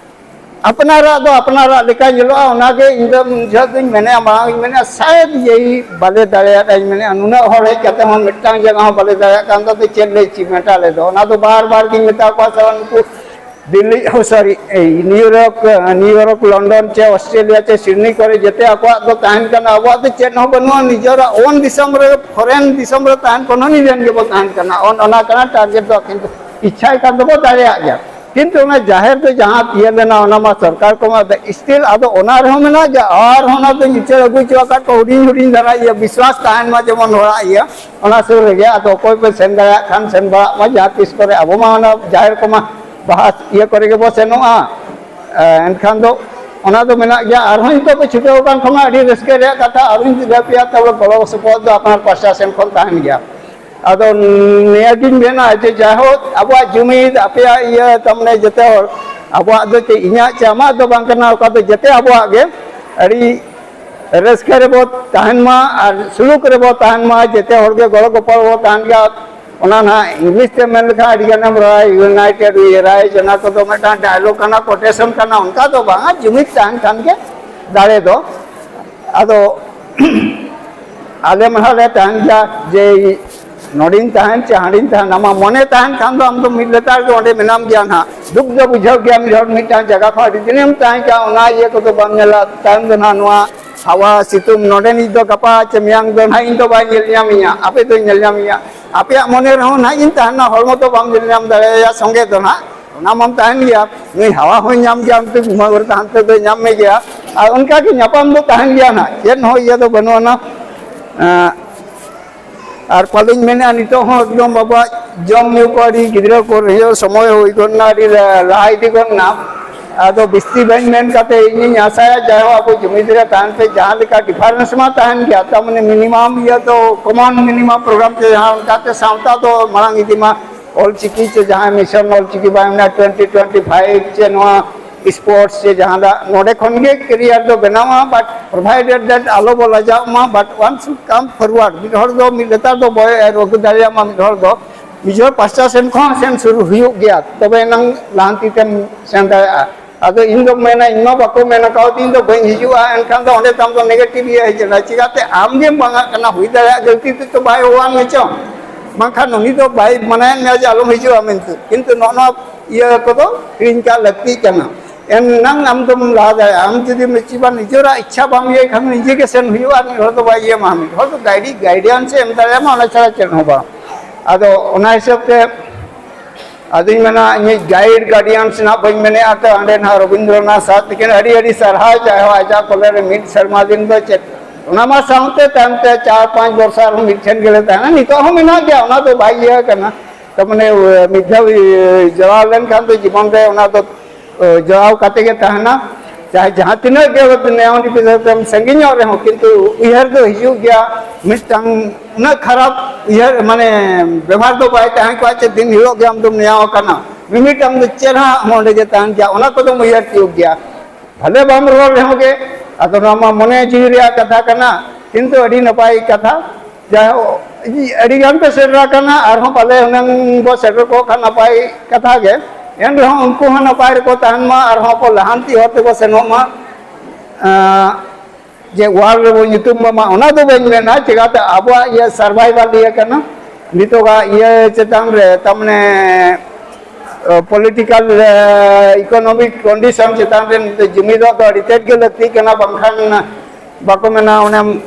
ᱟᱯᱱᱟᱨᱟᱜ ᱫᱚ ᱟᱯᱱᱟᱨᱟᱜ ᱞᱮᱠᱟ ᱧᱮᱞᱚᱜᱼᱟ, ᱚᱱᱟᱜᱮ ᱤᱧ ᱫᱚ ᱩᱱ ᱡᱚᱦᱚᱜ ᱫᱚᱧ ᱢᱮᱱᱮᱫᱼᱟ, ᱢᱟᱲᱟᱝ ᱤᱧ ᱢᱮᱱᱮᱫᱼᱟ, ᱥᱟᱭᱮᱫ ᱭᱮᱦᱤ ᱵᱟᱞᱮ ᱫᱟᱲᱮᱭᱟᱜᱼᱟ, ᱤᱧ ᱢᱮᱱᱮᱫᱼᱟ, ᱱᱩᱱᱟᱹᱜ ᱦᱚᱲ ᱦᱮᱡ ᱠᱟᱛᱮ ᱦᱚᱸ ᱢᱤᱫᱴᱟᱝ ᱡᱟᱭᱜᱟ ᱦᱚᱸ ᱵᱟᱞᱮ ᱫᱟᱲᱮᱭᱟᱜ ᱠᱟᱱ ᱫᱚ ᱪᱮᱫ ᱞᱮ achievement ᱟᱞᱮ ᱫᱚ? ᱚᱱᱟ ᱫᱚ ᱵᱟᱨ ᱵᱟᱨ ᱜᱤᱧ ᱢᱮᱛᱟ ᱠᱚᱣᱟ, ᱥᱮ ᱱᱩᱠᱩ ᱫᱤᱞᱞᱤ, ᱳ ᱥᱚᱨᱤ, ᱮᱭ ᱱᱤᱭᱩ ᱭᱚᱨᱠ, ᱱᱤᱭᱩ ᱭᱚᱨᱠ, ᱞᱚᱱᱰᱚᱱ ᱪᱮ ᱚᱥᱴᱨᱮᱞᱤᱭᱟ ᱪᱮ ᱥᱤᱰᱱᱤ ᱠᱚᱨᱮ ᱡᱮᱛᱮ ᱟᱠᱚᱣᱟᱜ ᱫᱚ ᱛᱟᱦᱮᱱ ᱠᱟᱱᱟ, ᱟᱵᱚᱣᱟᱜ ᱫᱚ ᱪᱮᱫ ᱦᱚᱸ ᱵᱟᱹᱱᱩᱜᱼᱟ, ᱱᱤᱡᱮᱨᱟᱜ own ᱫᱤᱥᱚᱢ ᱨᱮ, foreign ᱫᱤᱥᱚᱢ ᱨᱮ ᱛᱟᱦᱮᱱ ᱠᱚᱱᱚ ᱱᱤᱡᱮᱱ ᱜᱮᱵᱚ ᱛᱟᱦᱮᱱ ᱠᱟᱱᱟ, ᱚᱱ-, ᱚᱱᱟ ᱠᱟᱱᱟ target ᱫᱚ, ᱠᱤᱱᱛᱩ ᱤᱪᱪᱷᱟᱭ ᱠᱷᱟᱱ ᱫᱚᱵᱚ ᱫᱟᱲᱮᱭᱟᱜ ᱜᱮᱭᱟ᱾ ᱠᱤᱱᱛᱩ ᱚᱱᱟ ᱡᱟᱦᱮᱨ ᱫᱚ ᱡᱟᱦᱟᱸ ᱤᱭᱟᱹ ᱞᱮᱱᱟ, ᱚᱱᱟ ᱢᱟ ᱥᱚᱨᱠᱟᱨ ᱠᱚᱢᱟ ᱥᱴᱤᱞ ᱟᱫᱚ ᱚᱱᱟ ᱨᱮᱦᱚᱸ ᱢᱮᱱᱟᱜ ᱜᱮᱭᱟ᱾ ᱟᱨ ᱚᱱᱟ ᱫᱚ ᱩᱪᱟᱹᱲ ᱟᱹᱜᱩ ᱦᱚᱪᱚ ᱟᱠᱟᱫ ᱠᱚ ᱦᱩᱰᱤᱧ ᱦᱩᱰᱤᱧ ᱫᱷᱟᱨᱟ ᱤᱭᱟᱹ ᱵᱤᱥᱣᱟᱥ ᱛᱟᱦᱮᱱ ᱢᱟ ᱡᱮᱢᱚᱱ ᱦᱚᱲᱟᱜ ᱤᱭᱟᱹ, ᱚᱱᱟ ᱥᱩᱨ ᱨᱮᱜᱮ᱾ ᱟᱫᱚ ᱚᱠᱚᱭ ᱯᱮ ᱥᱮᱱ ᱫᱟᱲᱮᱭᱟᱜ ᱠᱷᱟᱱ ᱥᱮᱱ ᱵᱟᱲᱟᱜ ᱢᱟ, ᱡᱟᱦᱟᱸ ᱛᱤᱥ ᱠᱚᱨᱮ ᱟᱵᱚ ᱢᱟ ᱚᱱᱟ ᱡᱟᱦᱮᱨ ᱠᱚᱢᱟ ᱵᱟᱦᱟ ᱤᱭᱟᱹ ᱠᱚᱨᱮ ᱜᱮᱵᱚ ᱥᱮᱱᱚᱜᱼᱟ᱾ ᱮᱱᱠᱷᱟᱱ ᱫᱚ ᱚᱱᱟ ᱫᱚ ᱢᱮᱱᱟᱜ ᱜᱮᱭᱟ᱾ ᱟᱨᱦᱚᱸ ᱱᱤᱛᱚᱜ ᱯᱮ ᱪᱷᱩᱴᱟᱹᱣ ᱟᱠᱟᱱ ᱠᱷᱟᱱ ᱢᱟ ᱟᱹᱰᱤ ᱨᱟᱹᱥᱠᱟᱹ ᱨᱮᱭᱟᱜ ᱠᱟᱛᱷᱟ, ᱟᱨᱦᱚᱸ ᱡᱩᱫᱤ ᱯᱮᱭᱟ ᱛᱟᱵᱚ ᱜᱚᱲᱚ ᱥᱚᱯᱚᱦᱚᱫ ᱫᱚ ᱟᱯᱱᱟᱨ ᱯᱟᱦᱴᱟ ᱥᱮᱱ ᱠᱷᱚᱱ ᱛᱟᱦᱮᱱ ᱜᱮᱭᱟ᱾ ᱟᱫᱚ ᱱᱤᱭᱟᱹᱜᱤᱧ ᱢᱮᱱᱟ ᱡᱮ ᱡᱟᱭᱦᱳᱠ ᱟᱵᱚᱣᱟᱜ ᱡᱩᱢᱤᱫ ᱟᱯᱮᱭᱟᱜ ᱤᱭᱟᱹ ᱛᱟᱨᱢᱟᱱᱮ ᱡᱚᱛᱚ ᱦᱚᱲ ᱟᱵᱚᱣᱟᱜ ᱫᱚ ᱪᱮᱫ ᱤᱧᱟᱹᱜ ᱪᱮ ᱟᱢᱟᱜ ᱫᱚ ᱵᱟᱝ ᱠᱟᱱᱟ, ᱚᱠᱟ ᱫᱚ ᱡᱚᱛᱚ ᱟᱵᱚᱣᱟᱜ ᱜᱮ᱾ ᱟᱹᱰᱤ ᱨᱟᱹᱥᱠᱟᱹ ᱨᱮᱵᱚ ᱛᱟᱦᱮᱱ ᱢᱟ ᱟᱨ ᱥᱩᱞᱩᱠ ᱨᱮᱵᱚ ᱛᱟᱦᱮᱱ ᱢᱟ, ᱡᱚᱛᱚ ᱦᱚᱲ ᱜᱮ ᱜᱚᱲᱚ ᱜᱚᱯᱚᱲ ᱵᱚ ᱛᱟᱦᱮᱱ ᱜᱮᱭᱟ᱾ ᱚᱱᱟ ᱱᱟᱦᱟᱜ ᱤᱝᱞᱤᱥ ᱛᱮ ᱢᱮᱱ ᱞᱮᱠᱷᱟᱱ ᱟᱹᱰᱤ ᱜᱟᱱᱮᱢ ᱨᱚᱲᱟ, United we rise, ᱚᱱᱟ ᱠᱚᱫᱚ ᱢᱤᱫᱴᱟᱝ ᱰᱟᱭᱞᱚᱜ ᱠᱟᱱᱟ, ᱠᱚᱴᱮᱥᱚᱱ ᱠᱟᱱᱟ, ᱚᱱᱠᱟ ᱫᱚ ᱵᱟᱝᱟ, ᱡᱩᱢᱤᱫ ᱛᱟᱦᱮᱱ ᱠᱷᱟᱱ ᱜᱮ ᱫᱟᱲᱮ ᱫᱚ᱾ ᱟᱫᱚ ᱟᱞᱮ ᱢᱟ ᱞᱮ ᱛᱟᱦᱮᱱ ᱜᱮᱭᱟ ᱡᱮ ᱱᱚᱰᱮᱧ ᱛᱟᱦᱮᱱ ᱪᱮ ᱦᱟᱸᱰᱮᱧ ᱛᱟᱦᱮᱱ, ᱟᱢᱟᱜ ᱢᱚᱱᱮ ᱛᱟᱦᱮᱱ ᱠᱷᱟᱱ ᱫᱚ ᱟᱢ ᱫᱚ ᱢᱤᱫ ᱞᱮᱛᱟᱲ ᱜᱮ ᱚᱸᱰᱮ ᱢᱮᱱᱟᱢ ᱜᱮᱭᱟ ᱱᱟᱦᱟᱜ᱾ ᱫᱩᱠ ᱫᱚ ᱵᱩᱡᱷᱟᱹᱣ ᱜᱮᱭᱟ, ᱢᱤᱫ ᱦᱚᱲ ᱢᱤᱫᱴᱟᱝ ᱡᱟᱭᱜᱟ ᱠᱷᱚᱱ ᱟᱹᱰᱤ ᱫᱤᱱᱮᱢ ᱛᱟᱦᱮᱸ ᱠᱟᱱ, ᱚᱱᱟ ᱤᱭᱟᱹ ᱠᱚᱫᱚ ᱵᱟᱢ ᱧᱮᱞᱟ᱾ ᱛᱟᱭᱚᱢ ᱫᱚ ᱱᱟᱦᱟᱜ ᱱᱚᱣᱟ ᱦᱟᱣᱟ ᱥᱤᱛᱩᱝ ᱱᱚᱰᱮᱱᱤᱡ ᱫᱚ ᱜᱟᱯᱟ ᱪᱮ ᱢᱮᱭᱟᱝ ᱫᱚ ᱱᱟᱦᱟᱜ ᱤᱧ ᱫᱚ ᱵᱟᱭ ᱧᱮᱞ ᱧᱟᱢᱤᱧᱟ, ᱟᱯᱮ ᱫᱚᱧ ᱧᱮᱞ ᱧᱟᱢᱤᱧᱟ᱾ ᱟᱯᱮᱭᱟᱜ ᱢᱚᱱᱮ ᱨᱮᱦᱚᱸ ᱱᱟᱦᱟᱜ ᱤᱧ ᱛᱟᱦᱮᱱᱟ, ᱦᱚᱲᱢᱚ ᱫᱚ ᱵᱟᱢ ᱧᱮᱞ ᱧᱟᱢ ᱫᱟᱲᱮᱭᱟᱭᱟ ᱥᱚᱸᱜᱮ ᱫᱚ ᱱᱟᱦᱟᱜ᱾ ᱚᱱᱟ ᱢᱟᱢ ᱛᱟᱦᱮᱱ ᱜᱮᱭᱟ, ᱱᱩᱭ ᱦᱟᱣᱟ ᱦᱚᱸᱭ ᱧᱟᱢ ᱜᱮᱭᱟ, ᱚᱱᱛᱮ ᱜᱷᱩᱢᱟᱹᱣ ᱨᱮ ᱦᱟᱱᱛᱮ ᱫᱚᱭ ᱧᱟᱢ ᱢᱮ ᱜᱮᱭᱟ᱾ ᱟᱨ ᱚᱱᱠᱟ ᱜᱮ ᱧᱟᱯᱟᱢ ᱫᱚ ᱛᱟᱦᱮᱱ ᱜᱮᱭᱟ ᱱᱟᱦᱟᱜ, ᱪᱮᱫ ᱦᱚᱸ ᱤᱭᱟᱹ ᱫᱚ ᱵᱟᱹᱱᱩᱜ ᱟᱱᱟ᱾ ᱮᱸ, ᱟᱨ ᱯᱟᱞᱮᱧ ᱢᱮᱱᱮᱫᱼᱟ, ᱱᱤᱛᱚᱜ ᱦᱚᱸ ᱮᱠᱫᱚᱢ ᱟᱵᱚᱣᱟᱜ ᱡᱚᱢ ᱧᱩ ᱠᱚ ᱟᱹᱰᱤ ᱜᱤᱫᱽᱨᱟᱹ ᱠᱚ ᱨᱮᱸᱜᱮᱡ ᱥᱚᱢᱚᱭ ᱦᱩᱭ ᱜᱚᱫ ᱮᱱᱟ, ᱟᱹᱰᱤ ᱞᱟ-, ᱞᱟᱦᱟ ᱤᱫᱤ ᱜᱚᱫ ᱮᱱᱟ᱾ ᱟᱫᱚ ᱵᱤᱥᱛᱤ ᱵᱟᱹᱧ ᱢᱮᱱ ᱠᱟᱛᱮ ᱤᱧᱤᱧ ᱟᱥᱟᱭᱟ, ᱡᱟᱭᱦᱳᱠ ᱟᱵᱚ ᱡᱩᱢᱤᱫ ᱨᱮ ᱛᱟᱦᱮᱱ ᱯᱮ, ᱡᱟᱦᱟᱸ ᱞᱮᱠᱟ ᱰᱤᱯᱷᱟᱨᱮᱱᱥ ᱢᱟ ᱛᱟᱦᱮᱱ ᱜᱮᱭᱟ, ᱛᱟᱨ ᱢᱟᱱᱮ ᱢᱤᱱᱤᱢᱟᱢ ᱤᱭᱟᱹ ᱫᱚ ᱠᱚᱢᱚᱱ ᱢᱤᱱᱤᱢᱟᱢ ᱯᱨᱳᱜᱨᱟᱢ ᱛᱮ ᱡᱟᱦᱟᱸ ᱚᱱᱠᱟᱛᱮ ᱥᱟᱶᱛᱟ ᱫᱚ ᱢᱟᱲᱟᱝ ᱤᱫᱤ ᱢᱟ, ᱚᱞ ᱪᱤᱠᱤ ᱪᱮ ᱡᱟᱦᱟᱸ ᱢᱤᱥᱚᱱ ᱚᱞ ᱪᱤᱠᱤ ᱵᱟᱭ ᱢᱮᱱᱟ ᱴᱩᱭᱮᱱᱴᱤ ᱴᱩᱭᱮᱱᱴᱤ ᱯᱷᱟᱭᱤᱵᱷ ᱪᱮ ᱱᱚᱣᱟ ᱥᱯᱳᱨᱴᱥ ᱪᱮ ᱡᱟᱦᱟᱸ ᱫᱚ ᱱᱚᱰᱮ ᱠᱷᱚᱱ ᱜᱮ ᱠᱮᱨᱤᱭᱟᱨ ᱫᱚ ᱵᱮᱱᱟᱣᱟ, but provided that ᱟᱞᱚ ᱵᱚ ᱞᱟᱡᱟᱜ ᱢᱟ, but one should come forward᱾ ᱢᱤᱫ ᱦᱚᱲ ᱫᱚ ᱢᱤᱫ ᱞᱮᱛᱟᱲ ᱫᱚ ᱵᱟᱭ ᱟᱹᱜᱩ ᱫᱟᱲᱮᱭᱟᱜ ᱢᱟ, ᱢᱤᱫ ᱦᱚᱲ ᱫᱚ ᱱᱤᱡᱮᱨ ᱯᱟᱥᱴᱟ ᱥᱮᱱ ᱠᱷᱚᱱ ᱥᱮᱱ ᱥᱩᱨᱩ ᱦᱩᱭᱩᱜ ᱜᱮᱭᱟ, ᱛᱚᱵᱮ ᱮᱱᱟᱝ ᱞᱟᱦᱟᱱᱛᱤ ᱛᱮᱢ ᱥᱮᱱ ᱫᱟᱲᱮᱭᱟᱜᱼᱟ᱾ ᱟᱫᱚ ᱤᱧ ᱫᱚ ᱢᱮᱱᱟ, ᱤᱧ ᱢᱟ ᱵᱟᱠᱚ ᱢᱮᱱ ᱠᱟᱣᱫᱤᱧ ᱫᱚ ᱵᱟᱹᱧ ᱦᱤᱡᱩᱜᱼᱟ, ᱮᱱᱠᱷᱟᱱ ᱫᱚ ᱚᱸᱰᱮ ᱛᱟᱢ ᱫᱚ ᱱᱮᱜᱮᱴᱤᱵᱷ ᱤᱭᱟᱹ ᱦᱮᱡ ᱮᱱᱟ, ᱪᱤᱠᱟᱹᱛᱮ ᱟᱢ ᱜᱮᱢ ᱵᱟᱝᱟᱜ ᱠᱟᱱᱟ, ᱦᱩᱭ ᱫᱟᱲᱮᱭᱟᱜᱼᱟ ᱜᱟᱹᱞᱛᱤ ᱛᱮ ᱛᱚ ᱵᱟᱭ ᱦᱚᱦᱚᱣᱟᱢ ᱜᱮᱪᱚᱝ, ᱵᱟᱝᱠᱷᱟᱱ ᱩᱱᱤ ᱫᱚ ᱵᱟᱭ ᱢᱟᱱᱟᱭᱮᱫ ᱢᱮᱭᱟ ᱡᱮ ᱟᱞᱚᱢ ᱦᱤᱡᱩᱜᱼᱟ ᱢᱮᱱᱛᱮ, ᱠᱤᱱᱛᱩ ᱱᱚᱜᱼᱚ ᱱᱚᱣᱟ ᱤᱭᱟᱹ ᱠᱚᱫᱚ ᱦᱤᱲᱤᱧ ᱠᱟᱜ ᱞᱟᱹᱠᱛᱤᱜ ᱠᱟᱱᱟ᱾ ᱮᱱᱟᱝ ᱟᱢ ᱫᱚᱢ ᱞᱟᱦᱟ ᱫᱟᱲᱮᱭᱟᱜᱼᱟ᱾ ᱟᱢ ᱡᱩᱫᱤ ᱢᱤᱫ ᱵᱟᱨ ᱱᱤᱡᱮᱨᱟᱜ ᱤᱪᱪᱷᱟ ᱵᱟᱢ ᱤᱭᱟᱹᱭ ᱠᱷᱟᱱ ᱱᱤᱡᱮ ᱜᱮ ᱥᱮᱱ ᱦᱩᱭᱩᱜᱼᱟ, ᱢᱤᱫ ᱦᱚᱲ ᱫᱚ ᱵᱟᱭ ᱤᱭᱟᱹ ᱢᱟ, ᱢᱤᱫ ᱦᱚᱲ ᱫᱚ ᱜᱟᱭᱤᱰ, ᱜᱟᱭᱤᱰᱮᱱᱥ ᱮ ᱮᱢ ᱫᱟᱲᱮᱭᱟᱢᱟ, ᱚᱱᱟ ᱪᱷᱟᱲᱟ ᱪᱮᱫ ᱦᱚᱸ ᱵᱟᱝ᱾ ᱟᱫᱚ ᱚᱱᱟ ᱦᱤᱥᱟᱹᱵ ᱛᱮ ᱟᱫᱚᱧ ᱢᱮᱱᱟ, ᱤᱧᱤᱡ ᱜᱟᱭᱤᱰ ᱜᱟᱨᱰᱤᱭᱟᱱᱥ ᱱᱟᱜ ᱵᱟᱹᱧ ᱢᱮᱱᱮᱫᱼᱟ, ᱛᱚ ᱚᱸᱰᱮ ᱱᱟᱜ ᱨᱚᱵᱤᱱᱫᱨᱚᱱᱟᱛᱷ ᱥᱟᱨ ᱛᱤᱠᱤᱱ ᱟᱹᱰᱤ ᱟᱹᱰᱤ ᱥᱟᱨᱦᱟᱣ᱾ ᱪᱟᱦᱮ ᱦᱚᱸ ᱟᱡᱟᱜ ᱠᱚᱞᱮ ᱨᱮ ᱢᱤᱫ ᱥᱮᱨᱢᱟ ᱫᱤᱱ ᱫᱚ ᱪᱮᱫ, ᱚᱱᱟ ᱢᱟ ᱥᱟᱶᱛᱮ ᱛᱟᱭᱚᱢ ᱛᱮ ᱪᱟᱨ ᱯᱟᱸᱪ ᱵᱚᱨᱥᱟ ᱟᱨᱦᱚᱸ ᱢᱤᱫ ᱴᱷᱮᱱ ᱜᱮᱞᱮ ᱛᱟᱦᱮᱱᱟ᱾ ᱱᱤᱛᱚᱜ ᱦᱚᱸ ᱢᱮᱱᱟᱜ ᱜᱮᱭᱟ, ᱚᱱᱟ ᱫᱚ ᱵᱟᱭ ᱤᱭᱟᱹ ᱠᱟᱱᱟ᱾ ᱛᱟᱨ ᱢᱟᱱᱮ, ᱢᱤᱫ ᱫᱷᱟᱣ ᱡᱚᱲᱟᱣ ᱞᱮᱱᱠᱷᱟᱱ ᱫᱚ ᱡᱤᱵᱚᱱ ᱨᱮ ᱚᱱᱟ ᱫᱚ ᱡᱚᱲᱟᱣ ᱠᱟᱛᱮ ᱜᱮ ᱛᱟᱦᱮᱱᱟ᱾ ᱪᱟᱦᱮ ᱡᱟᱦᱟᱸ ᱛᱤᱱᱟᱹᱜ ᱜᱮ ᱱᱮᱭᱟᱣ ᱱᱤᱯᱤᱥ ᱠᱟᱛᱮᱢ ᱥᱟᱺᱜᱤᱧᱚᱜ ᱨᱮᱦᱚᱸ, ᱠᱤᱱᱛᱩ ᱩᱭᱦᱟᱹᱨ ᱫᱚ ᱦᱤᱡᱩᱜ ᱜᱮᱭᱟ᱾ ᱢᱤᱫᱴᱟᱝ ᱩᱱᱟᱹᱜ ᱠᱷᱟᱨᱟᱯ ᱩᱭᱦᱟᱹᱨ, ᱢᱟᱱᱮ, ᱵᱮᱵᱷᱟᱨ ᱫᱚ ᱵᱟᱭ ᱛᱟᱦᱮᱸ ᱠᱚᱜᱼᱟ ᱪᱮ ᱫᱤᱱ ᱦᱤᱞᱳᱜ ᱜᱮ ᱟᱢ ᱫᱚᱢ ᱱᱮᱭᱟᱣ ᱟᱠᱟᱱᱟ᱾ ᱢᱤᱢᱤᱫᱴᱟᱝ ᱫᱚ ᱪᱮᱦᱨᱟ ᱟᱢ ᱚᱸᱰᱮ ᱜᱮ ᱛᱟᱦᱮᱱ ᱜᱮᱭᱟ, ᱚᱱᱟ ᱠᱚᱫᱚᱢ ᱩᱭᱦᱟᱹᱨ ᱛᱤᱭᱳᱜ ᱜᱮᱭᱟ᱾ ᱵᱷᱟᱞᱮ ᱵᱟᱢ ᱨᱚᱲ ᱨᱮᱦᱚᱸ ᱜᱮ, ᱟᱫᱚ ᱱᱚᱣᱟ ᱢᱟ ᱢᱚᱱᱮ ᱡᱤᱣᱤ ᱨᱮᱭᱟᱜ ᱠᱟᱛᱷᱟ ᱠᱟᱱᱟ, ᱠᱤᱱᱛᱩ ᱟᱹᱰᱤ ᱱᱟᱯᱟᱭ ᱠᱟᱛᱷᱟ᱾ ᱡᱟᱭᱦᱳᱠ, ᱟᱹᱰᱤ ᱜᱟᱱ ᱯᱮ ᱥᱮᱴᱮᱨ ᱟᱠᱟᱱᱟ, ᱟᱨᱦᱚᱸ ᱯᱟᱞᱮ ᱦᱩᱱᱟᱹᱝ ᱵᱚ ᱥᱮᱴᱮᱨ ᱠᱚᱜ ᱠᱷᱟᱱ ᱱᱟᱯᱟᱭ ᱠᱟᱛᱷᱟ ᱜᱮ᱾ ᱮᱱ ᱨᱮᱦᱚᱸ ᱩᱱᱠᱩ ᱦᱚᱸ ᱱᱟᱯᱟᱭ ᱨᱮᱠᱚ ᱛᱟᱦᱮᱱ ᱢᱟ, ᱟᱨᱦᱚᱸ ᱠᱚ ᱞᱟᱦᱟᱱᱛᱤ ᱦᱚᱨ ᱛᱮᱠᱚ ᱥᱮᱱᱚᱜ ᱢᱟ᱾ ᱟᱸ, ᱡᱮ ᱣᱟᱨᱞᱰ ᱨᱮᱵᱚ ᱧᱩᱛᱩᱢ ᱮᱢᱟ, ᱚᱱᱟ ᱫᱚ ᱵᱟᱹᱧ ᱢᱮᱱᱟ, ᱪᱮᱠᱟᱛᱮ ᱟᱵᱚᱣᱟᱜ ᱤᱭᱟᱹ ᱥᱟᱨᱵᱷᱟᱭᱵᱟᱞ ᱤᱭᱟᱹ ᱠᱟᱱᱟ᱾ ᱱᱤᱛᱚᱜᱟᱜ ᱤᱭᱟᱹ ᱪᱮᱛᱟᱱ ᱨᱮ, ᱛᱟᱨ ᱢᱟᱱᱮ, ᱯᱚᱞᱤᱴᱤᱠᱟᱞ, ᱤᱠᱳᱱᱚᱢᱤᱠ ᱠᱚᱱᱰᱤᱥᱚᱱ ᱪᱮᱛᱟᱱ ᱨᱮ ᱱᱤᱛᱚᱜ ᱡᱩᱢᱤᱫᱚᱜ ᱫᱚ ᱟᱹᱰᱤ ᱛᱮᱫ ᱜᱮ ᱞᱟᱹᱠᱛᱤ ᱠᱟᱱᱟ, ᱵᱟᱝᱠᱷᱟᱱ ᱵᱟᱠᱚ ᱢᱮᱱᱟ, ᱚᱱᱮ,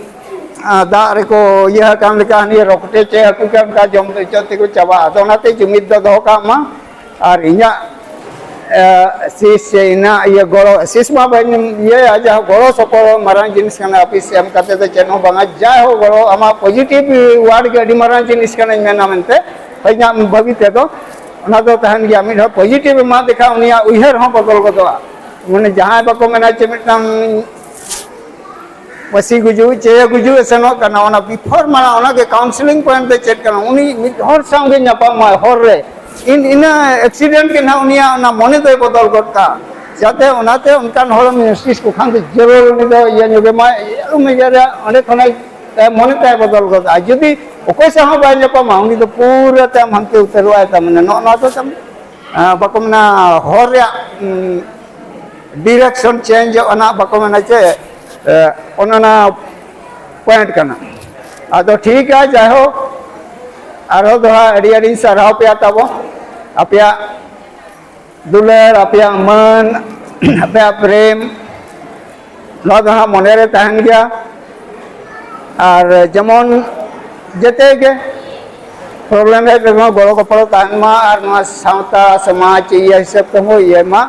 ᱟᱸ, ᱫᱟᱜ ᱨᱮᱠᱚ ᱤᱭᱟᱹ ᱟᱠᱟᱱ ᱞᱮᱠᱟ, ᱦᱟᱹᱱᱤ ᱨᱚᱠᱴᱮ ᱪᱮ ᱦᱟᱹᱠᱩ ᱠᱟᱱ ᱚᱱᱠᱟ ᱡᱚᱢ ᱦᱚᱪᱚ ᱛᱮᱠᱚ ᱪᱟᱵᱟᱜᱼᱟ᱾ ᱟᱫᱚ ᱚᱱᱟᱛᱮ ᱡᱩᱢᱤᱫ ᱫᱚ ᱫᱚᱦᱚ ᱠᱟᱜ ᱢᱟ᱾ ᱟᱨ ᱤᱧᱟᱹᱜ, ᱮ, ᱥᱤᱥ ᱥᱮ ᱤᱧᱟᱹᱜ ᱤᱭᱟᱹ ᱜᱚᱲᱚ, ᱥᱤᱥ ᱢᱟ ᱵᱟᱹᱧ ᱤᱭᱟᱹᱭᱟ, ᱡᱟᱦᱟᱸ ᱜᱚᱲᱚ ᱥᱚᱯᱚᱦᱚᱫ ᱢᱟᱨᱟᱝ ᱡᱤᱱᱤᱥ ᱠᱟᱱᱟ, ᱟᱹᱯᱤᱥ ᱮᱢ ᱠᱟᱛᱮ ᱫᱚ ᱪᱮᱫ ᱦᱚᱸ ᱵᱟᱝᱟ᱾ ᱡᱟᱭᱦᱳᱠ, ᱜᱚᱲᱚ, ᱟᱢᱟᱜ ᱯᱚᱡᱤᱴᱤᱵᱷ ᱣᱟᱨᱰ ᱜᱮ ᱟᱹᱰᱤ ᱢᱟᱨᱟᱝ ᱡᱤᱱᱤᱥ ᱠᱟᱱᱟᱧ ᱢᱮᱱᱟ ᱢᱮᱱᱛᱮ, ᱤᱧᱟᱹᱜ ᱵᱷᱟᱹᱵᱤ ᱛᱮᱫᱚ᱾ ᱚᱱᱟ ᱫᱚ ᱛᱟᱦᱮᱱ ᱜᱮᱭᱟ᱾ ᱢᱤᱫ ᱦᱚᱲ ᱯᱚᱡᱤᱴᱤᱵᱷ ᱮᱢᱟ ᱫᱮᱠᱷᱟᱱ ᱩᱱᱤᱭᱟᱜ ᱩᱭᱦᱟᱹᱨ ᱦᱚᱸ ᱵᱚᱫᱚᱞ ᱜᱚᱫᱚᱜᱼᱟ᱾ ᱢᱟᱱᱮ ᱡᱟᱦᱟᱸᱭ ᱵᱟᱠᱚ ᱢᱮᱱᱟ ᱪᱮ ᱢᱤᱫᱴᱟᱝ ᱯᱟᱹᱥᱤ ᱜᱩᱡᱩᱜ, ᱪᱮ ᱜᱩᱡᱩᱜ ᱮ ᱥᱮᱱᱚᱜ ᱠᱟᱱᱟ, ᱚᱱᱟ ᱵᱤᱯᱷᱳᱨ ᱢᱟᱲᱟᱝ ᱚᱱᱟ ᱜᱮ ᱠᱟᱣᱩᱱᱥᱮᱞᱤᱝ ᱯᱚᱭᱮᱱᱴ ᱫᱚ ᱪᱮᱫ ᱠᱟᱱᱟ? ᱩᱱᱤ ᱢᱤᱫ ᱦᱚᱲ ᱥᱟᱶ ᱜᱮ ᱧᱟᱯᱟᱢᱚᱜᱼᱟᱭ ᱦᱚᱨ ᱨᱮ, ᱤᱱ ᱤᱱᱟᱹ ᱮᱠᱥᱤᱰᱮᱱᱴ ᱜᱮ ᱱᱟᱦᱟᱜ ᱩᱱᱤᱭᱟᱜ ᱚᱱᱟ ᱢᱚᱱᱮ ᱫᱚᱭ ᱵᱚᱫᱚᱞ ᱜᱚᱫ ᱠᱟᱜᱼᱟ᱾ ᱡᱟᱛᱮ ᱚᱱᱟᱛᱮ ᱚᱱᱠᱟᱱ ᱦᱚᱲ ᱡᱟᱥᱴᱤᱥ ᱠᱚ ᱠᱷᱟᱱ ᱫᱚ ᱡᱟᱹᱨᱩᱲ ᱩᱱᱤ ᱫᱚ ᱤᱭᱟᱹ ᱧᱚᱜᱮ ᱢᱟ, ᱤᱭᱟᱹ ᱩᱢ ᱤᱭᱟᱹ ᱨᱮ ᱚᱸᱰᱮ ᱠᱷᱚᱱᱟᱜ ᱛᱟᱭ ᱢᱚᱱᱮ ᱛᱟᱭ ᱵᱚᱫᱚᱞ ᱜᱚᱫᱟ᱾ ᱟᱨ ᱡᱩᱫᱤ ᱚᱠᱚᱭ ᱥᱟᱶ ᱦᱚᱸ ᱵᱟᱭ ᱧᱟᱯᱟᱢᱟ, ᱩᱱᱤ ᱫᱚ ᱯᱩᱨᱟᱹ ᱛᱟᱭᱚᱢ ᱦᱟᱱᱛᱮ ᱩᱛᱟᱹᱨᱚᱜᱼᱟᱭ᱾ ᱛᱟᱨ ᱢᱟᱱᱮ ᱱᱚᱜᱼᱚ ᱱᱚᱣᱟ ᱫᱚ ᱛᱟᱢ, ᱟᱸ, ᱵᱟᱠᱚ ᱢᱮᱱᱟ ᱦᱚᱨ ᱨᱮᱭᱟᱜ, ᱩᱸ, ᱰᱤᱨᱮᱠᱥᱚᱱ ᱪᱮᱧᱡᱚᱜᱼᱟ ᱱᱟᱜ, ᱵᱟᱠᱚ ᱢᱮᱱᱟ ᱪᱮ, ᱮ, ᱚᱱᱮ ᱚᱱᱟ ᱯᱚᱭᱮᱱᱴ ᱠᱟᱱᱟ᱾ ᱟᱫᱚ ᱴᱷᱤᱠᱟ, ᱡᱟᱭᱦᱳᱠ, ᱟᱨᱦᱚᱸ ᱫᱚᱦᱲᱟ ᱟᱹᱰᱤ ᱟᱹᱰᱤᱧ ᱥᱟᱨᱦᱟᱣ ᱯᱮᱭᱟ ᱛᱟᱵᱚ, ᱟᱯᱮᱭᱟᱜ ᱫᱩᱞᱟᱹᱲ, ᱟᱯᱮᱭᱟᱜ ᱢᱟᱹᱱ, ᱟᱯᱮᱭᱟᱜ ᱯᱨᱮᱢ, ᱱᱚᱣᱟ ᱫᱚ ᱦᱟᱸᱜ ᱢᱚᱱᱮ ᱨᱮ ᱛᱟᱦᱮᱱ ᱜᱮᱭᱟ᱾ ᱟᱨ ᱡᱮᱢᱚᱱ ᱡᱮᱛᱮ ᱜᱮ ᱯᱨᱚᱵᱞᱮᱢ ᱦᱮᱡ ᱨᱮᱦᱚᱸ ᱜᱚᱲᱚ ᱜᱚᱯᱚᱲᱚ ᱛᱟᱦᱮᱱ ᱢᱟ, ᱟᱨ ᱱᱚᱣᱟ ᱥᱟᱶᱛᱟ ᱥᱚᱢᱟᱡᱽ ᱤᱭᱟᱹ ᱦᱤᱥᱟᱹᱵ ᱛᱮᱦᱚᱸ ᱤᱭᱟᱹ ᱢᱟ᱾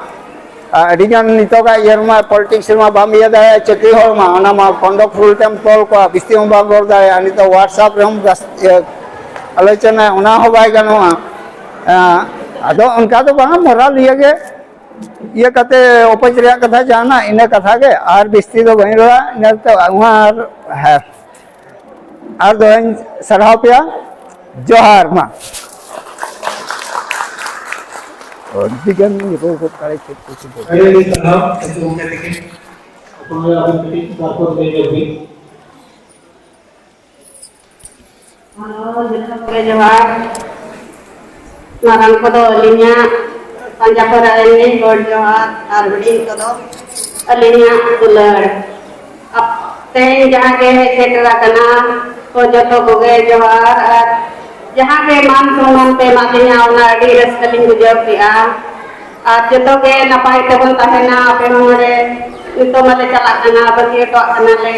ᱟᱨ ᱟᱹᱰᱤᱜᱟᱱ ᱱᱤᱛᱚᱜᱟᱜ ᱤᱭᱟᱹ ᱨᱮᱢᱟ ᱯᱚᱞᱤᱴᱤᱠᱥ ᱨᱮᱢᱟ ᱵᱟᱢ ᱤᱭᱟᱹ ᱫᱟᱲᱮᱭᱟᱜᱼᱟ, ᱪᱟᱹᱠᱨᱤ ᱦᱚᱲ ᱢᱟ ᱚᱱᱟ ᱢᱟ ᱠᱚᱱᱰᱚᱠ ᱨᱩᱞ ᱛᱮᱢ ᱛᱚᱞ ᱠᱚᱣᱟ, ᱵᱤᱥᱛᱤ ᱦᱚᱸ ᱵᱟᱢ ᱨᱚᱲ ᱫᱟᱲᱮᱭᱟᱜᱼᱟ᱾ ᱱᱤᱛᱚᱜ ᱣᱟᱴᱥᱟᱯ ᱨᱮᱦᱚᱸ ᱵᱟᱥ-, ᱤᱭᱟᱹ, ᱟᱞᱳᱪᱚᱱᱟ, ᱚᱱᱟ ᱦᱚᱸ ᱵᱟᱭ ᱜᱟᱱᱚᱜᱼᱟ᱾ ᱟᱸ, ᱟᱫᱚ ᱚᱱᱠᱟ ᱫᱚ ᱵᱟᱝ, ᱢᱚᱨᱟᱞ ᱤᱭᱟᱹ ᱜᱮ, ᱤᱭᱟᱹ ᱠᱟᱛᱮ ᱚᱯᱚᱡᱽ ᱨᱮᱭᱟᱜ ᱠᱟᱛᱷᱟ ᱡᱟᱦᱟᱱᱟᱜ ᱤᱱᱟᱹ ᱠᱟᱛᱷᱟ ᱜᱮ, ᱟᱨ ᱵᱤᱥᱛᱤ ᱫᱚ ᱵᱟᱹᱧ ᱨᱚᱲᱟ᱾ ᱤᱱᱟᱹ ᱛᱮ ᱟᱨ, ᱦᱮᱸ, ᱟᱨ ᱫᱚᱦᱲᱟᱧ ᱥᱟᱨᱦᱟᱣ ᱯᱮᱭᱟ᱾ ᱡᱚᱦᱟᱨ ᱢᱟ᱾ ᱟᱹᱰᱤ ᱜᱟᱱ ᱨᱚᱲ ᱜᱚᱫ ᱠᱟᱜᱼᱟᱭ, ᱪᱮᱫ ᱠᱚ ᱪᱮᱫ ᱠᱚ᱾ ᱟᱹᱰᱤ ᱟᱹᱰᱤ ᱥᱟᱨᱦᱟᱣ, ᱟᱹᱛᱩ ᱜᱚᱢᱠᱮ ᱛᱟᱹᱠᱤᱱ᱾ ᱚᱠᱚᱭ ᱟᱵᱚ ᱠᱟᱹᱴᱤᱡ ᱵᱟᱨ ᱯᱮ ᱞᱟᱹᱭ ᱧᱚᱜ ᱵᱤᱱ᱾ ᱦᱮᱞᱳ, ᱡᱚᱛᱚ ᱠᱚᱜᱮ ᱡᱚᱦᱟᱨ᱾ ᱢᱟᱨᱟᱝ ᱠᱚᱫᱚ ᱟᱹᱞᱤᱧᱟᱜ ᱯᱟᱸᱡᱟ ᱠᱚᱨᱮ ᱟᱹᱞᱤᱧ ᱜᱚᱰ ᱡᱚᱦᱟᱨ, ᱟᱨ ᱦᱩᱰᱤᱧ ᱠᱚᱫᱚ ᱟᱹᱞᱤᱧᱟᱜ ᱫᱩᱞᱟᱹᱲ᱾ ᱟᱯ-, ᱛᱮᱦᱮᱧ ᱡᱟᱦᱟᱸ ᱜᱮ ᱦᱮᱡ ᱥᱮᱴᱮᱨ ᱟᱠᱟᱱᱟ ᱠᱚ, ᱡᱚᱛᱚ ᱠᱚᱜᱮ ᱡᱚᱦᱟᱨ, ᱟᱨ ᱡᱟᱦᱟᱸ ᱜᱮ ᱢᱟᱱ ᱥᱚᱱᱢᱟᱱ ᱯᱮ ᱮᱢᱟᱫ ᱞᱤᱧᱟ, ᱚᱱᱟ ᱟᱹᱰᱤ ᱨᱟᱹᱥᱠᱟᱹ ᱞᱤᱧ ᱵᱩᱡᱷᱟᱹᱣ ᱠᱮᱜᱼᱟ᱾ ᱟᱨ ᱡᱚᱛᱚ ᱜᱮ ᱱᱟᱯᱟᱭ ᱛᱮᱵᱚᱱ ᱛᱟᱦᱮᱱᱟ᱾ ᱟᱯᱮ ᱦᱚᱸ ᱱᱚᱰᱮ ᱱᱤᱛᱚᱜ ᱢᱟᱞᱮ ᱪᱟᱞᱟᱜ ᱠᱟᱱᱟ, ᱵᱟᱹᱜᱤ ᱦᱚᱴᱚᱣᱟᱜ ᱠᱟᱱᱟᱞᱮ᱾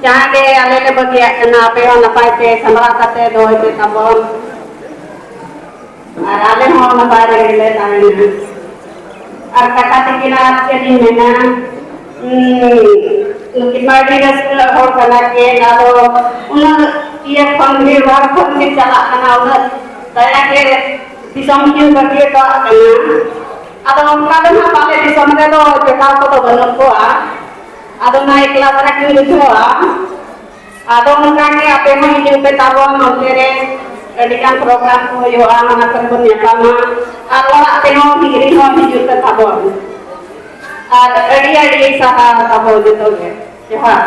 ᱡᱟᱦᱟᱸ ᱜᱮ ᱟᱞᱮ ᱞᱮ ᱵᱟᱹᱜᱤᱭᱟᱜ ᱠᱟᱱᱟ, ᱟᱯᱮ ᱦᱚᱸ ᱱᱟᱯᱟᱭ ᱛᱮ ᱥᱟᱢᱵᱲᱟᱣ ᱠᱟᱛᱮ ᱫᱚᱦᱚᱭ ᱯᱮ ᱛᱟᱵᱚᱱ᱾ ᱟᱨ ᱟᱞᱮ ᱦᱚᱸ ᱱᱟᱯᱟᱭ ᱨᱮᱜᱮ ᱞᱮ ᱛᱟᱦᱮᱱᱟ᱾ ᱟᱨ ᱠᱟᱠᱟ ᱛᱟᱹᱠᱤᱱ ᱟᱨ ᱪᱮᱫ ᱤᱧ ᱢᱮᱱᱟ, ᱩᱸ, ᱱᱩᱠᱤᱱ ᱢᱟ ᱟᱹᱰᱤ ᱨᱟᱹᱥᱠᱟᱹ ᱦᱚᱲ ᱠᱟᱱᱟ ᱠᱤᱱ, ᱟᱫᱚ ᱩᱱᱟᱹᱜ ᱤᱭᱟᱹ ᱠᱷᱚᱱ ᱵᱷᱤᱲ ᱵᱷᱟᱲ ᱠᱷᱚᱱ ᱠᱤᱱ ᱪᱟᱞᱟᱜ ᱠᱟᱱᱟ, ᱩᱱᱟᱹᱜ ᱫᱟᱭᱟ ᱜᱮ ᱫᱤᱥᱚᱢ ᱠᱤᱱ ᱵᱟᱹᱜᱤ ᱦᱚᱴᱚᱣᱟᱜ ᱠᱟᱱᱟ᱾ ᱟᱫᱚ ᱚᱱᱠᱟ ᱫᱚ ᱱᱟᱦᱟᱜ ᱟᱞᱮ ᱫᱤᱥᱚᱢ ᱨᱮᱫᱚ ᱡᱚᱴᱟᱣ ᱠᱚᱫᱚ ᱵᱟᱹᱱᱩᱜ ᱠᱚᱣᱟ, ᱟᱫᱚ ᱚᱱᱟ ᱮᱠᱞᱟ ᱫᱷᱟᱨᱟ ᱠᱤᱱ ᱵᱩᱡᱷᱟᱹᱣᱟ᱾ ᱟᱫᱚ ᱚᱱᱠᱟ ᱜᱮ ᱟᱯᱮ ᱦᱚᱸ ᱦᱤᱡᱩᱜ ᱯᱮ ᱛᱟᱵᱚᱱ, ᱱᱚᱛᱮ ᱨᱮ ᱟᱹᱰᱤ ᱜᱟᱱ ᱯᱨᱳᱜᱨᱟᱢ ᱠᱚ ᱦᱩᱭᱩᱜᱼᱟ, ᱚᱱᱟ ᱠᱚᱨᱮ ᱵᱚᱱ ᱧᱟᱯᱟᱢᱟ᱾ ᱟᱨ ᱚᱲᱟᱜ ᱛᱮᱦᱚᱸ ᱦᱤᱨᱤ ᱦᱚᱸ ᱦᱤᱡᱩᱜ ᱯᱮ ᱛᱟᱵᱚᱱ᱾ ᱟᱨ ᱟᱹᱰᱤ ᱟᱹᱰᱤ ᱥᱟᱨᱦᱟᱣ ᱛᱟᱵᱚ ᱡᱚᱛᱚ ᱜᱮ᱾ ᱡᱚᱦᱟᱨ᱾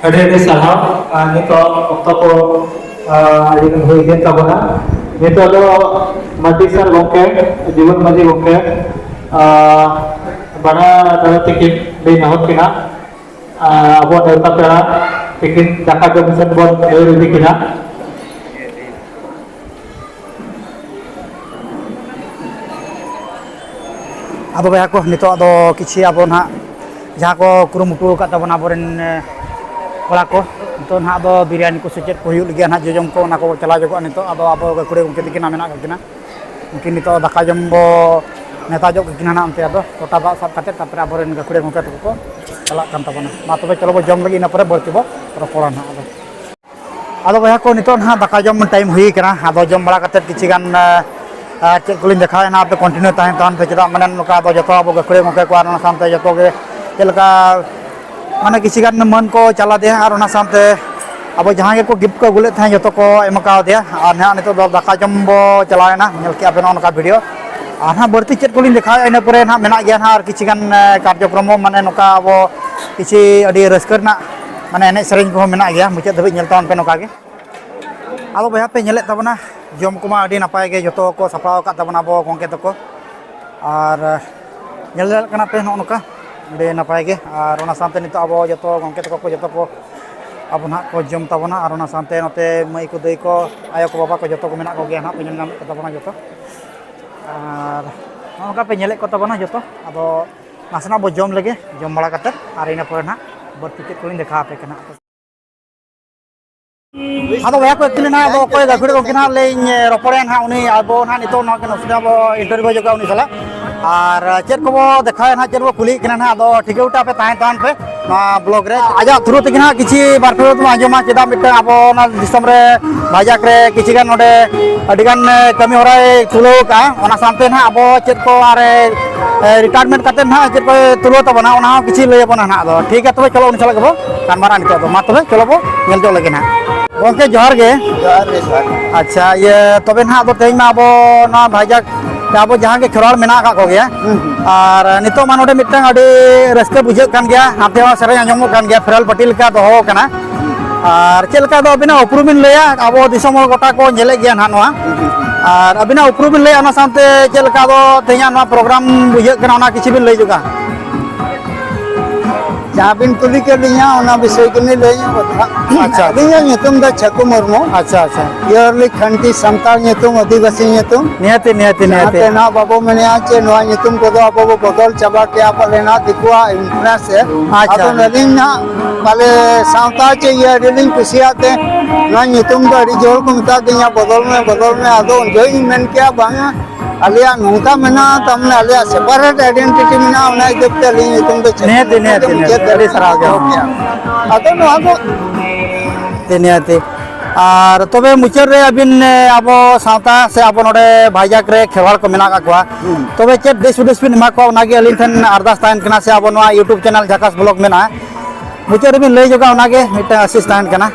ᱟᱹᱰᱤ ᱟᱹᱰᱤ ᱥᱟᱨᱦᱟᱣ᱾ ᱟᱨ ᱱᱤᱛᱚᱜ ᱚᱠᱛᱚ ᱠᱚ, ᱟᱨ, ᱟᱹᱰᱤ ᱜᱟᱱ ᱦᱩᱭ ᱤᱫᱤᱭᱮᱱ ᱛᱟᱵᱚᱱᱟ᱾ ᱱᱤᱛᱚᱜ ᱫᱚ ᱢᱟᱹᱡᱷᱤ ᱥᱟᱨ ᱜᱚᱢᱠᱮ, ᱡᱤᱵᱚᱱ ᱢᱟᱹᱡᱷᱤ ᱜᱚᱢᱠᱮ, ᱟᱨ, ᱵᱟᱰᱟ ᱫᱟᱫᱟ ᱛᱤᱠᱤᱱ ᱞᱟᱹᱭ ᱱᱮᱦᱚᱨ ᱠᱤᱱᱟ᱾ ᱟᱨ ᱟᱵᱚ ᱱᱮᱣᱛᱟ ᱯᱮᱲᱟ ᱛᱤᱠᱤᱱ ᱫᱟᱠᱟ ᱡᱚᱢ ᱥᱮᱫ ᱵᱚᱱ ᱫᱟᱹᱲ ᱤᱫᱤ ᱠᱤᱱᱟ᱾ ᱟᱫᱚ ᱵᱚᱭᱦᱟ ᱠᱚ, ᱱᱤᱛᱚᱜ ᱫᱚ ᱠᱤᱪᱷᱤ ᱟᱵᱚ ᱱᱟᱦᱟᱜ ᱡᱟᱦᱟᱸ ᱠᱚ ᱠᱩᱨᱩᱢᱩᱴᱩ ᱟᱠᱟᱫ ᱛᱟᱵᱚᱱᱟ ᱟᱵᱚᱨᱮᱱ, ᱮ, ᱠᱚᱲᱟ ᱠᱚ, ᱱᱤᱛᱚᱜ ᱱᱟᱦᱟᱜ ᱫᱚ ᱵᱤᱨᱭᱟᱱᱤ ᱠᱚ ᱥᱮ ᱪᱮᱫ ᱠᱚ ᱦᱩᱭᱩᱜ ᱞᱟᱹᱜᱤᱫ ᱱᱟᱦᱟᱜ, ᱡᱚᱡᱚᱢ ᱠᱚ, ᱚᱱᱟ ᱠᱚ ᱪᱟᱞᱟᱣ ᱧᱚᱜᱚᱜᱼᱟ᱾ ᱱᱤᱛᱚᱜ ᱟᱫᱚ ᱟᱵᱚ ᱜᱟᱹᱠᱷᱩᱲᱤᱭᱟᱹ ᱜᱚᱢᱠᱮ ᱛᱟᱹᱠᱤᱱ ᱱᱟᱦᱟᱜ ᱢᱮᱱᱟᱜ ᱠᱟᱜ ᱠᱤᱱᱟ, ᱩᱱᱠᱤᱱ ᱱᱤᱛᱚᱜ ᱫᱟᱠᱟ ᱡᱚᱢ ᱵᱚ ᱱᱮᱣᱛᱟ ᱧᱚᱜ ᱠᱟᱠᱤᱱᱟ ᱱᱟᱦᱟᱜ ᱚᱱᱛᱮ, ᱟᱫᱚ ᱞᱚᱴᱟ ᱫᱟᱜ ᱥᱟᱵ ᱠᱟᱛᱮᱫ ᱛᱟᱨᱯᱚᱨᱮ ᱟᱵᱚᱨᱮᱱ ᱜᱟᱹᱠᱷᱩᱲᱤᱭᱟᱹ ᱜᱚᱢᱠᱮ ᱛᱟᱠᱚ ᱠᱚ ᱪᱟᱞᱟᱜ ᱠᱟᱱ ᱛᱟᱵᱚᱱᱟ᱾ ᱢᱟ ᱛᱚᱵᱮ ᱪᱚᱞᱚ ᱵᱚ ᱡᱚᱢ ᱞᱟᱹᱜᱤᱫ, ᱤᱱᱟᱹ ᱯᱚᱨᱮ ᱵᱟᱹᱲᱛᱤ ᱵᱚ ᱨᱚᱯᱚᱲᱟ ᱱᱟᱦᱟᱜ᱾ ᱟᱫᱚ ᱟᱫᱚ ᱵᱚᱭᱦᱟ ᱠᱚ, ᱱᱤᱛᱚᱜ ᱱᱟᱦᱟᱜ ᱫᱟᱠᱟ ᱡᱚᱢ ᱴᱟᱭᱤᱢ ᱦᱩᱭ ᱠᱟᱱᱟ᱾ ᱟᱫᱚ ᱡᱚᱢ ᱵᱟᱲᱟ ᱠᱟᱛᱮᱫ ᱠᱤᱪᱷᱤ ᱜᱟᱱ, ᱮ, ᱮ, ᱪᱮᱫ ᱠᱚᱞᱤᱧ ᱫᱮᱠᱷᱟᱣᱟ ᱱᱟᱦᱟᱜ, ᱟᱯᱮ ᱠᱚᱱᱴᱤᱱᱤᱭᱩ ᱛᱟᱦᱮᱱ ᱛᱟᱵᱚᱱ ᱯᱮ᱾ ᱪᱮᱫᱟᱜ ᱢᱟᱱᱮ ᱱᱚᱝᱠᱟ ᱟᱫᱚ ᱡᱚᱛᱚ ᱟᱵᱚ ᱜᱟᱹᱠᱷᱩᱲᱤᱭᱟᱹ ᱜᱚᱢᱠᱮ ᱠᱚ ᱟᱨ ᱚᱱᱟ ᱥᱟᱶᱛᱮ ᱡᱚᱛᱚ ᱜᱮ ᱪᱮᱫ ᱞᱮᱠᱟ ᱢᱟᱱᱮ ᱠᱤᱪᱷᱤ ᱜᱟᱱ ᱢᱟᱹᱱ ᱠᱚ ᱪᱟᱞ ᱟᱫᱮᱭᱟ ᱟᱨ ᱚᱱᱟ ᱥᱟᱶᱛᱮ ᱟᱵᱚ ᱡᱟᱦᱟᱸ ᱜᱮᱠᱚ ᱜᱤᱯᱷᱴ ᱠᱚ ᱟᱹᱜᱩ ᱞᱮᱫ ᱛᱟᱦᱮᱸᱫ ᱡᱚᱛᱚ ᱠᱚ ᱮᱢ ᱠᱟᱣᱫᱮᱭᱟ᱾ ᱟᱨ ᱱᱟᱦᱟᱜ ᱱᱤᱛᱚᱜ ᱫᱚ ᱫᱟᱠᱟ ᱡᱚᱢ ᱵᱚ ᱪᱟᱞᱟᱣ ᱮᱱᱟ, ᱧᱮᱞ ᱠᱮᱜᱼᱟ ᱯᱮ ᱱᱚᱜᱼᱚ ᱱᱚᱝᱠᱟ ᱵᱷᱤᱰᱤᱭᱳ᱾ ᱟᱨ ᱱᱟᱦᱟᱜ ᱵᱟᱹᱲᱛᱤ ᱪᱮᱫ ᱠᱚᱞᱤᱧ ᱫᱮᱠᱷᱟᱣᱮᱫᱼᱟ, ᱤᱱᱟᱹ ᱯᱚᱨᱮ ᱱᱟᱦᱟᱜ ᱢᱮᱱᱟᱜ ᱜᱮᱭᱟ ᱱᱟᱦᱟᱜ ᱟᱨ ᱠᱤᱪᱷᱤ ᱜᱟᱱ, ᱮ, ᱠᱟᱨᱡᱚᱠᱨᱚᱢ ᱦᱚᱸ, ᱢᱟᱱᱮ ᱱᱚᱝᱠᱟ ᱟᱵᱚ ᱠᱤᱪᱷᱤ ᱟᱹᱰᱤ ᱨᱟᱹᱥᱠᱟᱹ ᱨᱮᱱᱟᱜ ᱢᱟᱱᱮ ᱮᱱᱮᱡ ᱥᱮᱨᱮᱧ ᱠᱚᱦᱚᱸ ᱢᱮᱱᱟᱜ ᱜᱮᱭᱟ᱾ ᱢᱩᱪᱟᱹᱫ ᱫᱷᱟᱹᱵᱤᱡ ᱧᱮᱞ ᱛᱟᱵᱚᱱ ᱯᱮ ᱱᱚᱝᱠᱟ ᱜᱮ᱾ ᱟᱫᱚ ᱵᱚᱭᱦᱟ ᱯᱮ ᱧᱮᱞᱮᱫ ᱛᱟᱵᱚᱱᱟ, ᱡᱚᱢ ᱠᱚᱢᱟ ᱟᱹᱰᱤ ᱱᱟᱯᱟᱭ ᱜᱮ ᱡᱚᱛᱚ ᱠᱚ ᱥᱟᱯᱲᱟᱣ ᱟᱠᱟᱫ ᱛᱟᱵᱚᱱᱟ ᱟᱵᱚ ᱜᱚᱢᱠᱮ ᱛᱟᱠᱚ᱾ ᱟᱨ, ᱮ, ᱧᱮᱞ ᱫᱟᱲᱮᱭᱟᱜ ᱠᱟᱱᱟ ᱯᱮ ᱱᱚᱜᱼᱚ ᱱᱚᱝᱠᱟ ᱟᱹᱰᱤ ᱱᱟᱯᱟᱭ ᱜᱮ᱾ ᱟᱨ ᱚᱱᱟ ᱥᱟᱶᱛᱮ ᱱᱤᱛᱚᱜ ᱟᱵᱚ ᱡᱚᱛᱚ ᱜᱚᱢᱠᱮ ᱛᱟᱠᱚ ᱠᱚ ᱡᱚᱛᱚ ᱠᱚ ᱟᱵᱚ ᱱᱟᱦᱟᱜ ᱠᱚ ᱡᱚᱢ ᱛᱟᱵᱚᱱᱟ᱾ ᱟᱨ ᱚᱱᱟ ᱥᱟᱶᱛᱮ ᱱᱚᱛᱮ ᱢᱟᱹᱭ ᱠᱚ, ᱫᱟᱹᱭ ᱠᱚ, ᱟᱭᱳ ᱠᱚ, ᱵᱟᱵᱟ ᱠᱚ ᱡᱚᱛᱚ ᱠᱚ ᱢᱮᱱᱟᱜ ᱠᱚᱜᱮᱭᱟ ᱱᱟᱦᱟᱜ, ᱯᱮ ᱧᱮᱞ ᱧᱟᱢᱮᱫ ᱠᱚ ᱛᱟᱵᱚᱱᱟ ᱡᱚᱛᱚ᱾ ᱟᱨ ᱱᱚᱜᱼᱚ ᱱᱚᱝᱠᱟ ᱯᱮ ᱧᱮᱞᱮᱫ ᱠᱚ ᱛᱟᱵᱚᱱᱟ ᱡᱚᱛᱚ᱾ ᱟᱫᱚ ᱱᱟᱥᱮᱱᱟᱜ ᱵᱚ ᱡᱚᱢ ᱞᱮᱜᱮ, ᱡᱚᱢ ᱵᱟᱲᱟ ᱠᱟᱛᱮᱫ ᱟᱨ ᱤᱱᱟᱹ ᱯᱚᱨᱮ ᱱᱟᱦᱟᱜ ᱵᱟᱹᱲᱛᱤ ᱪᱮᱫ ᱠᱚᱞᱤᱧ ᱫᱮᱠᱷᱟᱣ ᱟᱯᱮ ᱠᱟᱱᱟ᱾ ᱟᱫᱚ ᱵᱚᱭᱦᱟ ᱠᱚ, actually ᱱᱟᱦᱟᱜ ᱟᱫᱚ ᱚᱠᱚᱭ ᱜᱟᱹᱠᱷᱩᱲᱤ ᱜᱚᱢᱠᱮ ᱱᱟᱦᱟᱜ ᱞᱤᱧ ᱨᱚᱯᱚᱲᱮᱱ ᱦᱟᱸᱜ, ᱩᱱᱤ ᱟᱵᱚ ᱱᱟᱦᱟᱜ ᱱᱤᱛᱚᱜ ᱱᱚᱣᱟ ᱠᱤᱱ ᱚᱥᱩᱵᱤᱫᱷᱟ ᱵᱚ ᱤᱱᱴᱟᱨᱵᱷᱤᱭᱩ ᱧᱚᱜᱟ ᱩᱱᱤ ᱥᱟᱞᱟᱜ᱾ ᱟᱨ ᱪᱮᱫ ᱠᱚᱵᱚ ᱫᱮᱠᱷᱟᱣᱮᱫ ᱱᱟᱦᱟᱜ, ᱪᱮᱫ ᱵᱚ ᱠᱩᱞᱤᱭᱮᱫ ᱠᱤᱱᱟ ᱱᱟᱦᱟᱜ, ᱟᱫᱚ ᱴᱷᱤᱠᱟᱹ ᱜᱚᱴᱟ ᱯᱮ ᱛᱟᱦᱮᱸ ᱛᱟᱦᱮᱱ ᱯᱮ ᱱᱚᱣᱟ ᱵᱞᱚᱜ ᱨᱮ᱾ ᱟᱡᱟᱜ ᱛᱷᱨᱩ ᱛᱮᱜᱮ ᱱᱟᱦᱟᱜ ᱠᱤᱪᱷᱤ ᱵᱟᱨ ᱯᱮ ᱵᱚ ᱟᱸᱡᱚᱢᱟ, ᱪᱮᱫᱟᱜ ᱢᱤᱫᱴᱟᱝ ᱟᱵᱚ ᱚᱱᱟ ᱫᱤᱥᱚᱢ ᱨᱮ ᱵᱷᱟᱭᱡᱟᱠ ᱨᱮ ᱠᱤᱪᱷᱤ ᱜᱟᱱ ᱱᱚᱰᱮ ᱟᱹᱰᱤ ᱜᱟᱱ, ᱮ, ᱠᱟᱹᱢᱤ ᱦᱚᱨᱟᱭ ᱛᱩᱞᱟᱹᱣ ᱟᱠᱟᱫᱼᱟ᱾ ᱚᱱᱟ ᱥᱟᱶᱛᱮ ᱱᱟᱦᱟᱜ ᱟᱵᱚ ᱪᱮᱫ ᱠᱚ ᱟᱨ, ᱮ, ᱨᱤᱴᱟᱭᱟᱨᱢᱮᱱᱴ ᱠᱟᱛᱮᱫ ᱱᱟᱦᱟᱜ ᱪᱮᱫ ᱠᱚᱭ ᱛᱩᱞᱟᱹᱣ ᱛᱟᱵᱚᱱᱟ, ᱚᱱᱟ ᱦᱚᱸ ᱠᱤᱪᱷᱤ ᱞᱟᱹᱭ ᱟᱵᱚᱱᱟ ᱱᱟᱦᱟᱜ᱾ ᱟᱫᱚ ᱴᱷᱤᱠ ᱜᱮᱭᱟ, ᱛᱚᱵᱮ ᱪᱚᱞᱚ ᱩᱱᱤ ᱥᱟᱞᱟᱜ ᱜᱮᱵᱚ ᱜᱟᱞᱢᱟᱨᱟᱜᱼᱟ ᱱᱤᱛᱚᱜ ᱫᱚ᱾ ᱢᱟ ᱛᱚᱵᱮ ᱪᱚᱞᱚ ᱵᱚ ᱧᱮᱞ ᱧᱚᱜ ᱞᱮᱜᱮ ᱱᱟᱦᱟᱜ᱾ ᱜᱚᱢᱠᱮ, ᱡᱚᱦᱟᱨ ᱜᱮ᱾ ᱡᱚᱦᱟᱨ ᱜᱮ, ᱡᱚᱦᱟᱨ ᱜᱮ᱾ ᱟᱪᱪᱷᱟ, ᱤᱭᱟᱹ, ᱛᱚᱵᱮ ᱱᱟᱦᱟᱜ ᱟᱫᱚ ᱛᱮᱦᱮᱧ ᱢᱟ ᱟᱵᱚ ᱱᱚᱣᱟ ᱵᱷᱟᱭᱡᱟᱠ ᱨᱮ ᱟᱵᱚ ᱡᱟᱦᱟᱸ ᱜᱮ ᱠᱷᱮᱨᱣᱟᱲ ᱢᱮᱱᱟᱜ ᱟᱠᱟᱫ ᱠᱚᱜᱮᱭᱟ, ᱦᱩᱸ, ᱦᱩᱸ᱾ ᱟᱨ ᱱᱤᱛᱚᱜ ᱢᱟ ᱱᱚᱰᱮ ᱢᱤᱫᱴᱟᱝ ᱟᱹᱰᱤ ᱨᱟᱹᱥᱠᱟᱹ ᱵᱩᱡᱷᱟᱹᱜ ᱠᱟᱱ ᱜᱮᱭᱟ, ᱦᱟᱱᱛᱮ ᱦᱚᱸ ᱥᱮᱨᱮᱧ ᱟᱸᱡᱚᱢᱚᱜ ᱠᱟᱱ ᱜᱮᱭᱟ, ᱯᱷᱮᱨᱣᱮᱞ ᱯᱟᱨᱴᱤ ᱞᱮᱠᱟ ᱫᱚᱦᱚ ᱟᱠᱟᱱᱟ᱾ ᱟᱨ ᱪᱮᱫ ᱞᱮᱠᱟ ᱫᱚ ᱟᱹᱵᱤᱱᱟᱜ ᱩᱯᱨᱩᱢ ᱵᱤᱱ ᱞᱟᱹᱭᱟ? ᱟᱵᱚ ᱫᱤᱥᱚᱢ ᱦᱚᱲ ᱜᱚᱴᱟ ᱠᱚ ᱧᱮᱞᱮᱫ ᱜᱮᱭᱟ ᱱᱟᱦᱟᱜ ᱱᱚᱣᱟ᱾ ᱦᱩᱸ, ᱦᱩᱸ, ᱦᱩᱸ᱾ ᱟᱨ ᱟᱹᱵᱤᱱᱟᱜ ᱩᱯᱨᱩᱢ ᱵᱤᱱ ᱞᱟᱹᱭᱟ, ᱚᱱᱟ ᱥᱟᱶᱛᱮ ᱪᱮᱫ ᱞᱮᱠᱟ ᱫᱚ ᱛᱮᱦᱮᱧᱟᱜ ᱱᱚᱣᱟ ᱯᱨᱳᱜᱨᱟᱢ ᱵᱩᱡᱷᱟᱹᱜ ᱠᱟᱱᱟ, ᱚᱱᱟ ᱠᱤᱪᱷᱩ ᱵᱤᱱ ᱞᱟᱹᱭ ᱧᱚᱜᱟ? ᱡᱟᱦᱟᱸ ᱵᱤᱱ ᱠᱩᱞᱤ ᱠᱮᱫ ᱞᱤᱧᱟ, ᱚᱱᱟ ᱵᱤᱥᱚᱭ ᱜᱮᱞᱤᱧ ᱞᱟᱹᱭ ᱧᱚᱜ ᱠᱟᱫᱟ᱾ ᱟᱪᱪᱷᱟ, ᱟᱪᱪᱷᱟ᱾ ᱟᱹᱞᱤᱧᱟᱜ ᱧᱩᱛᱩᱢ ᱫᱚ ᱪᱷᱟᱠᱩ ᱢᱩᱨᱢᱩ᱾ ᱟᱪᱪᱷᱟ, ᱟᱪᱪᱷᱟ᱾ Purely ᱠᱷᱟᱱᱴᱤ ᱥᱟᱱᱛᱟᱲ ᱧᱩᱛᱩᱢ, ᱟᱹᱫᱤᱵᱟᱹᱥᱤ ᱧᱩᱛᱩᱢ᱾ ᱱᱤᱦᱟᱹᱛᱤ, ᱱᱤᱦᱟᱹᱛᱤ, ᱱᱤᱦᱟᱹᱛᱤ᱾ ᱡᱟᱦᱟᱸᱛᱮ ᱱᱟᱦᱟᱜ ᱵᱟᱵᱚ ᱢᱮᱱᱮᱜᱼᱟ ᱪᱮ ᱱᱚᱣᱟ ᱧᱩᱛᱩᱢ ᱠᱚᱫᱚ ᱟᱵᱚ ᱵᱚ ᱵᱚᱫᱚᱞ ᱪᱟᱵᱟ ᱠᱮᱜᱼᱟ ᱯᱟᱞᱮ ᱱᱟᱦᱟᱜ ᱫᱤᱠᱩᱣᱟᱜ influence ᱨᱮ᱾ ᱟᱪᱪᱷᱟ᱾ ᱟᱫᱚ ᱟᱹᱞᱤᱧ ᱱᱟᱦᱟᱜ ᱯᱟᱞᱮ ᱥᱟᱶᱛᱟ ᱪᱮ ᱤᱭᱟᱹ ᱟᱹᱰᱤ ᱞᱤᱧ ᱠᱩᱥᱤᱭᱟᱜ ᱛᱮ ᱱᱚᱣᱟ ᱧᱩᱛᱩᱢ ᱫᱚ ᱟᱹᱰᱤ ᱡᱳᱨ ᱠᱚ ᱢᱮᱛᱟ ᱫᱤᱧᱟ, "ᱵᱚᱫᱚᱞ ᱢᱮ, ᱵᱚᱫᱚᱞ ᱢᱮ", ᱟᱫᱚ ᱩᱱ ᱡᱚᱦᱚᱜ ᱤᱧ ᱢᱮᱱ ᱠᱮᱜᱼᱟ, ᱵᱟᱝᱟ, ᱟᱞᱮᱭᱟᱜ ᱱᱚᱝᱠᱟ ᱢᱮᱱᱟᱜᱼᱟ, ᱛᱟᱨᱢᱟᱱᱮ ᱟᱞᱮᱭᱟᱜ separate identity ᱢᱮᱱᱟᱜᱼᱟ, ᱚᱱᱟ ᱤᱫᱤ ᱠᱟᱛᱮ ᱟᱹᱞᱤᱧ ᱧᱩᱛᱩᱢ ᱫᱚ ᱪᱮᱫ ᱱᱤᱦᱟᱹᱛᱤ, ᱦᱚᱸ ᱱᱤᱦᱟᱹᱛᱤ, ᱢᱩᱪᱟᱹᱫ ᱱᱤᱦᱟᱹᱛᱤ᱾ ᱫᱷᱟᱹᱵᱤᱡ ᱟᱹᱰᱤ ᱥᱟᱨᱦᱟᱣ ᱜᱮ᱾ ᱫᱚᱦᱚ ᱠᱮᱜᱼᱟ᱾ ᱟᱫᱚ ᱱᱚᱣᱟ ᱫᱚ ᱱᱤᱦᱟᱹᱛᱤ, ᱱᱤᱦᱟᱹᱛᱤ᱾ ᱟᱨ ᱛᱚᱵᱮ ᱢᱩᱪᱟᱹᱫ ᱨᱮ ᱟᱹᱵᱤᱱ, ᱮ, ᱟᱵᱚ ᱥᱟᱶᱛᱟ ᱥᱮ ᱟᱵᱚ ᱱᱚᱰᱮ ᱵᱷᱟᱭᱡᱟᱠ ᱨᱮ ᱠᱷᱮᱨᱣᱟᱲ ᱠᱚ ᱢᱮᱱᱟᱜ ᱟᱠᱟᱫ ᱠᱚᱣᱟ, ᱦᱩᱸ᱾ ᱛᱚᱵᱮ ᱪᱮᱫ ᱫᱤᱥ ᱦᱩᱫᱤᱥ ᱵᱤᱱ ᱮᱢᱟ ᱠᱚᱣᱟ, ᱚᱱᱟᱜᱮ ᱟᱹᱞᱤᱧ ᱴᱷᱮᱱ ᱟᱨᱫᱟᱥ ᱛᱟᱦᱮᱱ ᱠᱟᱱᱟ, ᱥᱮ ᱟᱵᱚ ᱱᱚᱣᱟ YouTube channel ᱡᱷᱟᱠᱟᱥ vlog ᱢᱮᱱᱟᱜᱼᱟ, ᱢᱩᱪᱟᱹᱫ ᱨᱮᱵᱤᱱ ᱞᱟᱹᱭ ᱧᱚᱜᱟ, ᱚᱱᱟᱜᱮ ᱢᱤᱫᱴᱟᱝ ᱟᱥᱤᱥ ᱛᱟᱦᱮᱱ ᱠᱟᱱᱟ᱾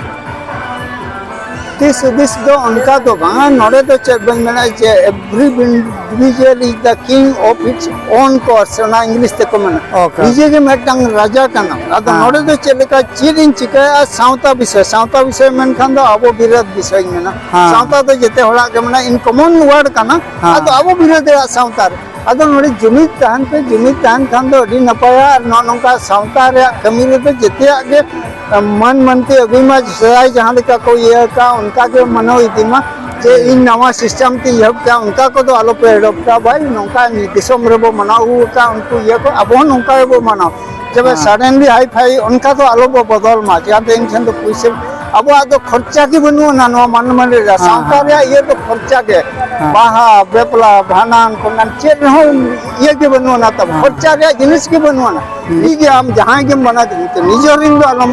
ᱫᱤᱥ ᱦᱩᱫᱤᱥ ᱫᱚ ᱚᱱᱠᱟ ᱫᱚ ᱵᱟᱝᱟ, ᱱᱚᱰᱮ ᱫᱚ ᱪᱮᱫ ᱵᱟᱹᱧ ᱢᱮᱱᱟ ᱡᱮ every individual is the king of its own course, ᱚᱱᱟ ᱤᱝᱞᱤᱥ ᱛᱮᱠᱚ ᱢᱮᱱᱟ᱾ Okay. ᱱᱤᱡᱮ ᱜᱮ ᱢᱤᱫᱴᱟᱝ ᱨᱟᱡᱟ ᱠᱟᱱᱟᱢ᱾ ᱟᱫᱚ ᱦᱮᱸ᱾ ᱱᱚᱰᱮ ᱫᱚ ᱪᱮᱫ ᱞᱮᱠᱟ ᱪᱮᱫ ᱤᱧ ᱪᱤᱠᱟᱹᱭᱟ ᱥᱟᱶᱛᱟ ᱵᱤᱥᱚᱭ, ᱥᱟᱶᱛᱟ ᱵᱤᱥᱚᱭ ᱢᱮᱱᱠᱷᱟᱱ ᱫᱚ ᱟᱵᱚ ᱵᱤᱨᱟᱹᱫ ᱵᱤᱥᱚᱭ ᱤᱧ ᱢᱮᱱᱟ᱾ ᱦᱮᱸ᱾ ᱥᱟᱶᱛᱟ ᱫᱚ ᱡᱮᱛᱮ ᱦᱚᱲᱟᱜ ᱜᱮ ᱢᱮᱱᱟᱜᱼᱟ, in common word ᱠᱟᱱᱟ᱾ ᱦᱮᱸ᱾ ᱟᱫᱚ ᱟᱵᱚ ᱵᱤᱨᱟᱹᱫᱟᱜ ᱥᱟᱶᱛᱟ ᱨᱮ ᱟᱫᱚ ᱱᱚᱰᱮ ᱡᱩᱢᱤᱫ ᱛᱟᱦᱮᱱ ᱯᱮ, ᱡᱩᱢᱤᱫ ᱛᱟᱦᱮᱱ ᱠᱷᱟᱱ ᱫᱚ ᱟᱹᱰᱤ ᱱᱟᱯᱟᱭᱟ᱾ ᱟᱨ ᱱᱚᱜᱼᱚ ᱱᱚᱝᱠᱟ ᱥᱟᱶᱛᱟ ᱨᱮᱭᱟᱜ ᱠᱟᱹᱢᱤ ᱨᱮᱫᱚ ᱡᱮᱛᱮᱭᱟᱜ ᱜᱮ, ᱮ, ᱢᱟᱹᱱ ᱢᱟᱹᱱᱛᱤ ᱟᱹᱜᱩᱭ ᱢᱟ, ᱥᱮᱫᱟᱭ ᱡᱟᱦᱟᱸ ᱞᱮᱠᱟ ᱠᱚ ᱤᱭᱟᱹ ᱟᱠᱟᱫ, ᱚᱱᱠᱟ ᱜᱮ ᱢᱟᱱᱟᱣ ᱤᱫᱤ ᱢᱟ᱾ ᱡᱮ ᱤᱧ ᱱᱟᱣᱟ system ᱛᱤᱧ ᱮᱦᱚᱵ ᱠᱮᱫᱟ, ᱚᱱᱠᱟ ᱠᱚᱫᱚ ᱟᱞᱚ ᱯᱮ ᱮᱦᱚᱵ ᱠᱟᱜᱼᱟ ᱵᱷᱟᱭ᱾ ᱱᱚᱝᱠᱟ ᱫᱤᱥᱚᱢ ᱨᱮᱵᱚ ᱢᱟᱱᱟᱣ ᱟᱹᱜᱩ ᱟᱠᱟᱫ ᱩᱱᱠᱩ ᱤᱭᱟᱹ ᱠᱚ, ᱟᱵᱚ ᱦᱚᱸ ᱱᱚᱝᱠᱟ ᱜᱮᱵᱚ ᱢᱟᱱᱟᱣ᱾ ᱡᱮ ᱵᱷᱟᱭ, ᱦᱮᱸ᱾ Suddenly high-fi ᱚᱱᱠᱟ ᱫᱚ ᱟᱞᱚ ᱵᱚ ᱵᱚᱫᱚᱞ ᱢᱟ, ᱪᱤᱠᱟᱹᱛᱮ ᱤᱧ ᱴᱷᱮᱱ ᱫᱚ ᱯᱩᱭᱥᱟᱹ, ᱟᱵᱚᱣᱟᱜ ᱫᱚ ᱠᱷᱚᱨᱪᱟ ᱜᱮ ᱵᱟᱹᱱᱩᱜ ᱟᱱᱟ ᱱᱚᱣᱟ ᱢᱟᱹᱱ ᱢᱟᱹᱱᱰᱤ ᱨᱮ᱾ ᱦᱮᱸ, ᱥᱟᱶᱛᱟ ᱦᱮᱸ᱾ ᱨᱮᱭᱟᱜ ᱤᱭᱟᱹ ᱫᱚ ᱠᱷᱚᱨᱪᱟ ᱜᱮ᱾ ᱦᱮᱸ᱾ ᱵᱟᱦᱟ, ᱵᱟᱯᱞᱟ, ᱵᱷᱟᱸᱰᱟᱱ, ᱠᱚᱸᱰᱟᱱ ᱪᱮᱫ ᱨᱮᱦᱚᱸ ᱤᱭᱟᱹ ᱜᱮ ᱵᱟᱹᱱᱩᱜ ᱟᱱᱟ ᱛᱟᱵᱚ᱾ ᱦᱮᱸ᱾ ᱠᱷᱚᱨᱪᱟ ᱨᱮᱭᱟᱜ ᱡᱤᱱᱤᱥ ᱜᱮ ᱵᱟᱹᱱᱩᱜ ᱟᱱᱟ᱾ ᱦᱩᱸ᱾ ᱴᱷᱤᱠ ᱜᱮᱭᱟ, ᱟᱢ ᱡᱟᱦᱟᱸᱭ ᱜᱮᱢ ᱢᱟᱱᱟ ᱠᱮᱫᱮ, ᱱᱤᱡᱮᱨ ᱨᱤᱱ ᱫᱚ ᱟᱞᱚᱢ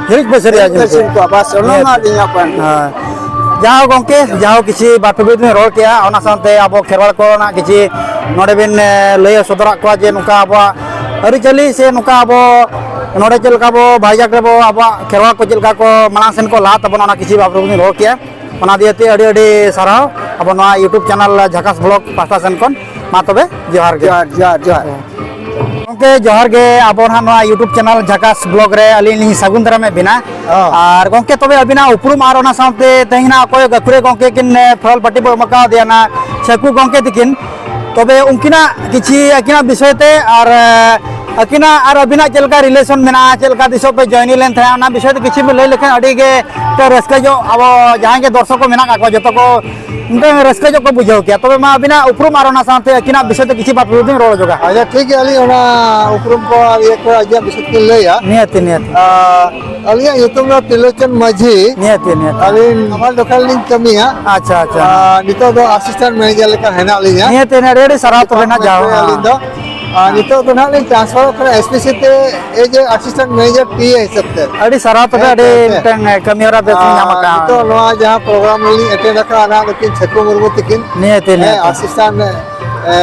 ᱦᱤᱨᱤᱡ ᱯᱟᱹᱥᱤᱨ ᱨᱮᱭᱟᱜ ᱦᱤᱨᱤᱡ ᱡᱤᱱᱤᱥ ᱯᱟᱹᱥᱤᱨ ᱜᱮ᱾ ᱠᱚᱣᱟ, ᱵᱟᱥ, ᱚᱱᱟ ᱱᱤᱦᱟᱹᱛ᱾ ᱨᱮᱱᱟᱜ ᱟᱹᱞᱤᱧᱟᱜ point᱾ ᱦᱮᱸ᱾ ᱡᱟᱦᱳ ᱜᱚᱢᱠᱮ, ᱡᱟᱦᱳ ᱠᱤᱪᱷᱤ ᱵᱟᱨ ᱯᱮ ᱵᱤᱱ ᱨᱚᱲ ᱠᱮᱜᱼᱟ, ᱚᱱᱟ ᱥᱟᱶᱛᱮ ᱟᱵᱚ ᱠᱷᱮᱨᱣᱟᱲ ᱠᱚᱨᱮᱱᱟᱜ ᱠᱤᱪᱷᱤ ᱱᱚᱰᱮ ᱵᱤᱱ, ᱮ, ᱞᱟᱹᱭ ᱥᱚᱫᱚᱨᱟᱜ ᱠᱚᱣᱟ ᱡᱮ ᱱᱚᱝᱠᱟ ᱟᱵᱚᱣᱟᱜ ᱟᱹᱨᱤᱪᱟᱹᱞᱤ ᱥᱮ ᱱᱚᱝᱠᱟ ᱟᱵᱚ ᱱᱚᱰᱮ ᱪᱮᱫ ᱞᱮᱠᱟ ᱵᱚ ᱵᱷᱟᱭᱡᱟᱠ ᱨᱮᱵᱚ ᱟᱵᱚᱣᱟᱜ ᱠᱷᱮᱨᱣᱟᱲ ᱠᱚ ᱪᱮᱫ ᱞᱮᱠᱟ ᱠᱚ ᱢᱟᱲᱟᱝ ᱥᱮᱱ ᱠᱚ ᱞᱟᱦᱟ ᱛᱟᱵᱚᱱᱟ, ᱚᱱᱟ ᱠᱤᱪᱷᱤ ᱵᱟᱨ ᱯᱮ ᱵᱤᱱ ᱨᱚᱲ ᱠᱮᱜᱼᱟ᱾ ᱚᱱᱟ ᱫᱤᱭᱮ ᱛᱮ ᱟᱹᱰᱤ ᱟᱹᱰᱤ ᱥᱟᱨᱦᱟᱣ ᱟᱵᱚ ᱱᱚᱣᱟ YouTube channel ᱡᱷᱟᱠᱟᱥ vlog ᱯᱟᱦᱴᱟ ᱥᱮᱱ ᱠᱷᱚᱱ᱾ ᱢᱟ ᱛᱚᱵᱮ, ᱡᱚᱦᱟᱨ ᱜᱮ᱾ ᱡᱚᱦᱟᱨ, ᱡᱚᱦᱟᱨ, ᱡᱚᱦᱟᱨ᱾ ᱜᱚᱢᱠᱮ, ᱡᱚᱦᱟᱨ ᱜᱮ᱾ ᱟᱵᱚ ᱱᱟᱦᱟᱜ ᱱᱚᱣᱟ YouTube channel ᱡᱷᱟᱠᱟᱥ vlog ᱨᱮ ᱟᱹᱞᱤᱧ ᱞᱤᱧ ᱥᱟᱹᱜᱩᱱ ᱫᱟᱨᱟᱢᱮᱫ ᱵᱤᱱᱟ᱾ ᱦᱚᱸ᱾ ᱟᱨ ᱜᱚᱢᱠᱮ, ᱛᱚᱵᱮ ᱟᱹᱵᱤᱱᱟᱜ ᱩᱯᱨᱩᱢ ᱟᱨ ᱚᱱᱟ ᱥᱟᱶᱛᱮ ᱛᱮᱦᱮᱧ ᱱᱟᱜ ᱚᱠᱚᱭ ᱜᱟᱹᱠᱷᱩᱲᱤᱭᱟᱹ ᱜᱚᱢᱠᱮ ᱠᱤᱱ, ᱮ, ᱯᱷᱚᱞ ᱯᱟᱹᱴᱤ ᱵᱚ ᱮᱢ ᱠᱟᱣᱫᱮᱭᱟ ᱱᱟᱜ ᱪᱷᱟᱹᱠᱩ ᱜᱚᱢᱠᱮ ᱛᱤᱠᱤᱱ, ᱛᱚᱵᱮ ᱩᱱᱠᱤᱱᱟᱜ ᱠᱤᱪᱷᱤ ᱟᱹᱠᱤᱱᱟᱜ ᱵᱤᱥᱚᱭ ᱛᱮ ᱟᱨ, ᱮ, ᱟᱹᱠᱤᱱᱟᱜ ᱟᱨ ᱟᱹᱵᱤᱱᱟᱜ ᱪᱮᱫ ᱞᱮᱠᱟ relation ᱢᱮᱱᱟᱜᱼᱟ, ᱪᱮᱫ ᱞᱮᱠᱟ ᱛᱤᱥᱚᱜ ᱯᱮ join ᱞᱮᱱ ᱛᱟᱦᱮᱸᱫ, ᱚᱱᱟ ᱵᱤᱥᱚᱭ ᱛᱮ ᱠᱤᱪᱷᱩ ᱵᱤᱱ ᱞᱟᱹᱭ ᱞᱮᱠᱷᱟᱱ ᱟᱹᱰᱤ ᱜᱮ ᱛᱚ ᱨᱟᱹᱥᱠᱟᱹ ᱧᱚᱜ, ᱟᱵᱚ ᱡᱟᱦᱟᱸᱭ ᱜᱮ ᱫᱚᱨᱥᱚᱠ ᱠᱚ ᱢᱮᱱᱟᱜ ᱠᱟᱜ ᱠᱚᱣᱟ, ᱡᱚᱛᱚ ᱠᱚ ᱢᱤᱫᱴᱟᱝ ᱨᱟᱹᱥᱠᱟᱹ ᱧᱚᱜ ᱠᱚ ᱵᱩᱡᱷᱟᱹᱣ ᱠᱮᱭᱟ᱾ ᱛᱚᱵᱮ ᱢᱟ ᱟᱹᱵᱤᱱᱟᱜ ᱩᱯᱨᱩᱢ ᱟᱨ ᱚᱱᱟ ᱥᱟᱶᱛᱮ ᱟᱹᱠᱤᱱᱟᱜ ᱵᱤᱥᱚᱭ ᱛᱮ ᱠᱤᱪᱷᱩ ᱵᱟᱨ ᱯᱮ ᱵᱤᱱ ᱨᱚᱲ ᱡᱚᱜᱟ᱾ ᱟᱪᱪᱷᱟ, ᱴᱷᱤᱠ ᱜᱮᱭᱟ, ᱟᱹᱞᱤᱧ ᱚᱱᱟ ᱩᱯᱨᱩᱢ ᱠᱚ ᱟᱨ ᱤᱭᱟᱹ ᱠᱚ ᱟᱡᱟᱜ ᱵᱤᱥᱚᱭ ᱛᱮᱞᱤᱧ ᱞᱟᱹᱭᱟ᱾ ᱱᱤᱦᱟᱹᱛᱤ, ᱱᱤᱦᱟᱹᱛᱤ᱾ ᱟᱨ ᱟᱹᱞᱤᱧᱟᱜ ᱧᱩᱛᱩᱢ ᱫᱚ ᱛᱨᱤᱞᱳᱪᱚᱱ ᱢᱟᱹᱡᱷᱤ᱾ ᱱᱤᱦᱟᱹᱛᱤ, ᱱᱤᱦᱟᱹᱛᱤ᱾ ᱟᱹᱞᱤᱧ ᱱᱟᱢᱟᱞ ᱫᱚᱠᱟᱱ ᱨᱮᱞᱤᱧ ᱠᱟᱹᱢᱤᱭᱟ᱾ ᱟᱪᱪᱷᱟ, ᱟᱪᱪᱷᱟ᱾ ᱟᱨ ᱱᱤᱛᱚᱜ ᱫᱚ assistant manager ᱞᱮᱠᱟ ᱦᱮᱱᱟᱜ ᱞᱤᱧᱟ᱾ ᱱᱤᱦᱟᱹᱛᱤ, ᱱᱤᱦᱟᱹᱛᱤ, ᱟᱹᱰᱤ ᱥᱟᱨᱦᱟᱣ ᱛᱚᱵᱮ ᱱᱟᱜ ᱡᱟᱣ, department ᱨᱮ ᱦᱮᱸ᱾ ᱟᱹᱞᱤᱧ ᱫᱚ᱾ ᱟᱨ ᱱᱤᱛᱚᱜ ᱫᱚ ᱱᱟᱦᱟᱜ ᱞᱤᱧ transfer ᱚᱜ ᱠᱟᱱᱟ S P C ᱛᱮ, as a assistant manager T A ᱦᱤᱥᱟᱹᱵ ᱛᱮ᱾ ᱟᱹᱰᱤ ᱥᱟᱨᱦᱟᱣ ᱛᱚᱵᱮ, ᱦᱮᱸ, ᱟᱹᱰᱤ ᱦᱮᱸ, ᱦᱮᱸ᱾ ᱢᱤᱫᱴᱟᱝ, ᱮ, ᱠᱟᱹᱢᱤ ᱦᱚᱨᱟ ᱵᱮᱥ ᱞᱤᱧ ᱧᱟᱢ ᱟᱨ ᱟᱠᱟᱫᱼᱟ᱾ ᱱᱤᱛᱚᱜ ᱱᱚᱣᱟ ᱡᱟᱦᱟᱸ program ᱨᱮᱞᱤᱧ attend ᱟᱠᱟᱫᱼᱟ, ᱱᱟᱦᱟᱜ ᱱᱩᱠᱤᱱ ᱪᱷᱟᱹᱠᱩ ᱢᱩᱨᱢᱩ ᱛᱤᱠᱤᱱ᱾ ᱱᱤᱦᱟᱹᱛᱤ, ᱦᱮᱸ, ᱱᱤᱦᱟᱹᱛᱤ᱾ Assistant, ᱮ,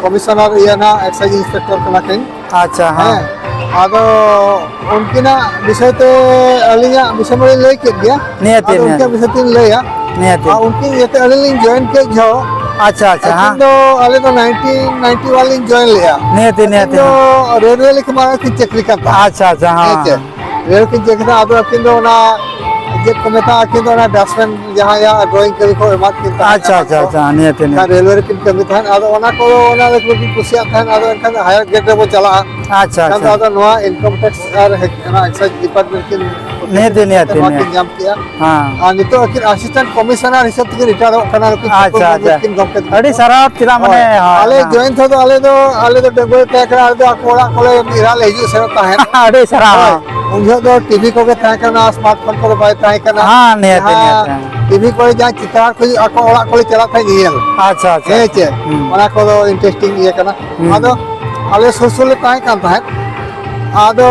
commissioner ᱤᱭᱟᱹ ᱱᱟᱦᱟᱜ excise inspector ᱠᱟᱱᱟ ᱠᱤᱱ᱾ ᱟᱪᱪᱷᱟ, ᱦᱮᱸ᱾ ᱦᱮᱸ, ᱟᱫᱚ ᱩᱱᱠᱤᱱᱟᱜ ᱵᱤᱥᱚᱭ ᱛᱮ ᱟᱹᱞᱤᱧᱟᱜ ᱵᱤᱥᱚᱭ ᱢᱟᱞᱤᱧ ᱞᱟᱹᱭ ᱠᱮᱫ ᱜᱮᱭᱟ᱾ ᱱᱤᱦᱟᱹᱛᱤ, ᱟᱫᱚ ᱩᱱᱠᱤᱱᱟᱜ ᱱᱤᱦᱟᱹᱛᱤ᱾ ᱵᱤᱥᱚᱭ ᱛᱮᱧ ᱞᱟᱹᱭᱟ᱾ ᱱᱤᱦᱟᱹᱛᱤ᱾ ᱟᱨ ᱩᱱᱠᱤᱱ ᱡᱟᱛᱮ ᱟᱹᱞᱤᱧ ᱞᱤᱧ join ᱠᱮᱫ ᱡᱚᱦᱚᱜ, ᱟᱪᱪᱷᱟ, ᱟᱪᱪᱷᱟ, ᱟᱹᱠᱤᱱ ᱦᱮᱸ᱾ ᱫᱚ ᱟᱞᱮ ᱫᱚ nineteen ninety one ᱞᱤᱧ join ᱞᱮᱜᱼᱟ᱾ ᱱᱤᱦᱟᱹᱛᱤ, ᱟᱹᱠᱤᱱ ᱱᱤᱦᱟᱹᱛᱤ, ᱫᱚ ᱦᱮᱸ᱾ Railway ᱞᱮᱠᱟ ᱢᱟᱨᱟᱝ ᱠᱤᱱ ᱪᱟᱹᱠᱨᱤ ᱠᱟᱱ ᱛᱟᱦᱮᱸᱫ᱾ ᱟᱪᱪᱷᱟ, ᱟᱪᱪᱷᱟ, ᱦᱮᱸ ᱦᱮᱸ᱾ ᱪᱮ? Railway ᱠᱤᱱ ᱪᱟᱹᱠᱨᱤ ᱠᱟᱱᱟ, ᱟᱫᱚ ᱟᱹᱠᱤᱱ ᱫᱚ ᱚᱱᱟ ᱪᱮᱫ ᱠᱚ ᱢᱮᱛᱟᱜᱼᱟ, ᱟᱹᱠᱤᱱ ᱫᱚ ᱚᱱᱟ dustbin ᱡᱟᱦᱟᱸ ᱭᱟ drawing ᱠᱟᱹᱢᱤ ᱠᱚ ᱮᱢᱟᱫ ᱠᱤᱱ ᱛᱟᱦᱮᱸᱫ ᱟᱪᱪᱷᱟ, ᱠᱟᱱᱟ ᱟᱪᱪᱷᱟ, ᱠᱚ᱾ ᱟᱪᱪᱷᱟ, ᱱᱤᱦᱟᱹᱛᱤ, ᱮᱱᱠᱷᱟᱱ ᱱᱤᱦᱟᱹᱛᱤ᱾ Railway ᱨᱮᱠᱤᱱ ᱠᱟᱹᱢᱤ ᱛᱟᱦᱮᱸᱫ, ᱟᱫᱚ ᱚᱱᱟ ᱠᱚ, ᱚᱱᱟ ᱨᱮ ᱠᱤᱱ ᱠᱩᱥᱤᱭᱟᱜ ᱛᱟᱦᱮᱸᱫ, ᱟᱫᱚ ᱮᱱᱠᱷᱟᱱ higher grade ᱨᱮᱵᱚ ᱪᱟᱞᱟᱜᱼᱟ᱾ ᱟᱪᱪᱷᱟ, ᱮᱱᱠᱷᱟᱱ ᱫᱚ ᱟᱪᱪᱷᱟ᱾ ᱟᱫᱚ ᱱᱚᱣᱟ income tax ᱟᱨ ᱦᱮ-, ᱚᱱᱟ excise department ᱠᱤᱱ ᱱᱤᱦᱟᱹᱛᱤ, ᱱᱤᱦᱟᱹᱛᱤ, ᱱᱚᱣᱟ ᱠᱤᱱ ᱱᱤᱦᱟᱹᱛᱤ᱾ ᱧᱟᱢ ᱠᱮᱜᱼᱟ᱾ ᱦᱮᱸ᱾ ᱟᱨ ᱱᱤᱛᱚᱜ ᱟᱹᱠᱤᱱ assistant commissioner ᱦᱤᱥᱟᱹᱵ ᱛᱮᱠᱤᱱ retire ᱚᱜ ᱠᱟᱱᱟ, ᱱᱩᱠᱤᱱ ᱟᱪᱪᱷᱟ, ᱪᱷᱟᱛᱩ ᱟᱪᱪᱷᱟ᱾ ᱢᱩᱨᱢᱩ ᱛᱤᱠᱤᱱ ᱜᱚᱢᱠᱮ ᱛᱟᱹᱠᱤᱱ ᱟᱹᱰᱤ ᱫᱚ᱾ ᱥᱟᱨᱦᱟᱣ, ᱪᱮᱫᱟᱜ ᱢᱟᱱᱮ, ᱦᱳᱭ, ᱦᱳᱭ, ᱟᱞᱮ ᱦᱮᱸ᱾ Join ᱛᱮᱫᱚ ᱟᱞᱮ ᱫᱚ, ᱟᱞᱮ ᱫᱚ ᱰᱟᱺᱜᱩᱣᱟᱹ ᱛᱟᱦᱮᱸ ᱠᱟᱱᱟ, ᱟᱞᱮ ᱫᱚ ᱟᱠᱚ ᱚᱲᱟᱜ ᱠᱚᱞᱮ ᱢᱤᱫ ᱫᱷᱟᱣ ᱞᱮ ᱦᱤᱡᱩᱜ ᱥᱮᱱᱚᱜ ᱛᱟᱦᱮᱸᱫ᱾ ᱟᱹᱰᱤ ᱥᱟᱨᱦᱟᱣ᱾ ᱦᱳᱭ᱾ ᱩᱱ ᱡᱚᱦᱚᱜ ᱫᱚ TV ᱠᱚᱜᱮ ᱛᱟᱦᱮᱸ ᱠᱟᱱᱟ, smartphone ᱠᱚᱫᱚ ᱵᱟᱭ ᱛᱟᱦᱮᱸ ᱠᱟᱱᱟ᱾ ᱦᱮᱸ, ᱱᱤᱦᱟᱹᱛᱤ, ᱡᱟᱦᱟᱸ ᱱᱤᱦᱟᱹᱛᱤ᱾ TV ᱠᱚᱨᱮ ᱡᱟᱦᱟᱸ ᱪᱤᱛᱟᱹᱨ ᱠᱚ ᱦᱤᱡᱩᱜ, ᱟᱠᱚ ᱚᱲᱟᱜ ᱠᱚᱞᱮ ᱪᱟᱞᱟᱜ ᱛᱟᱦᱮᱸᱫ ᱧᱮᱧᱮᱞ᱾ ᱟᱪᱪᱷᱟ, ᱟᱪᱪᱷᱟ, ᱦᱮᱸ ᱟᱪᱪᱷᱟ᱾ ᱪᱮ? ᱦᱩᱸ᱾ ᱚᱱᱟ ᱠᱚᱫᱚ interesting ᱤᱭᱟᱹ ᱠᱟᱱᱟ᱾ ᱦᱩᱸ᱾ ᱟᱫᱚ ᱟᱞᱮ ᱥᱩᱨ ᱥᱩᱨ ᱞᱮ ᱛᱟᱦᱮᱸ ᱠᱟᱱ ᱛᱟᱦᱮᱸᱫ᱾ ᱟᱫᱚ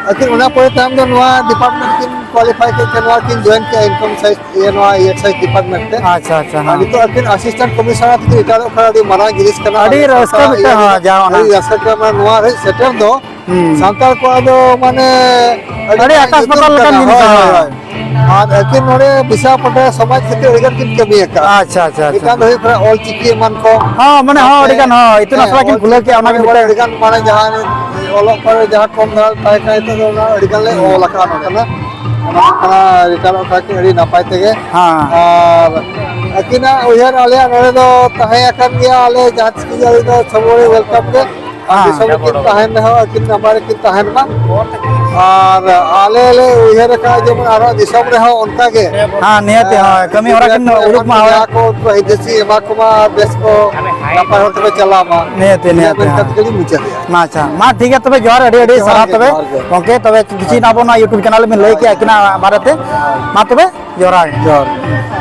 ᱟᱹᱠᱤᱱ ᱚᱱᱟ ᱯᱚᱨᱮ ᱛᱟᱭᱚᱢ ᱫᱚ ᱱᱚᱣᱟ department ᱠᱤᱱ qualify ᱠᱮᱫ ᱛᱮ ᱱᱚᱣᱟ ᱠᱤᱱ join ᱠᱮᱫᱼᱟ income tax, ᱤᱭᱟᱹ, ᱱᱚᱣᱟ excise department ᱛᱮ᱾ ᱟᱪᱪᱷᱟ, ᱟᱪᱪᱷᱟ, ᱟᱨ ᱦᱮᱸ᱾ ᱱᱤᱛᱚᱜ ᱟᱹᱠᱤᱱ assistant commissioner ᱛᱮᱠᱤᱱ retire ᱚᱜ ᱠᱟᱱᱟ, ᱟᱹᱰᱤ ᱢᱟᱨᱟᱝ ᱡᱤᱱᱤᱥ ᱠᱟᱱᱟ᱾ ᱟᱹᱰᱤ ᱟᱞᱮ ᱨᱟᱹᱥᱠᱟᱹ ᱥᱟᱱᱛᱟᱲ ᱢᱤᱫᱴᱟᱝ, ᱤᱭᱟᱹ ᱨᱮ ᱦᱮᱸ, ᱡᱟ ᱚᱱᱟ᱾ ᱟᱹᱰᱤ ᱨᱟᱹᱥᱠᱟᱹ ᱠᱟᱱᱟ ᱱᱚᱣᱟ ᱨᱮ ᱥᱮᱴᱮᱨ ᱫᱚ᱾ ᱦᱩᱸ᱾ ᱥᱟᱱᱛᱟᱲ ᱠᱚᱣᱟᱜ ᱫᱚ ᱢᱟᱱᱮ ᱟᱹᱰᱤ ᱟᱹᱰᱤ ᱢᱟᱨᱟᱝ ᱟᱠᱟᱥ ᱧᱩᱛᱩᱢ ᱯᱟᱛᱟᱞ ᱞᱮᱠᱟᱱ ᱠᱟᱱᱟ᱾ ᱡᱤᱱᱤᱥ ᱦᱳᱭ, ᱠᱟᱱᱟ᱾ ᱦᱳᱭ, ᱦᱳᱭ᱾ ᱟᱨ ᱟᱹᱠᱤᱱ ᱱᱚᱰᱮ ᱵᱤᱥᱟᱠᱷᱟᱯᱟᱴᱱᱟ ᱥᱚᱢᱟᱡᱽ ᱠᱷᱟᱹᱛᱤᱨ ᱟᱹᱰᱤ ᱜᱟᱱ ᱠᱤᱱ ᱠᱟᱹᱢᱤ ᱟᱠᱟᱫᱼᱟ᱾ ᱟᱪᱪᱷᱟ, ᱟᱪᱪᱷᱟ, ᱟᱪᱪᱷᱟ᱾ ᱢᱤᱫᱴᱟᱝ ᱫᱚ ᱦᱩᱭᱩᱜ ᱠᱟᱱᱟ ᱚᱞ ᱪᱤᱠᱤ ᱮᱢᱟᱱ ᱠᱚ᱾ ᱦᱚᱸ, ᱢᱟᱱᱮ, ᱦᱚᱸ, ᱥᱟᱶᱛᱮ, ᱟᱹᱰᱤ ᱜᱟᱱ, ᱦᱚᱸ, ᱤᱛᱩᱱ ᱦᱮᱸ, ᱟᱥᱲᱟ ᱠᱤᱱ ᱚᱞ ᱠᱷᱩᱞᱟᱹᱣ ᱪᱤᱠᱤ ᱠᱮᱜᱼᱟ, ᱚᱱᱟ ᱜᱮ ᱢᱟᱱᱮ ᱢᱤᱫᱴᱟᱝ᱾ ᱟᱹᱰᱤ ᱜᱟᱱ ᱢᱟᱱᱮ ᱡᱟᱦᱟᱸ ᱚᱞᱚᱜ ᱯᱟᱲᱦᱟᱜ ᱨᱮ ᱡᱟᱦᱟᱸ ᱠᱚᱢ ᱫᱷᱟᱨᱟ ᱛᱟᱦᱮᱸ ᱠᱟᱱᱟ, ᱱᱤᱛᱚᱜ ᱫᱚ ᱚᱱᱟ ᱟᱹᱰᱤ ᱜᱟᱱ ᱞᱮ ᱦᱩᱸ᱾ ᱚᱞ ᱟᱠᱟᱫᱼᱟ ᱱᱚᱰᱮ ᱱᱟᱜ᱾ ᱚᱱᱟ ᱠᱟᱱᱟ retire ᱚᱜ ᱠᱟᱱᱟ ᱠᱤᱱ ᱟᱹᱰᱤ ᱱᱟᱯᱟᱭ ᱛᱮᱜᱮ᱾ ᱦᱮᱸ᱾ ᱟᱨ ᱟᱹᱠᱤᱱᱟᱜ ᱩᱭᱦᱟᱹᱨ ᱟᱞᱮᱭᱟᱜ ᱱᱚᱰᱮ ᱫᱚ ᱛᱟᱦᱮᱸ ᱟᱠᱟᱱ ᱜᱮᱭᱟ, ᱟᱞᱮ ᱡᱟᱦᱟᱸ ᱛᱤᱥ ᱜᱮ ᱟᱞᱮ ᱫᱚ ᱥᱚᱵ ᱦᱚᱲ welcome ᱜᱮ᱾ ᱦᱮᱸ᱾ ᱫᱤᱥᱚᱢ ᱨᱮᱠᱤᱱ ᱛᱟᱦᱮᱱ ᱨᱮᱦᱚᱸ, ᱟᱹᱠᱤᱱ ᱱᱟᱯᱟᱭ ᱨᱮᱠᱤᱱ ᱛᱟᱦᱮᱱ ᱢᱟ᱾ ᱟᱨ ᱟᱞᱮ ᱞᱮ ᱩᱭᱦᱟᱹᱨ ᱟᱠᱟᱫᱼᱟ ᱡᱮᱢᱚᱱ ᱟᱨᱦᱚᱸ ᱫᱤᱥᱚᱢ ᱨᱮᱦᱚᱸ ᱚᱱᱠᱟ ᱜᱮ, ᱦᱮᱸ, ᱱᱤᱦᱟᱹᱛ, ᱦᱳᱭ, ᱠᱟᱹᱢᱤ ᱦᱚᱨᱟ ᱠᱤᱱ ᱩᱰᱩᱠ ᱢᱟ, ᱦᱳᱭ᱾ ᱡᱟᱦᱟᱸ ᱠᱚ ᱩᱱᱠᱩ ᱦᱤᱫᱤᱥᱤ ᱮᱢᱟ ᱠᱚᱢᱟ, ᱵᱮᱥ ᱠᱚ ᱱᱟᱯᱟᱭ ᱦᱚᱲ ᱛᱮᱠᱚ ᱪᱟᱞᱟᱜ ᱢᱟ᱾ ᱱᱤᱦᱟᱹᱛ, ᱱᱤᱦᱟᱹᱛ, ᱢᱮᱱ ᱠᱟᱛᱮ ᱦᱮᱸ᱾ ᱜᱮᱞᱤᱧ ᱢᱩᱪᱟᱹᱫᱮᱜᱼᱟ᱾ ᱢᱟ ᱟᱪᱪᱷᱟ, ᱢᱟ ᱴᱷᱤᱠ ᱜᱮᱭᱟ, ᱛᱚᱵᱮ ᱡᱚᱦᱟᱨ, ᱟᱹᱰᱤ ᱟᱹᱰᱤ ᱡᱚᱦᱟᱨ ᱥᱟᱨᱦᱟᱣ ᱜᱮ, ᱛᱚᱵᱮ᱾ ᱡᱚᱦᱟᱨ ᱜᱮ᱾ ᱜᱚᱢᱠᱮ, ᱛᱚᱵᱮ ᱠᱤᱪᱷᱩ ᱟᱵᱚ ᱱᱚᱣᱟ YouTube channel ᱵᱤᱱ ᱞᱟᱹᱭ ᱠᱮᱜᱼᱟ ᱟᱹᱠᱤᱱᱟᱜ ᱵᱟᱨᱮᱛᱮ, ᱢᱟ ᱛᱚᱵᱮ ᱡᱚᱦᱟᱨ᱾ ᱡᱚᱦᱟᱨ᱾